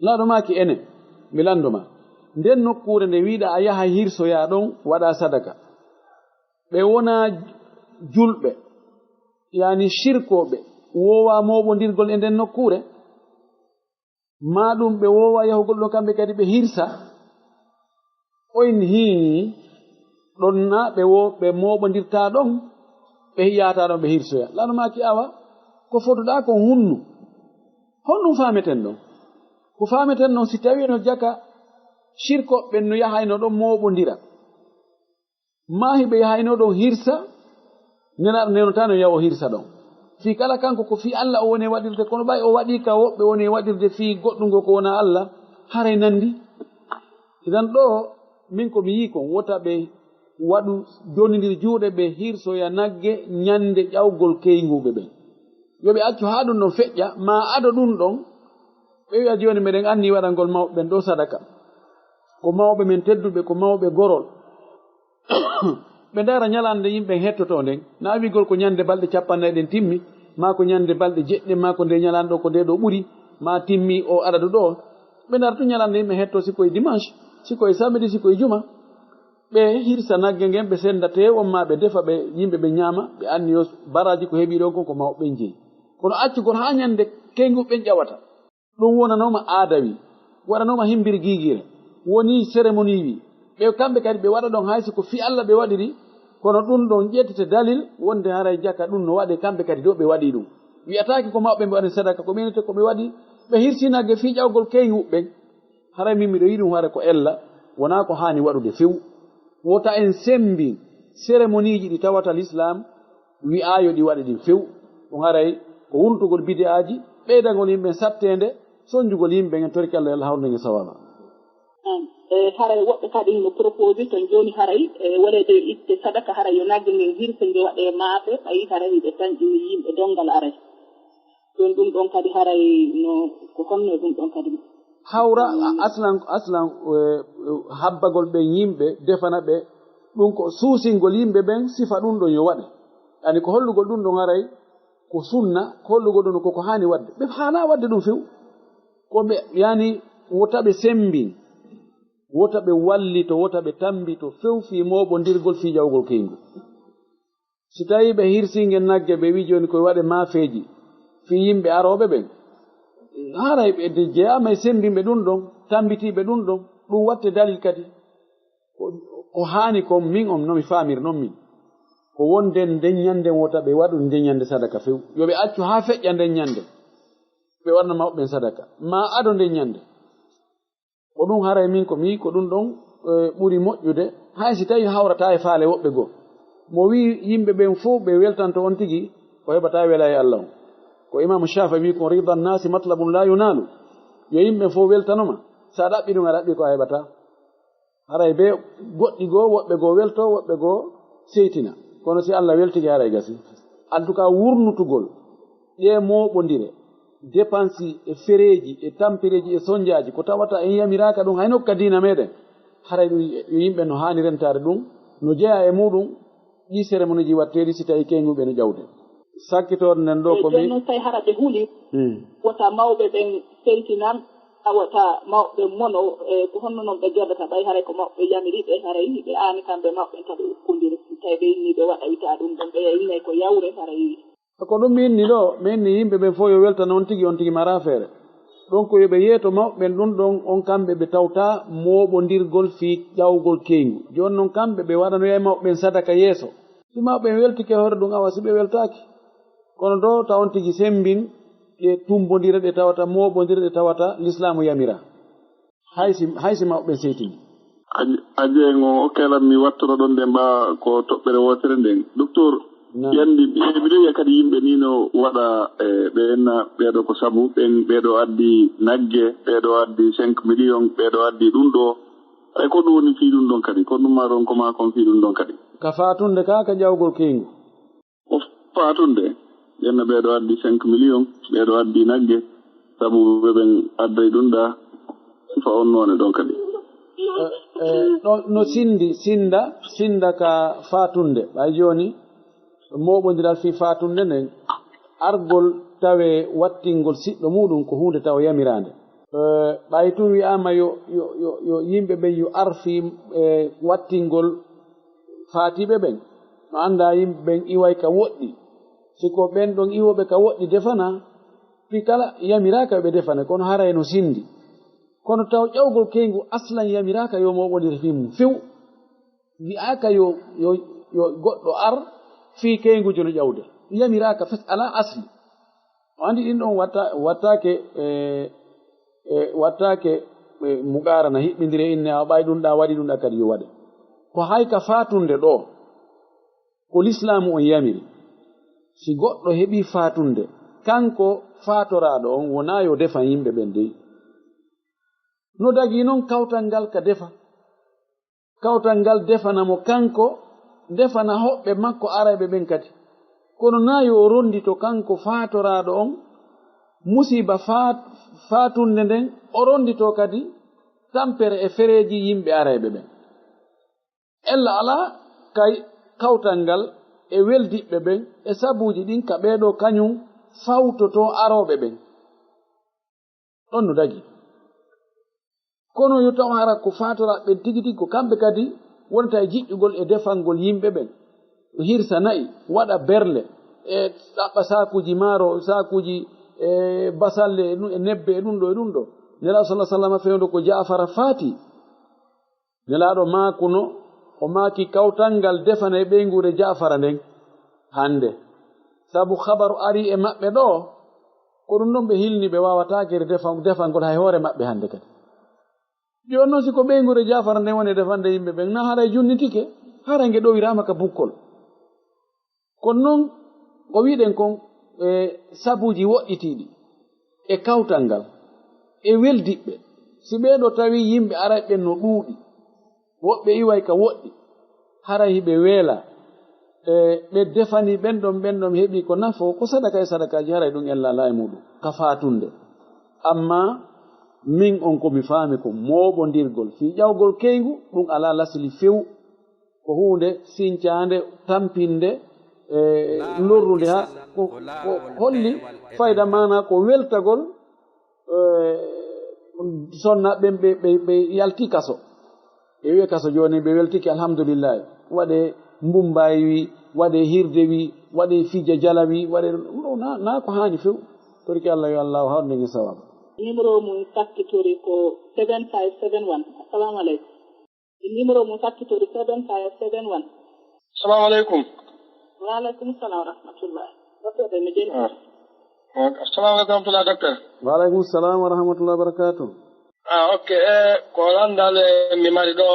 Nelaaɗo maaki, "Ene, mi lanndo ma. Nden nokkuure nde wi'uɗaa a yahay hirsoyaa ɗon, waɗaa sadaka. Ɓe wonaa julɓe, yani sirkooɓe, woowaa mooɓondirgol e nden nokkuure? Maa ɗun ɓe woowaa yahugol ɗon kamɓe kadi ɓe hirsa?" Oyn hii ɗon na ɓe wo-, ɓe mooɓondirtaa ɗon, ɓe yahataa ɗon ɓe hirsoya. Nelaaɗo maaki, "Awa, ko foduɗaa kon hunnu. Honɗun faameten ɗon? Ko faameten ɗon si tawii no jaka sirkooɓe ɓen no yahayno ɗon mooɓondira. Maa hiɓe yahayno ɗon hirsa, Nelaaɗo newnataa no yaha o hirsa ɗon. Fii kala kanko ko fii Alla o woni e waɗirde, kono ɓay o waɗii ka woɓɓe woni e waɗirde fii goɗɗungo ko wonaa Alla, haray nanndi." Idan ɗoo, min ko mi yi'i kon, wota ɓe waɗu jonnindiri juuɗe, ɓe hirsoya nagge ñande ƴawgol keynguuɓe ɓen. Yo ɓe accu haa ɗun ɗon feƴƴa, maa ado ɗun ɗon, ɓe wi'a, "Jooni meɗen anni waɗangol mawɓe ɓen ɗoo sadaka. Ko mawɓe men tedduɓe, ko mawɓe gorol." Ɓe ndaara ñalaande yimɓe hettotoo nden, na wi'ugol ko ñande balɗe cappanɗe nayi ɗen timmi, maa ko ñande balɗe jeɗɗi ɗen, maa ko nde ñalaande ɗoo, ko nde ɗoo ɓuri, maa timmi o adadu ɗoo. Ɓe ndaara tun ñalaande yimɓe hettoo, si ko e dimanche, si ko e samedi, si ko e juma. Ɓe hirsa nagge ngen, ɓe senda teewu on, maa ɓe defa, ɓe, yimɓe ɓe ñaama, ɓe anniyo baraaji ko heɓi ɗon kon ko mawɓe ɓen jeyi. Kono accugol haa ñande keynguuɓe ɓen ƴawata. Ɗun wonanooma aadawi. Waɗanooma himbiri giigiire. Wonii cérémonie wi. Ɓe kamɓe kadi ɓe waɗa ɗon hay si ko fii Alla ɓe waɗiri, kono ɗun ɗon ƴettete dalil wonde haray jaka ɗun no waɗe kamɓe kadi ɗo ɓe waɗi ɗun. Wi'ataake ko mawɓe ɓe waɗi sadaka, ko ɓe wiyete ko ɓe waɗi, ɓe hirsi nagge fii ƴawgol keyngu ɓen. Haray min miɗo yi'i ɗun haray ko ella, wonaa ko haani waɗude few. Wota en semmbin cérémonieji ɗi tawata l'islam wi'aa yo ɗi waɗe ɗin few. Ɗun haray ko wuntugol bidi'aaji, ɓeydagol yimɓe satteende, sonjugol yimɓe ngen torki Alla, Alla hawrunde ngen sawaaba. E haray woɓɓe kadi no proposer ton jooni haray, e, waleede itte sadaka haray yo nagge ngen hirse nge waɗe maafe, ɓay haray hiɓe tanƴini yimɓe dongal aray. Ɗun, ɗun ɗon kadi haray no, ko honno e ɗun ɗon kadi? Hawra, a-, aslan, aslan, e, e, habbagol ɓen yimɓe, defana ɓe, ɗun ko suusingol yimɓe ɓen sifa ɗun ɗon yo waɗe. Yani ko hollugol ɗun ɗon haray ko sunna, ko hollugol ɗun ko, ko haani waɗde. Ɓe haanaa waɗde ɗun few. Ko ɓe, yani, wota ɓe semmbin, wota ɓe wallito, wota ɓe tammbito few fii mooɓondirgol fii ƴawgol keyngu. Si tawii ɓe hirsii ngen nagge, ɓe wi'i jooni ko waɗe maafeeji fii yimɓe arooɓe ɓen, haray ɓe de jeyaama e semmbinɓe ɗun ɗon, tammbitiiɓe ɗun ɗon, ɗun watte dalil kadi. Ko, ko haani kon min on, no mi faamiri non min, ko wonde nden ɲande wota ɓe waɗu nden ɲande sadaka few. Yo ɓe accu haa feƴƴa nden ɲande, ɓe waɗana mawɓe ɓen sadaka, maa ado nden ɲande. Ko ɗun haray min ko mi, ko ɗun ɗon, eh, ɓuri moƴƴude, hay si tawii hawrataa e faale woɓɓe goo. Mo wi'i yimɓe ɓen fow ɓe weltanto on tigi, o heɓataa wela e Alla on. Ko Imaamu Shaafi'i wi'i kon, "Rida nnaasi matlabun laa yunaalu." Yo yimɓe fow weltano ma, si a ɗaɓɓi ɗun, a ɗaɓɓi ko a heɓataa. Haray bee goɗɗi goo, woɓɓe goo weltoo, woɓɓe goo seytina. Kono si Alla weltike, haray gasi. En tout cas, wurnutugol ɗee mooɓondire, depansi e fereeji e tampereeji e sonjaaji, ko tawata en yamiraaka ɗun hay nokka diina meɗen, haray ɗun yo yimɓe no haani rentaade ɗun, no jeyaa e muɗun, ɗii cérémonieji watteeɗi si tawii keynguɓe no ƴawde. Sakkitoore nden ɗoo ko mi. Jooni non, tawi hara ɓe huli, hmm, wota mawɓe ɓen seytinan, a wota mawɓe ɓen mono, e ko honno non ɓe jodata, ɓay haray ko mawɓe ɓen yamiri ɓe, haray hiɓe aani kamɓe mawɓe ɓen ka ɓe ukkundiri, tawi ɓe inni ɓe waɗa wita ɗun ɗon, ɓe innay ko yawre, haray. Ko ɗun mi inni ɗoo, mi inni yimɓe ɓen fow yo weltano on tigi, on tigi maraa feere. Ɗun ko yo ɓe yeeto mawɓe ɓen ɗun ɗon, on kamɓe ɓe tawta mooɓondirgol fii ƴawgol keyngu. Jooni non kamɓe ɓe waɗanoyay mawɓe ɓen sadaka yeeso. Si mawɓe ɓen weltike hoore ɗun, awa si ɓe weltaaki. Kono ɗoo tawon tigi semmbin ɗe tumbondire ɗe tawata, mooɓondire ɗe tawata Lislaamu yamira. Hay si, hay si mawɓe ɓen seytini. Aj-, Ajee ngo, o kelan mi wattoro ɗon nde mbaa ko toɓɓere wootere nden. Docteur, naam. Yandi, mi, miɗo yi'a kadi yimɓe ni no waɗa, e, ɓe enna, ɓeeɗo ko sabu, ɓen, ɓeeɗo addi nagge, ɓeeɗo addi cinq millions, ɓeeɗo addi ɗun ɗoo. Ay, ko ɗun woni fii ɗun ɗon kadi? Ko ɗun maa ɗon, ko maa kon fii ɗun ɗon kadi? Ka faatunde ka, ka ƴawgol keyngu. Ko faatunde, ɓen no ɓeeɗo addi cinq millions, ɓeeɗo addi nagge, sabu ɓe ɓen adday ɗun ɗaa, sifa on noone ɗon kadi. Eh, eh, no, no sindi, sinda, sinda ka faatunde. Ɓay jooni, mooɓondiral fii faatunde nden, argol tawee wattingol siɗɗo muuɗun ko huunde tawa yamiraande. Eh, ɓay tun wi'aama yo, yo, yo, yo yimɓe ɓen yo ar fii, eh, wattingol faatiiɓe ɓen. No anndaa yimɓe ɓen iway ka woɗɗi. Si ko ɓen ɗon iwooɓe ka woɗɗi defana, fii kala yamiraaka yo ɓe defane, kono haray no sindi. Kono taw ƴawgol keyngu aslan yamiraaka yo mooɓondir fii mun few. Wi'aaka yo, yo, yo goɗɗo ar fii keyngujo no ƴawde. Yamiraaka fes alaa asli. O anndi ɗin ɗon watta-, wattaake, e, e, wattaake, e, muqaarana, hiɓɓindire inne, a ɓay ɗun ɗaa waɗi ɗun ɗaa kadi yo waɗe. Ko hay ka faatunde ɗoo, ko Lislaamu on yamiri. Si goɗɗo heɓii faatunde, kanko faatoraaɗo on wonaa yo defan yimɓe ɓen dey. No dagii non kawtal ngal ka defa. Kawtal ngal defana mo kanko, defana hoɓɓe makko arayɓe ɓen kadi. Kono naa yo o ronndito kanko faatoraaɗo on musiba faat-, faatunde nden, o ronnditoo kadi tampere e fereeji yimɓe arayɓe ɓen. Ella alaa kay kawtal ngal e weldiɓɓe ɓen e sabuuji ɗin ka ɓee ɗoo kañun fawtotoo arooɓe ɓen. Ɗon no dagi. Kono yo taw hara ko faatoraaɓe ɓen tigi tigi, ko kamɓe kadi wonata e jiɗɗugol e defangol yimɓe ɓen. Hirsa na'i, waɗa berle, e ɗaɓɓa saakuuji maaro, saakuuji, e basalle, e ɗun, e nebbe, e ɗun ɗoo, e ɗun ɗoo. Nelaaɗo sallallahu alaihi wasallam fewndo ko Ja'fara faati. Nelaaɗo maakuno, o maaki kawtal ngal defanay ɓeynguure Ja'fara nden hande. Sabu habaru ari e maɓɓe ɗoo, ko ɗum ɗon ɓe hilni ɓe waawataa kadi defa-, defangol hay hoore maɓɓe hande kadi. Jooni non si ko ɓeynguure Ja'fara nden woni e defande yimɓe ɓen, na haray junnitike, haray nge ɗowiraama ka bukkol. Kono non, ko wi'ɗen kon, e sabuuji woɗɗitiiɗi, e kawtal ngal, e weldiɓɓe, si ɓee ɗoo tawi yimɓe aray ɓen no ɗuuɗi, woɓɓe iway ka woɗɗi, haray hiɓe weelaa, e ɓe defani ɓen ɗon, ɓen ɗon heɓi ko nafoo, ko sadaka e sadakaaji, haray ɗum ella alaa e muɗum, ka faatunde. Amma min on ko mi faami ko mooɓondirgol fii ƴawgol keyngu, ɗum alaa lasli few. Ko huunde sincaande, tampinde, e lorrunde haa ko, ko holli fayda, maanaa ko weltagol, e, sonna ɓen ɓe, ɓe, ɓe yalti kaso. Ɓe wi'e kaso jooni, ɓe weltike, alhamdulillahi. Waɗee Mbumbaayi wi, waɗee Hirde wi, waɗee Fija Jala wi, waɗee ɗum ɗo na, na ko haani few. Torki Allah yo Allah hawrde nge sawaba. Numéro mum sakkitori ko seven five seven one. Assalamu alaikum. Numéro mum sakkitori seven five seven one. Assalamu alaikum. Wa alaikum salam wa rahmatullah. Docteur, mi jeni. Ah. Wa-, assalamu alaikum wa rahmatullah, docteur. Wa alaikum salam wa rahmatullahi wa barakatuh. Ah, ok. Eh, ko landal, eh, mi mari ɗo.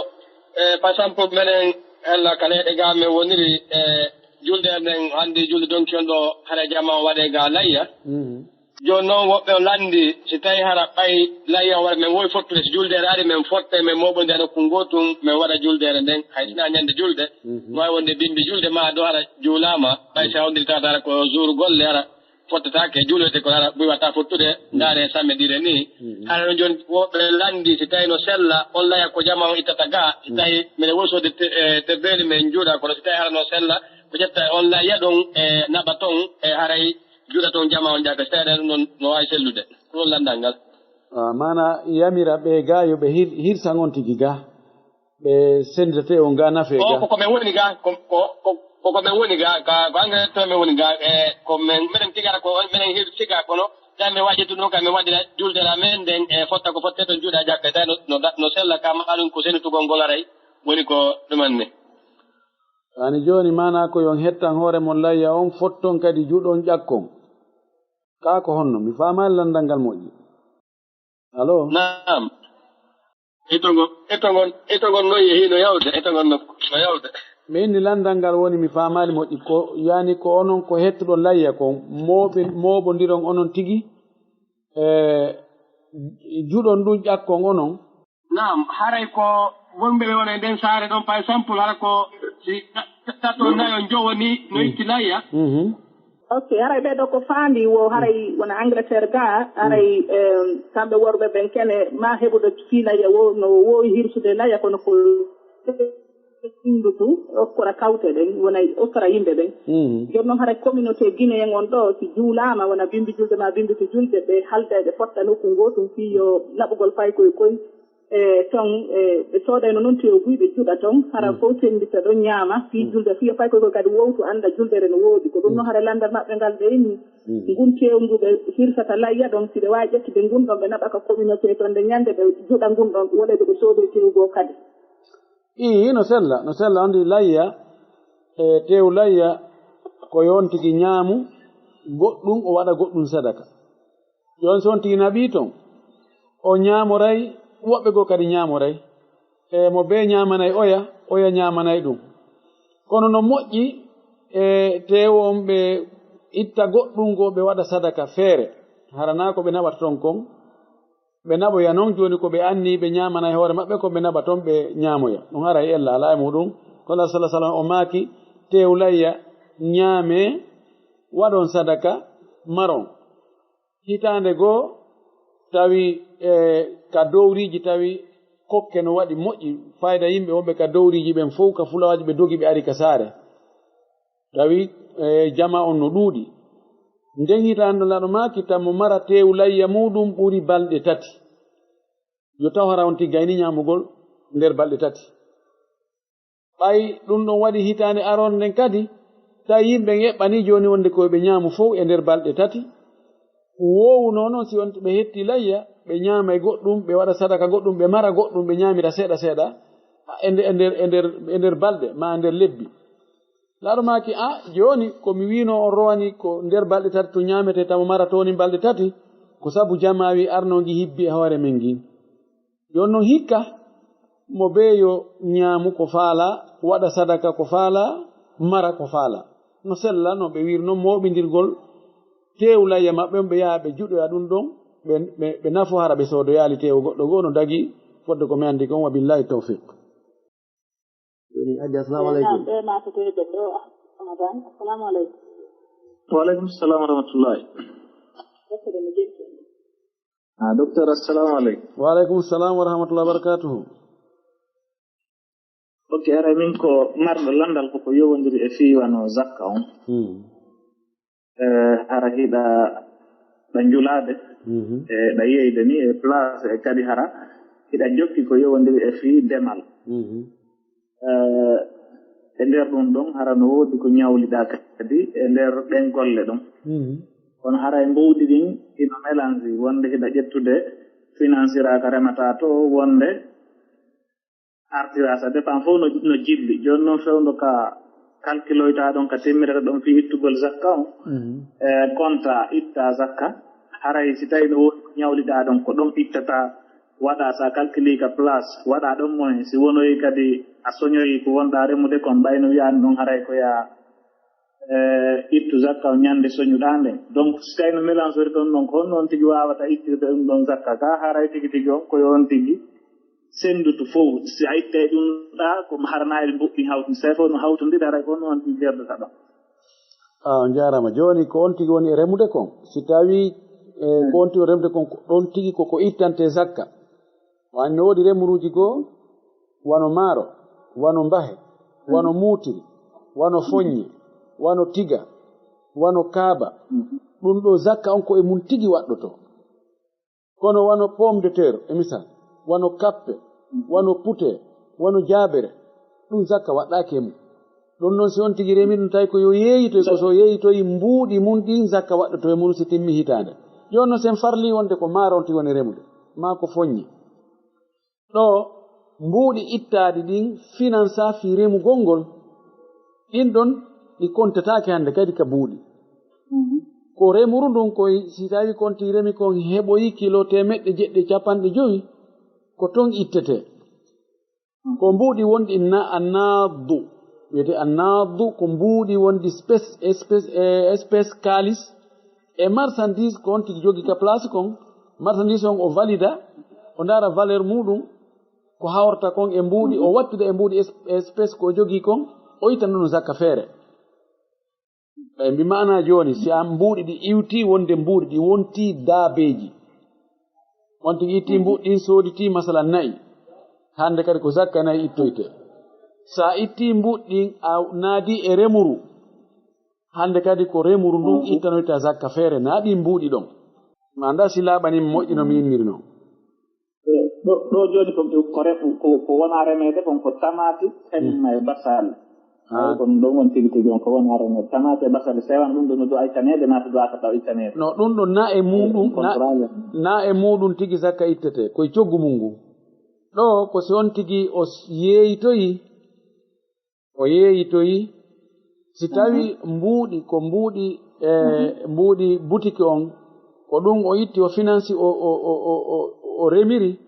Eh, par exemple, menen ella ka leyɗe ga men woniri, eh, julde nden hande julde donki on ɗo, hara jama o waɗe ga layya. Mhm. Jooni non woɓɓe on landi, si tawi hara ɓay layya on waɗa, men wowi fottude, si juldeere ari, men fotta, men mooɓondira nokku ngootum, men waɗa juldeere nden, hay sinaa ñande julde, mhm, no waawi wonde bimbi julde, maa ɗo hara juulaama, ɓay si a wondiri tawata hara ko jour golle, hara fottataake, juulete ko hara buy watta fottude, mhm, ndaare samedi ɗiɗe ni. Mhm. Hara non jooni woɓɓe landi, si tawi no sella, on layya ko jama on ittata ga, si, mhm, tawi minen wowi soode te-, eh, tebbeeli men juuɗa, kono si tawi hara no sella, ko ƴetta on layya ɗon, e naɓa ton, e haray juuɗa ton jama on ƴakka, si tawi ɗum ɗon no waawi sellude. Ko ɗum lanndal ngal. Ah, maana yamira ɓe ga yo ɓe hir-, hirsan on tigi ga, ɓe senndita tew on ga, nafe o, ga. Ko, ko men woni ga, ko, ko, ko, ko men woni ga, ka, ko engrais to men woni ga, e, ko men, minen tigi ara ko, minen hir-, tigi ara kono, tan mi waɗi ɗum ɗon, ka mi waɗira julde la men nden, e, fotta ko fotte ton juuɗa ƴakka, tawi no, no, no sella ka, ma ɗum ko senitugol ngol aray, woni ko ɗuman ni. Ani jooni, maanaa ko yo on hettan hoore mon layya on, fotton kadi juuɗon ƴakkon. Kaa ko honno? Mi faamaali lanndal ngal moƴƴi. Aloo? Naam. Ito ngon, ito ngon, ito ngon non yehii no yawde, ito ngon no, no yawde. Mi inni lanndal ngal woni mi faamaali moƴƴi. Ko, yani ko onon ko hettuɗon layya kon, mooɓe-, mooɓondiron onon tigi, e, juuɗon ɗum ƴakkon onon? Naam, haray ko wonɓe ɓe wona e nden saare ɗon, par exemple, hara ko si ta-, ta-, tato nayo njowo ni no itti layya. Mhm. Ok, haray ɓee ɗoo ko faandi wo, haray wona Angleterre ga, haray, em, kamɓe worɓe ɓen kene ma heɓude fii layya wo, no woowi hirsude layya, kono ko hindutu, okkora kawte ɗen, wona okkora yimɓe ɓen. Mhm. Jooni non haray communauté guinéen on ɗoo, si juulaama, wona bimbi julde ma bimbi to julde, ɓe halda e ɓe fotta nokku ngootum fii yo naɓugol fay koy koy. E ton, e, ɓe soodayno non tew buy, ɓe juɗa ton, hara fof senndita ɗon ñaama, fii julde, fii yo fay koy koy kadi wowtu, annda juldere no woodi. Ko ɗum non hara lanndal maɓɓe ngal ɓe inni. Mhm. Ngun tew ngu ɓe hirsata layya ɗon, si ɓe waawi ƴettude ngun ɗon, ɓe naɓa ka communauté ton, nde ñannde ɓe juɗa ngun ɗon, wonayde ɓe soodoo tew goo kadi. Ii, no sella, no sella, anndi layya, e tew layya, ko yo on tigi ñaamu goɗɗum, o waɗa goɗɗum sadaka. Jooni si on tigi naɓii ton, o ñaamoray, woɓɓe goo kadi ñaamoray. E mo bee ñaamanay oya, oya ñaamanay ɗum. Kono no moƴƴi, e tew on ɓe itta goɗɗum goo ɓe waɗa sadaka feere. Hara naa ko ɓe naɓata ton kon, ɓe naɓoya non, jooni ko ɓe annii ɓe ñaamana e hoore maɓɓe kon, ɓe naɓa ton ɓe ñaamoya. Ɗum haray ella alaa e muɗum. Ko Laaɗo sallallaahu alayhi wa sallam o maaki, tew layya, ñaamee, waɗon sadaka, maron. Hitaande goo, tawi, e, ka dowriiji, tawi kokke no waɗi moƴƴi, fayda yimɓe wonɓe ka dowriiji ɓen fow, ka fulawaaji ɓe dogi, ɓe ari ka saare. Tawi, e, jamaa on no ɗuuɗi. Nden hitaande Laaɗo maaki, tan mo mara teewu layya muuɗum ɓuri balɗe tati. Yo taw hara on tigi gayni ñaamugol nder balɗe tati. Ɓay ɗum ɗon waɗi hitaande aroore nden kadi, tawi yimɓe ɓen eɓɓanii jooni wonde ko yo ɓe ñaamu fow e nder balɗe tati. Woowuno non si on ɓe hetti layya, ɓe ñaama e goɗɗum, ɓe waɗa sadaka goɗɗum, ɓe mara goɗɗum, ɓe ñaamira seeɗa seeɗa, e nder, e nder, e nder, e nder balɗe, maa e nder lebbi. Laaɗo maaki, a, jooni, ko mi wiino on rowani ko nder balɗe tati tun ñaametee, tamo mara toonin balɗe tati, ko sabu jamaa wi arno ngi hibbi e hoore men ngi. Jooni non hikka, mo bee yo ñaamu ko faalaa, waɗa sadaka ko faalaa, mara ko faalaa. No sella, no ɓe wiiri non mooɓindirgol teewu layya maɓɓe on, ɓe yaha ɓe juɗoya ɗun ɗon, ɓe, ɓe, ɓe nafo hara ɓe soodoyaali teewu goɗɗo goo no dagii fodde ko mi anndi kon, wa billaahi tawfiiq. Jooni, Hajji, assalamu aleykum. Naam, ɓe maaseteeɓe ɗo, Ramadan. Assalamu aleykum. Wa aleykum salam wa rahmatullahi. Docteur, mi jenti. Ah, docteur, assalamu aleykum. Wa aleykum salam wa rahmatullahi wa barakatuhu. Ok, aray min ko marɗo landal ko ko yowondiri e fii wano zakka on. Hmm. Eh, hara hiɗa ɗa njulaade, Mhm. eh, ɗa yeyde ni e place e kadi hara hiɗa jokki ko yowondiri e fii demal. Mhm. Eh, e nder ɗum ɗon hara no woodi ko ñawliɗaa kadi e nder ɗen golle ɗon. Mhm. Kono hara e mbuuɗi ɗin ino melange wonde hiɗa ƴettude financira ka remataa to wonde artira, ça dépend fof no, no jilli. Jooni noon fewndo ka kalkiloyta ɗon, ka timmirata ɗon fii ittugol zakka on, Mhm. e konta itta zakka, haray si tawi no woodi ko ñawliɗaa ɗon, ko ɗon ittata, waɗa sa kalkili ka place, waɗa ɗon moyen, si wonoyi kadi a soñoyi ko wonɗa remude kon, ɓayno wi'aani ɗon haray ko yaa eh, ittu zakka on ñande soñuɗaa nden. Donc, si tawi no mélange ori ɗon ɗon, ko honno on tigi waawata ittirde ɗum ɗon zakka? Ka haray tigi tigi on, ko yo on tigi senndutu fow. Si a ittay ɗum ɗaa, ko haranaayel mbuɗɗi hawti. Si tawi fow no hawtondiri, haray ko honno on tigi jerdata ɗon? Ah, on jaaraama. Jooni, ko on tigi woni e remude kon. Si tawi, eh, ko on tigi woni remude kon, ko ɗon tigi ko ko ittante zakka. Wano no woodi remuruuji goo, wano maaro, wano mbahe, wano muutiri, wano foññe, wano tiga, wano kaaba. Ɗum ɗoo zakka on ko e mun tigi waɗɗotoo. Kono wano pomme de terre, e misal, wano kappe, wano pute, wano jaabere, ɗum zakka waɗɗaaki e mun. Ɗum non, si on tigi remi ɗum, tawi ko yo yeeyitoy, ko so yeeyitoyi mbuuɗi mun ɗin, zakka waɗɗoto e mun si timmi hitaande. Jooni non, si en farlii wonde ko maaro on tigi woni remude, maa ko foññe. Ɗoo, mbuuɗi ittaaɗi ɗin finansa fii remugol ngol. Ɗin ɗon, ɗi kontataake hannde kadi ka mbuuɗi. Ko remuru ndun koy, si tawi konti remi kon heɓoyi kilo teemeɗɗe jeɗɗi e capanɗe jowi, ko ton ittetee. Ko mbuuɗi wonɗi na-, annaadu. Wiyetee annaadu ko mbuuɗi wonɗi espèce, espèce, eh, espèce kaalis e marchandise ko on tigi jogii ka place kon. Marchandise on o valida, o ndaara valeur muɗum, ko hawrata kon e mbuuɗi, o wattida e mbuuɗi es-, espèce ko o jogii kon, o itta ɗum zakka feere. Ɓay mbi maanaa jooni, si a mbuuɗi ɗi iwtii wonde mbuuɗi, ɗi wontii daabeeji. On tigi ittii mbuuɗi ɗin, sooditii, masalan, na'i. Hannde kadi ko zakka na'i ittoytee. Si a ittii mbuuɗi ɗin, a naadii e remuru. Hannde kadi ko remuru ndun ittanoyta zakka feere, naa ɗin mbuuɗi ɗon. Mi anndaa si laaɓanii mi moƴƴi no mi inniri non. Ɗo, ɗo jooni ko, ko re-, ko, ko wona remeede kon ko tamaati, kañum e basali. Ah. Awa kon ɗon on tigi tigi on ko wona remeede. Tamaati e basali sewan ɗum ɗo no du'a ittaneede, naa so du'aaka taw ittaneede. No ɗum ɗon na e muɗum, na, na e muɗum tigi zakka ittetee, koye coggu mum ngu. Ɗo ko si on tigi o s-, yeeyitoyi, o yeeyitoyi, si tawi mbuuɗi, ko mbuuɗi, e, mbuuɗi butiki on, ko ɗum o itti, o finansi, o, o, o, o, o, o remiri,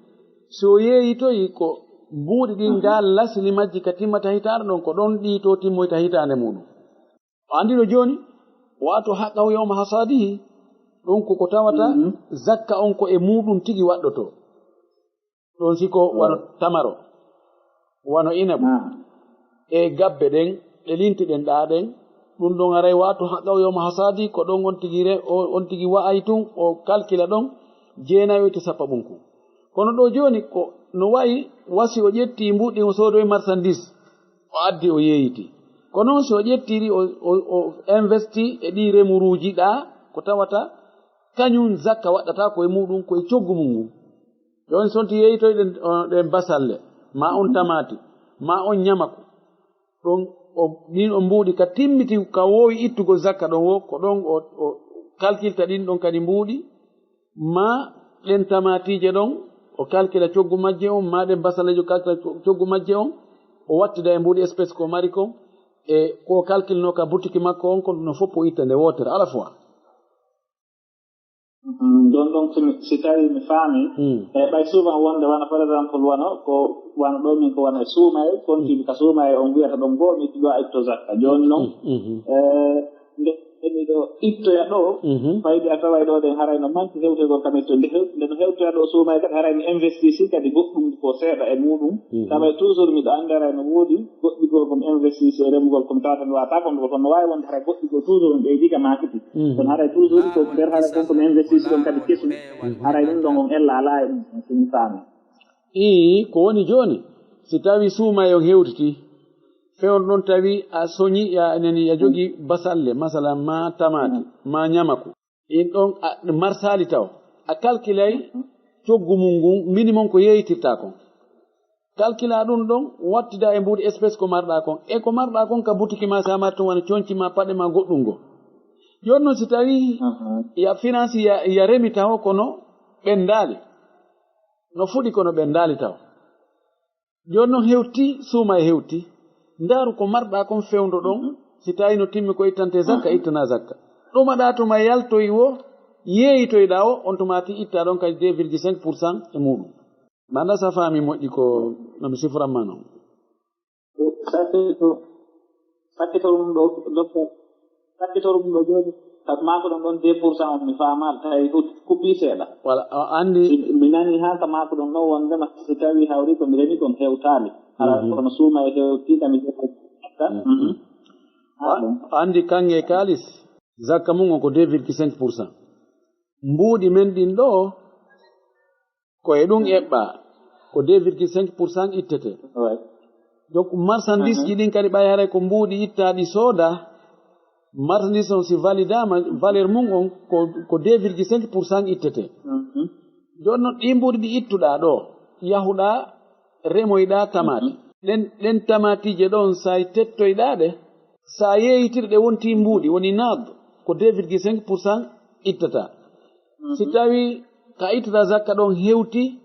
si o yeeyitoyi ko mbuuɗi ɗin, ngal lasli majji ka timmata hitaande ɗon, ko ɗon ɗi to timmoyta hitaande muɗum. O anndi no jooni, wa aatu haqqahu yawma hasaadihi, ɗum ko ko tawata zakka on ko e muɗum tigi waɗɗotoo. Ɗon si ko wano tamaro, wano inabu, e gabbe ɗen, ɗe lintiɗen ɗaa ɗen, ɗum ɗon aray wa aatu haqqahu yawma hasaadi, ko ɗon on tigi re-, o-, on tigi wa'ay tun, o kalkila ɗon, jeenayo e sappaɓunku. Kono ɗoo jooni ko no wa'i wa si o ƴettii mbuuɗi, o soodoyi marchandise, o addi o yeeyitii. Ko non si o ƴettii ɗi, o, o, o investi e ɗii remuruuji ɗaa, ko tawata kañum zakka waɗɗataa ko e muɗum, ko e coggu mum ngun. Jooni, so on tigi yeeyitoyi ɗen, o, ɗen basalle, maa on tamaati, maa on ñamaku, ɗon o, ɗin o mbuuɗi ka timmiti, ka woowi ittugol zakka ɗon woo, ko ɗon o, o kalkilta ɗin ɗon kadi mbuuɗi, maa Ɗen tamaatiije ɗon, o kalkila coggu majje on, maa ɗen basaleeje o kalkila co-, coggu majje on, o wattida e mbuuɗi espèce ko mari kon, e ko o kalkilnoo ka butiki makko on, ko ɗum no fof o itta nde wootere, à la fois. Mm, ɗon ɗon, si mi, si tawi mi faami, mm, e ɓay souvent wonde wano, par exemple, wano ko, wano ɗo min ko wano e suumaye, kontiiɓe ka suumaye on wiyata ɗon goo, mi ɗo itto zakka. Jooni non, mm, mm, mm, e nde miɗo ittoya ɗo, mhm, fayde a taway ɗo ɗen haray no manti hewtegol kam itto. Nde hew-, nde no hewtoya ɗo suumaye kadi haray mi investisi kadi goɗɗum ko seeɗa e muɗum. Mhm. Taway toujours miɗo anndi haray no woodi goɗɗi goo ko mi investisi e remugol ko mi tawata mi waata kon, kono no waawi wonde haray goɗɗi goo toujours mi ɓeydi ka maakiti. Mhm. Kono haray toujours ko nder haray kon ko mi investisi ɗon kadi kesum. Mhm. Haray ɗum ɗon on ella alaa e ɗum, si mi faami. Ii, ko woni jooni, si tawi suumaye on hewtiti, fewndo ɗon tawi a soñi, a nani, a jogi basalle, masalan, ma tamaate, ma ñamaku. In ɗon a, marsaali taw. A kalkilay coggu mum ngun, minimum ko yeeyitirta kon. Kalkila ɗum ɗon, wattida e mbuuɗi espèce ko marɗa kon. E ko marɗa kon ka butiki ma, sa marti wona conci ma, paɗe ma, goɗɗum ngo. Jooni non si tawi ya finance ya, ya remi taw kono ɓendaali. No fuɗi kono ɓendaali taw. Jooni non hewti, suuma e hewti. Ndaaru ko marɗa kon fewndo ɗon, si tawi no timmi ko ittante zakka, ittana zakka. Ɗumaɗa tuma yaltoy wo, yeeyitoyɗa o, on tuma ti itta ɗon kadi deux virgule cinq pour cent e muɗum. Manda sa faami moƴƴi ko no mi sifuran ma non. Sakkito, sakkito ɗum ɗo, docteur, sakkito ɗum ɗo jooni, ka maakuɗon ɗon deux pour cent on mi faamaali, tawi ko kuɓɓii seeɗa. Wala, a anndi. Si mi nanii haa ka maakuɗon ɗon wonndema si tawii hawri ko mi remi kon hewtaali. Hara kono suuma e hewtii ka mi ƴetta zakka. Mhm. Haa ɗon. A anndi kaŋŋe e kaalis, zakka mum on ko deux virgule cinq pour cent. Mbuuɗi men ɗin ɗoo, ko e ɗum eɓɓaa, ko deux virgule cinq pour cent ittetee. Ouais. Donc, marchandise ji ɗin kadi ɓay haray ko mbuuɗi ittaa ɗi soodaa, marchandise on si validaama, valeur mum on ko, ko deux virgule cinq pour cent ittetee. Mhm. Jooni non, ɗii mbuuɗi ɗi ittuɗaa ɗoo, yahuɗaa, remoyɗaa tamaati. Ɗen, ɗen tamaatiije ɗon, sa tettoyɗaa ɗe, sa yeeyitiri ɗe wontii mbuuɗi, woni naad, ko deux virgule cinq pour cent ittataa. Si tawii ka ittataa zakka ɗon hewtii,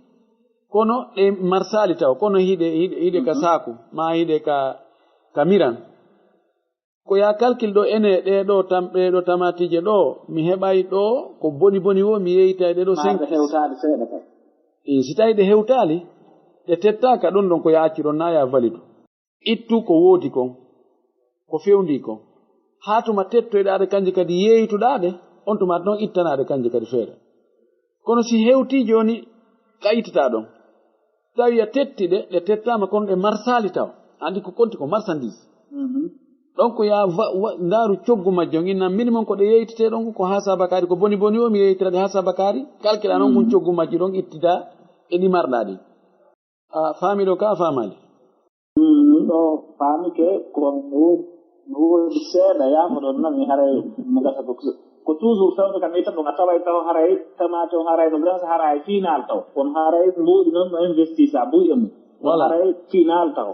kono ɗe marsaali taw, kono hiɗe, hiɗe, hiɗe ka saaku, maa hiɗe ka, ka miran. Ko yaa kalkil ɗoo ene ɗee ɗoo tam-, ɗee ɗoo tamaatiije ɗoo, mi heɓay ɗoo ko boni boni woo, mi yeeyitay ɗee ɗoo cinq. Maa ɗe hewtaali seeɗa kay. E si tawii ɗe hewtaali, ɗe tettaaka ɗon ɗon ko yaa accu ɗon naa yaa validu. Ittu ko woodi kon, ko fewndii kon. Haa tuma tettoyɗaa ɗe kanje kadi yeeyituɗaa ɗe, on tuma non ittanaa ɗe kanje kadi feere. Kono si hewtii jooni, ka ittataa ɗon. Tawi a tetti ɗe, ɗe tettaama kono ɗe marsaali taw. Anndi ko konti ko marchandise. Mhm. Donc yaa va-, wa-, ndaaru coggu majjo on, inna minimum ko ɗe yeeytetee ɗon ko haa sabakaari, ko boni boni o mi yeeytira ɗe haa sabakaari, kalkila non kun coggu majji ɗon ittidaa e ɗi marɗaa ɗin. A faami ɗo ka a faamaali? Mm, ɗo faamike ko no woodi, no woodi seeɗa yaafo ɗon nami haray mo gasa ko, ko toujours fewndo kam itta ɗum a taway taw haray tamaate on haray no gasa haray final taw. Kono haray mbuuɗi noon no investisa buy e mum. Kono Voilà. Haray final taw.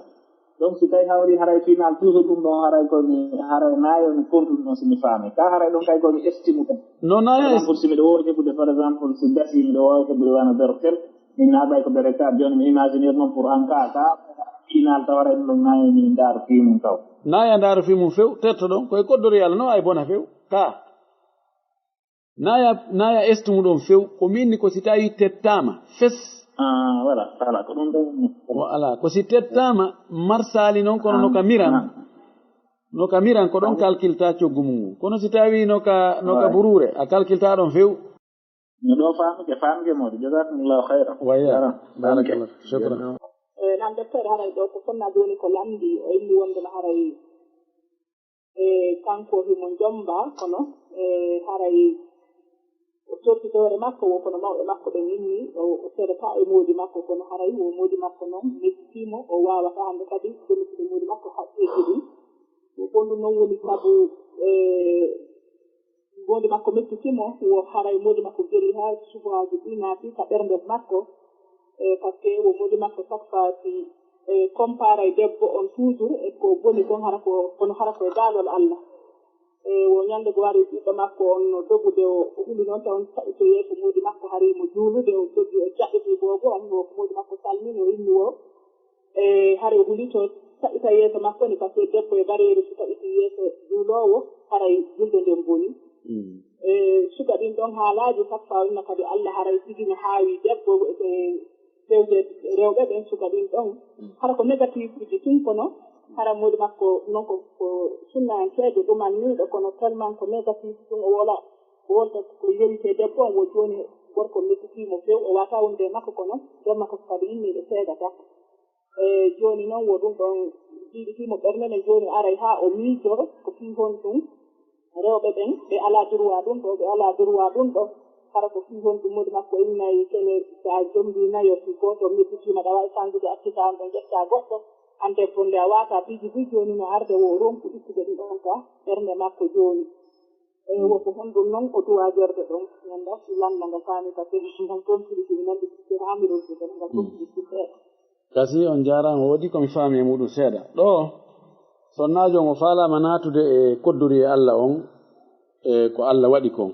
Donc si tawi hawri haray final toujours ɗum ɗon haray ko mi haray naayo mi kontu ɗum si mi faami. Ka haray ɗon kay ko mi estime tan. Non, non, Par exemple, si miɗo woowi heɓude, par exemple, si gasi miɗo waawi heɓude wano bertel, min naabay ko bere ka, jooni mi imaginer noon pour an ka, ka final taw haray ɗum ɗon naayo min ndaaro fii mum taw. Naya ndaaro fii mum few, tetto ɗon, ko e koddori Yalla non ay bona few, ka. Naya, naya estu mu ɗon few, ko minni ko si tawi tettaama, fes. Ah, voilà, voilà, ko ɗum ɗon. Voilà, ko si tettaama, marsaali non kono no ka miran. No ka miran, ko ɗon kalkilta coggu mum ngun. Kono si tawi no ka, no ka buruure, a kalkilta ɗon few. No ɗo faamike, faamike moodi. Jazakumullahu khairan. Waya. Barakallah. Shukran. Eh, nan docteur haray ɗo ko fonna joni ko lamdi, o inni wonde no haray e kanko himo jomba, kono e haray o sorti hoore makko wo, kono mawɓe makko ɓen inni o, o seedata e moodi makko, kono haray wo moodi makko non mettitimo, o wawata hande kadi jonnitude moodi makko haqqeeji ɗin. Ko ɗum non woni sabu e moodi makko mettitimo, wo haray moodi makko geri ha subuhaaji ɗi naati ka ɓernde makko, e parce que wo moodi makko chaque fois si e comparay debbo on toujours e ko boni kon hara ko, kono hara ko e daalol Allah. E wo ñande go wari ɓiɗɗo makko on no dogude, o o huli noon taw on taƴi to yeeso moodi makko, hari mo juulude, o doggi, o jaɓɓiti boobo on, wo ko moodi makko salmini, o inni wo, e hari o huli to taƴita yeeso makko ni, par ce que debbo e bareeru so taƴiti yeeso juuloowo, haray julde nden boni. E suka ɗin ɗon haalaaji, sakko a winna kadi Alla haray tigi no haawi debbo e fewde rewɓe ɓen, suka ɗin ɗon. Hara ko négatif uji tun, kono hara moodi makko non ko, ko sunnayankeejo ɗumanniiɗo, kono tellement ko négatif tun, o wola, o wolta ko yewite debbo on, wo jooni gorko mettitii mo few, o wata wonde e makko, kono ɓen makko kadi inni ɓe seedata. E jooni non wo ɗum ɗon jiiɗitii mo ɓernde nden, jooni aray haa o miijoo ko fii honɗum rewɓe ɓen ɓe alaa durwa ɗum ɗo, ɓe alaa durwa ɗum ɗo. Hara ko fii honɗum moodi makko innay kene, si a jombii nayo, si gooto mettitiima, ɗa waawi fangude, accita on ɗon, ƴetta goɗɗo. An debbo nde a waata piiji buy, jooni no arde wo o ronku ittude ɗum ɗon ka ɓernde makko jooni. E wo ko honɗum non o duwaa jorde ɗon? Ñanda si lannda nga faami ka seli ɗum ɗon tontiri ɗum nanndi ɗum haami ɗum ɗum ngal fof ɗum ɗum ɗee. Kasi on jaaraama, woodi ko mi faami e muɗum seeɗa. Ɗoo, sonnaajo on o faalaama naatude e koddori e Alla on, e ko Alla waɗi kon.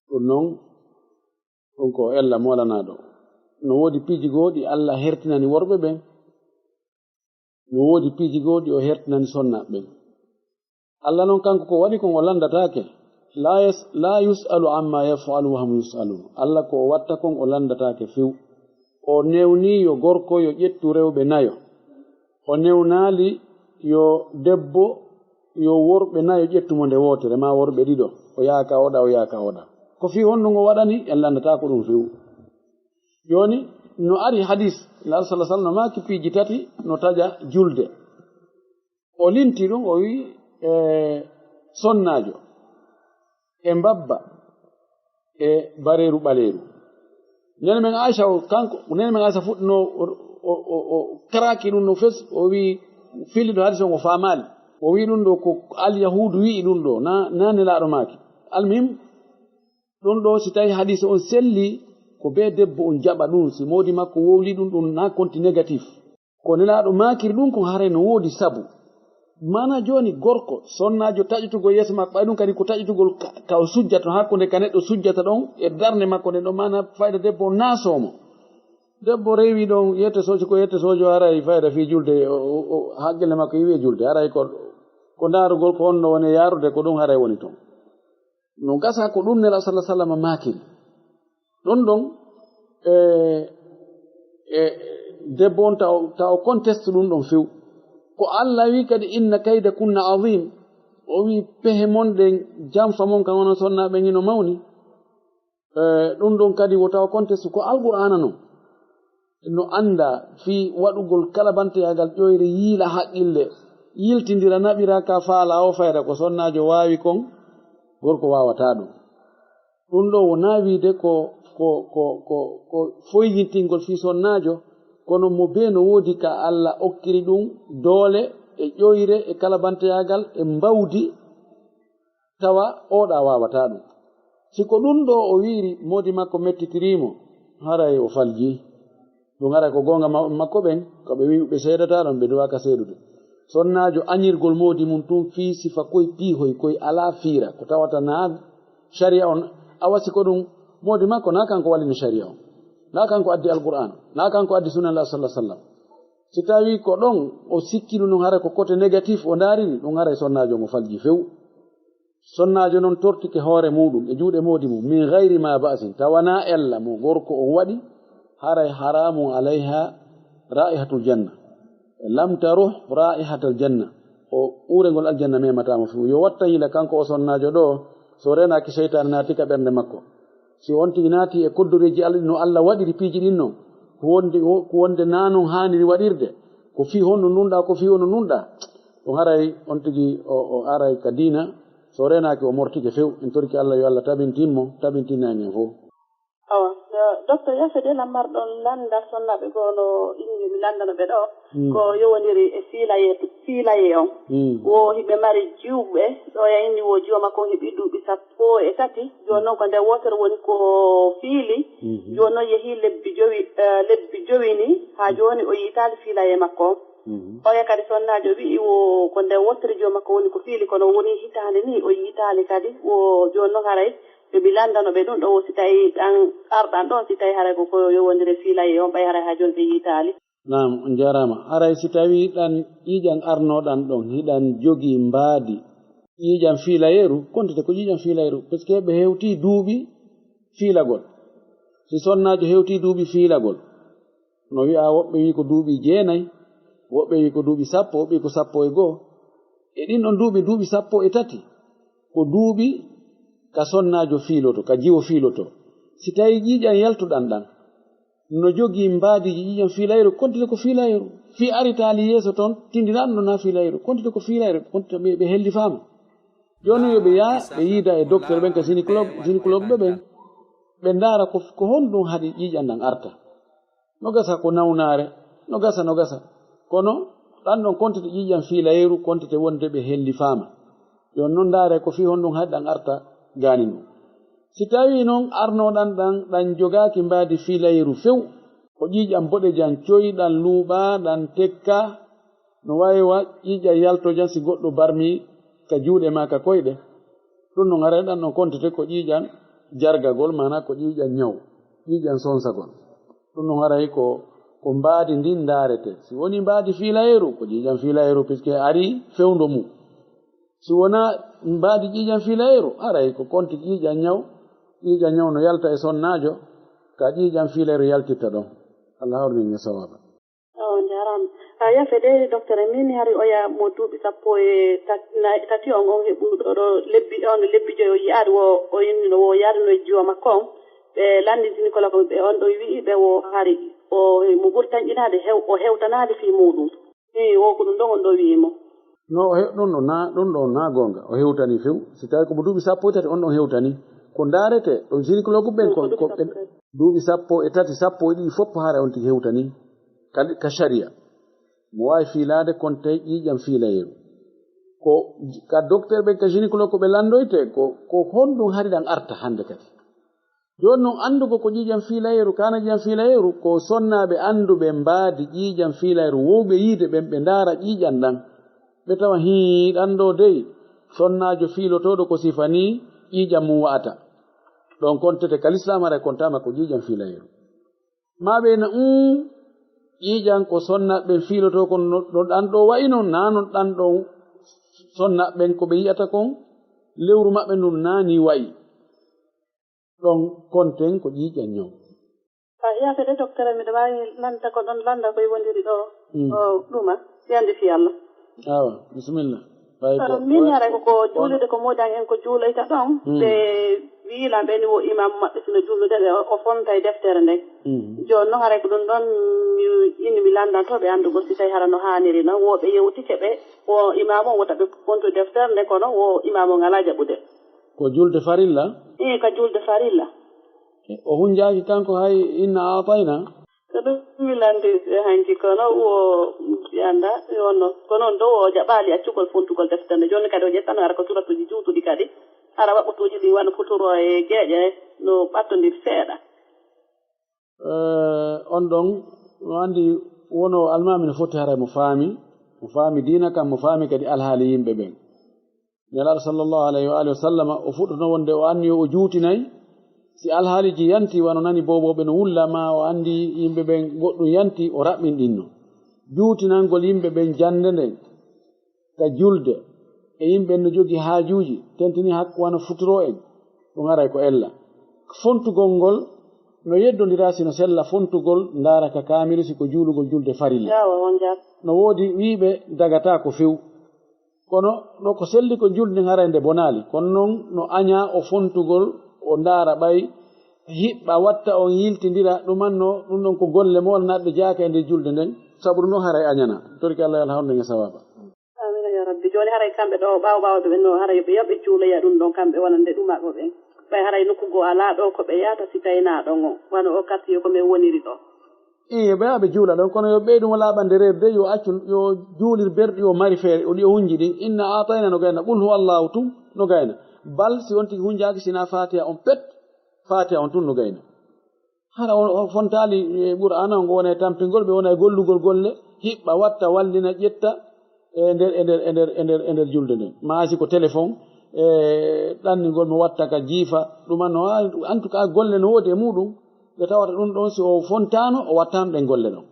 Ɗum non, ɗum ko Ella moolanaaɗo. No woodi piiji goo ɗi Alla hertinani worɓe ɓen, no woodi piiji goo ɗi o hertinani sonnaaɓe ɓen. Alla non kanko ko waɗi kon o lanndataake. Laa yas-, laa yus'alu ammaa yaf'alu wa hum yus'alun. Alla ko o watta kon o lanndataake few. O newnii yo gorko yo ƴettu rewɓe nayo. O newnaali yo debbo, yo worɓe nayo ƴettu mo nde wootere, maa worɓe ɗiɗo. O yaha ka oɗa, o yaha ka oɗa. Ko fii honɗum o waɗani? En lanndataako ɗum few. Jooni, no ari hadis, Nulaaɗo sallallaahu alayhi wa sallam no maaki piiji tati no taƴa julde. O linti ɗum, o wi'i, e sonnaajo, e mbabba, e bareeru ɓaleeru. Nene men Aysa o, kanko, nene men Aysa fuɗɗino, o, o, o, o karaaki ɗum no fes, o wi'i, fili ɗo hadis on o faamaali. O wi'i ɗum ɗo ko Alyahuudu wi'i ɗum ɗo, na, na Nelaaɗo maaki. Almuhim, ɗum ɗo si tawi hadis on selli, ko bee debbo on jaɓa ɗum, si moodi makko wowli ɗum, ɗum na konti négatif. Ko Nelaaɗo maakiri ɗum kon haray no woodi sabu. Maana jooni gorko, sonnaajo taƴutugol yeeso makko, ɓay ɗum kadi ko taƴutugol ka, ka o sujjata, hakkunde ka neɗɗo sujjata ɗon e darnde makko nden ɗon, maana fayda debbo on naasoo mo. Debbo rewi ɗon, yette soojo ko yette soojo, haray fayda fii julde, o, o, o, haqqille makko iwi e julde, haray ko, ko ndaarugol ko honno woni yaarude, ko ɗum haray woni ton. No gasa ko ɗum Nelaaɗo sallallaahu alayhi wa sallam maakiri. Ɗon ɗon, e, e, debbo on taw, taw conteste ɗum ɗon few. Ko Alla wi kadi, "Inna kayda kunna azim." O wi, "Pehe mon ɗen, janfa mon kan onon sonnaaɓe ngino mawni." E, ɗum ɗon kadi wo taw conteste ko Alqur'aana non. No anndaa fii waɗugol kalabanteyaagal ƴoyre yiila haqqille, yiltindira, naɓira ka faalaa oo fayda ko sonnaajo waawi kon, gorko waawataa ɗum. Ɗum ɗoo wonaa wiide ko, ko, ko, ko, ko foyintingol fii sonnaajo, kono mo bee no woodi ka Alla okkiri ɗum doole e ƴoyre e kalabanteyaagal e mbawdi, tawa oɗa waawataa ɗum. Si ko ɗum ɗoo o wi'iri moodi makko mettitirii mo, haray o faljii. Ɗum haray ko goonga ma-, makko ɓen, ko ɓe wi'i ɓe seedataa ɗon, ɓe duwaaka seedude. Sonnaajo añirgol moodi mum tun fii sifa koy piihoy koy alaa fiira, ko tawata naa shari'a on, awa si ko ɗum moodi makko, naa kanko wallini shari'a on, naa kanko addi Alqur'aana, naa kanko addi sunna Nulaaɗo sallallaahu alayhi wa sallam. Si tawii ko ɗon o sikki ɗum, ɗum haray ko côté négatif o ndaariri, ɗum haray sonnaajo on o faljii few. Sonnaajo non tortike hoore muuɗum e juuɗe moodi mum, min gayri ma ba'sin, tawanaa ella mo gorko on waɗi, haray haramun alayha ra'ihatul janna. Lam taruh ra'ihatal janna. O uurengol aljanna memataa mo few. Yo watta yila kanko o sonnaajo ɗoo, so reenaaki seytaane naati ka ɓernde makko. Si on tigi naati e koddoreeji Alla ɗin no Alla waɗiri piiji ɗin non, ko wonde, ko wonde naa non haaniri waɗirde, ko fii honno nunɗaa, ko fii honno nunɗaa, ɗum haray on tigi o, o aray ka diina, so reenaaki o mortike few. En torike Alla yo Alla tabintin mo, tabintinna en fow. Awa, eh, Docteur Yaafe de lammarɗon lannda sonnaaɓe goo no inni mi lanndano ɓe ɗoo, mm, ko yowondiri e fiilayee, fiilayee on. Mm. Wo hiɓe mari jiwɓe, ɗo ya inni wo jiwo makko on heɓi duuɓi sappo e tati, jooni non ko nde wootere woni ko fiili, mhm, jooni non yehii lebbi jowi, eh, lebbi jowi ni, haa jooni o yiitaali fiilayee makko on. Mhm. Oya kadi sonnaajo wi'i wo ko nden wottere jooma ko woni ko fiili, kono woni hitaande ni o yiitaali kadi. Wo jooni non haray yo mi lanndano ɓe ɗum ɗo, wo si tawi ɗan arɗan ɗon, si tawi haray ko ko yowondire fiilaye on, ɓay haray haa jooni ɓe yiitaali. Naam, on jaaraama. Haray si tawii ɗan ƴiiƴan arnooɗan ɗon, hiɗan jogii mbaadi ƴiiƴan fiilayeeru, kontite ko ƴiiƴan fiilayeeru, parce que ɓe hewtii duuɓi fiilagol. Si sonnaajo hewtii duuɓi fiilagol, no wi'aa, woɓɓe wi'i ko duuɓi jeenay, woɓɓe wi'i ko duuɓi sappo, woɓɓe wi'i ko sappo e go'o. E ɗin ɗon duuɓi, duuɓi sappo e tati, ko duuɓi ka sonnaajo fiiloto, ka jiwo fiiloto. Si tawii ƴiiƴan yaltuɗan ɗan, no jogii mbaadiiji ƴiiƴan fiilayru, kontite ko fiilayru. Fii aritaali yeeso ton, tindinaa ɗum ɗon naa fiilayru, kontite ko fiilayru, kontite ɓe, ɓe hellifaama. Jooni yo ɓe yaa, ɓe yiida e docteur ɓen ka gynécologue, gynécologue ɓe ɓen, ɓe ndaara ko, ko honɗum haɗi ƴiiƴan ɗan arta. No gasa ko nawnaare, no gasa, no gasa. Kono ɗan ɗon kontite ƴiiƴan fiilayru, kontite wonde ɓe hellifaama. Yo non ndaare ko fii honɗum haɗi ɗan arta gaanin ɗum. Si tawii non arnooɗan ɗan, ɗan jogaaki mbaadi fiilayru few, ko ƴiiƴan boɗejan coy, ɗan luuɓaa, ɗan tekkaa, no waawi wa ƴiiƴan yaltojan si goɗɗo barmii ka juuɗe maa ka koyɗe. Ɗum non haray ɗan ɗon kontete ko ƴiiƴan jargagol, maanaa ko ƴiiƴan ñaw, ƴiiƴan sonsagol. Ɗum non haray ko, ko mbaadi ndin ndaarete. Si wonii mbaadi fiilayeeru, ko ƴiiƴan fiilayeeru, puisque arii fewndo mum. Si wonaa mbaadi ƴiiƴan fiilayeeru, haray ko konti ƴiiƴan ñaw, ƴiiƴan ñaw no yalta e sonnaajo, ka ƴiiƴan fiilayeeru yaltitta ɗon. Allah hawrinin en sawaaba. On jaaraama. A yafe de, docteur, min hari oya mo duuɓi sappo e tat-, na-, tati on, on heɓuɗo ɗo lebbi, on lebbi joy o yi'aade wo, o inni no wo yaade no e jiwo makko on. Ɓe lannditini ko lako ɓe on ɗo wi'i ɓe wo hari o mo ɓuri tanƴinaade hew-, o hewtanaade fii muuɗum. Ii, wo ko ɗum ɗon on ɗo wi'i mo. No, o he-, ɗum ɗon na, ɗum ɗon na goonga. O hewtani few. Si tawi ko mo duuɓi sappo e tati on ɗon hewtani. Ko ndaarete, ɗo gynécologue ɓen ko, ko ɓe duuɓi sappo e tati, sappo e ɗiɗi fof hara on tigi hewtani. Ka, ka sharia. Mo waawi fiilaade kon tawi ƴiiƴam fiilayeeru. Ko ka docteur ɓen, ka gynécologue ko ɓe lanndoyte, ko, ko honɗum hari ɗan arta hannde kadi. Jooni non anndugo ko ƴiiƴam fiilayeeru, kaana ƴiiƴam fiilayeeru, ko sonnaaɓe annduɓe mbaadi ƴiiƴam fiilayeeru, woowɓe yiide ɓen, ɓe ndaara ƴiiƴam ɗan. Ɓe tawa hii ɗan ɗoo dey, sonnaajo fiilotooɗo ko sifa nii ƴiiƴam mum wa'ata. Ɗon kontete ka lislaam haray kontaama ko ƴiiƴam fiilayeeru. Maa ɓe na, "Uum, ƴiiƴan ko sonnaaɓe ɓen fiilotoo kon no, no ɗan ɗoo wa'i non, naa non ɗan ɗon sonnaaɓe ɓen ko ɓe yi'ata kon, lewru maɓɓe ndun naa nii wa'i." Ɗon konten ko ƴiiƴan ñaw. A yaake de, docteur, miɗo waawi lannda ko ɗon lannda koye wondiri ɗoo, mm, o ɗuma, yandi fii Allah. Awa, bisimilla. Ɓay ko, ko min ko, haray ko, ko ko juulude ko moodi an en ko juuloyta ɗon. Mm. Ɓe wiilan ɓe ni wo imaamu maɓɓe sino juulude ɓe, o, o fontay deftere nden. Mm. Jooni non haray ko ɗum ɗon mi inni mi lanndanto ɓe anndugol si tawi hara no haaniri non. Wo ɓe yewtike ɓe, wo imaamu on wota ɓe fontu deftere nden, kono wo imaamu on alaa jaɓude. Ko julde farilla? Ii, ka julde farilla. O hunjaaki kanko hay inna aatayna? Ko ɗum mi lanndiri ɓe hanki, kono wo mi annda, mi wonno, kono on ɗoo o jaɓaali accugol fontugol deftere nde. Jooni kadi o ƴettano hara ko suratuuji juutuɗi kadi, hara waɓɓutuuji ɗin wano futuro e geeƴe no ɓattondiri seeɗa. Eh, on ɗon, no anndi wono almaami no foti haray mo faami, mo faami diina kan, mo faami kadi alhaali yimɓe ɓen. Nelaaɗo sallallahu alayhi wa alihi wa sallama, o fuɗɗono wonde o anniyo o juutinay. Si alhaaliiji yanti, wano nani boobooɓe no wulla, maa o anndi yimɓe ɓen goɗɗum yanti, o raɓɓinɗinno. Juutinangol yimɓe ɓen jannde nden, ka julde, e yimɓe ɓen no jogii haajuuji, tentini hakku wano futuro en, ɗum haray ko ella. Fontugol ngol no yeddondiraa si no sella fontugol ndaara ka kaamilu si ko juulugol julde farilla. Yaawa, on jaat. No woodi wiiɓe dagataa ko few. Kono ɗo ko selli ko julde nden haray nde bonaali. Kono non no añaa o fontugol, o ndaara ɓay hiɓɓa watta on yiltindira, ɗumanno ɗum ɗon ko golle mo wona naatde jaaka e nder julde nden, sabu ɗum ɗon haray añana. Torki Allah yo Allah hawrinde en e sawaaba. Amiina yaa Rabbi. Jooni haray kamɓe ɗo ɓaawo ɓaawo ɓe no haray ɓe yo ɓe juuloya ɗum ɗon kamɓe wonande ɗumaɓe ɓen. Ɓay haray nokku goo alaa ɗo ko ɓe yahata si tawi naa ɗon on. Wano o quartier ko men woniri ɗo. Iyo, ɓe ɓe juula ɗon, kono yo ɓeydu mo laaɓande reedu de, yo accu, yo juulir berɗi o mari feere, o ɗi o hunji ɗin. Inna aatayna no gayna, qul huwa Allahu tun no gayna. Bal si on tigi hunjaaki sinaa Faatiha on pet, Faatiha on tun no gayna. Hara on, on fontaali e Qur'aana on, ngo wona e tampingol, ɓe wona e gollugol golle, hiɓɓa, watta, wallina, ƴetta e nder, e nder, e nder, e nder, e nder julde nden. Maa si ko téléphone, e ɗanningol mo watta ka jiifa, ɗuma no, en tout cas, golle no woodi e muɗum, ɓe tawata ɗum ɗon, si o fontaano, o wattaano ɗen golle ɗon.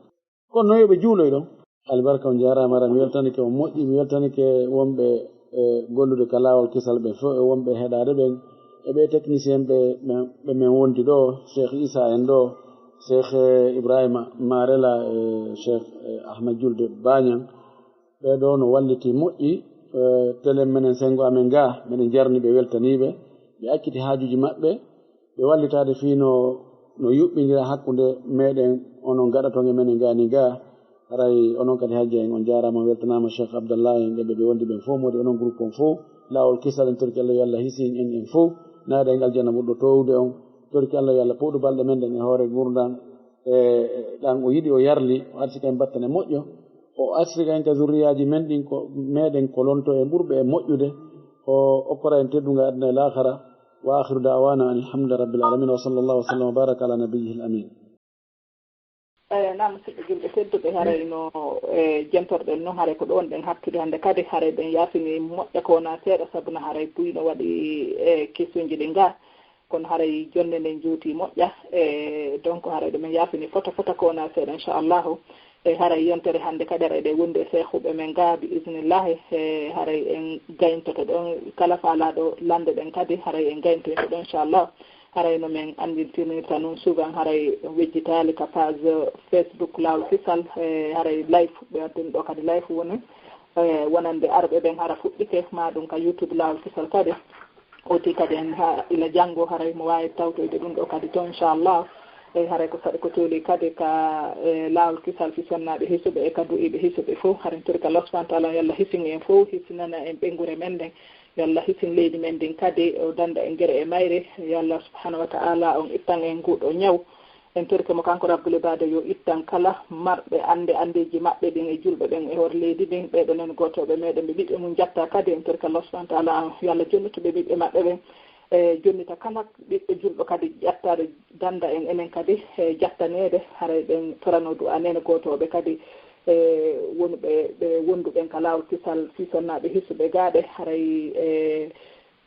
Kono non yo ɓe juuloy ɗon. Alibarka, on jaaraama, hara mi weltanike on moƴƴi, mi weltanike wonɓe e gollude ka laawol kisal ɓe fof, e wonɓe heɗaade ɓen, e ɓe technicien ɓe, ɓe, ɓe men wondi ɗo, Cheikh Issa en ɗo, Cheikh, eh, Ibrahima Marela, e Cheikh, eh, Ahmed Julde Bañang. Ɓee ɗoo no walliti moƴƴi, eh, telen menen, senngo amen gaa, meɗen jarni ɓe, weltanii ɓe. Ɓe acciti haajuuji maɓɓe, ɓe wallitaade fii no, no yuɓɓindira hakkunde meɗen, onon gaɗaton e menen gaa nii gaa. Haray onon kadi hajja en, on jaaraama, on weltanaama, Cheikh Abdallah en, ɓe ɓe wondi ɓen fof, moodi onon groupe on fof, laawol kisal en, torki Allah yo Allah hisin en, en fof, naada en aljanna ɓurɗo toowude on, torki Allah yo Allah powdu balɗe men ɗen e hoore ngurndan, e, e ɗan o yiɗi, o yarli, o arsika en battane moƴƴo, o arsika en ka zurriyaaji men ɗin ko, meɗen ko lonto e ɓurɓe e moƴƴude, o okkora en teddungal aduna e laakara. Wa akhiru da'wana anil hamdulillahi rabbil alamin, wa sallallahu wa sallam wa baraka ala nabiyyihil amin. Eey, naam, musidɓe julɓe tedduɓe, haray no, e, jentorɗen non, haray ko ɗon ɗen hattude hannde kadi, haray ɗen yaafini moƴƴa ko wonaa seeɗa, sabu no haray buy no waɗi, e, kesuuji ɗi ngaa, kono haray jonnde nden juuti moƴƴa, e, donc haray ɗo men yaafini fota fota ko wonaa seeɗa, inchallahu. E, haray yontere hannde kadi, haray ɗe wondi e seehuɓe men ngaa, bi isnillahi, e, haray en gayntoto ɗon, kala faalaaɗo lande ɗen kadi, haray en gayntoyto ɗon, inchallahu. Haray no men anndintinirta nun, souvent haray wejjitaali ka page Facebook Laawol Kisal, e, haray live, ɓe waddani ɗo kadi live woni, e, wonande arɓe ɓen hara fuɗɗike, maa ɗum ka YouTube Laawol Kisal kadi. Oti kadi en ha ila janngo, haray mo waawi tawtoyde ɗum ɗo kadi to, inchallah. E, haray ko saɗi ko tooli kadi ka, e, Laawol Kisal fii sonnaaɓe hisuɓe e ka du'iiɓe hisuɓe fof. Haray en tori ka Allah subhanahu wa ta'ala, yo Allah hisin en fof, hisinana en ɓeynguure men nden. Yo Allah hisin leydi men ndin kadi, o danda en gere e mayre. Yo Allah subhanahu wa ta'ala on ittan en nguɗo ñaw. En torike mo kanko Rabbul Ibaada, yo ittan kala marɓe annde, anndeeji maɓɓe ɗin e julɓe ɓen e hoore leydi ndin. Ɓee ɗoo nen gootooɓe meɗen, ɓe ɓiɓɓe mum jatta kadi. En torike Allah subhanahu wa ta'ala, yo Allah jonnito ɓe ɓiɓɓe maɓɓe ɓen. E jonnita kala ɓiɗɗo julɗo kadi jattaade, danda en enen kadi e jattaneede. Haray ɓen torano du'a nene gootooɓe kadi, e wonuɓe, ɓe wonduɓen ka Laawol Kisal fii sonnaaɓe hisuɓe gaaɗe. Haray, e,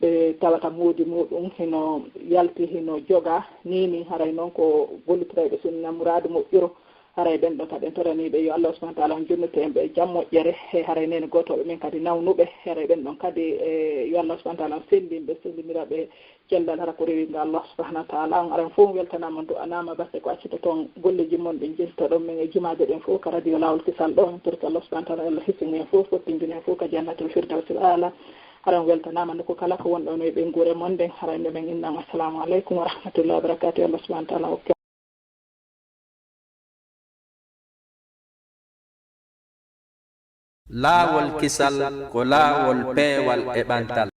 ɓe tawata moodi muɗum hino yalti, hino joga, nii nii, haray non ko gollitirayɓe sunna muraadu moƴƴuru. Haray ɓen ɗon kadi en toranii ɓe, yo Allah subhanahu wa ta'ala on jonnite en ɓe e jam moƴƴere. E haray nene gootooɓe men kadi nawnuɓe, haray ɓen ɗon kadi, e, yo Allah subhanahu wa ta'ala on sellin ɓe, sellinira ɓe cellal, hara ko rewi nga Allah subhanahu wa ta'ala on. Aran fof on weltanaama, on du'anaama, batte ko accitoton golleeji mon ɗin, jentitoɗon men e jumaaje ɗen fof ka radio Laawol Kisal ɗo. En torike Allah subhanahu wa ta'ala, Allah hisin en fof, fottindin en fof ka Jannatul Firdawsil Aala. Haray on weltanaama nokku kala ko wonɗon e ɓeynguure mon nden. Haray nde men innan, Assalamu aleykum wa rahmatullahi wa barakatuh. Allah subhanahu wa ta'ala hokke. Laawol kisal ko laawol peewal e ɓantal.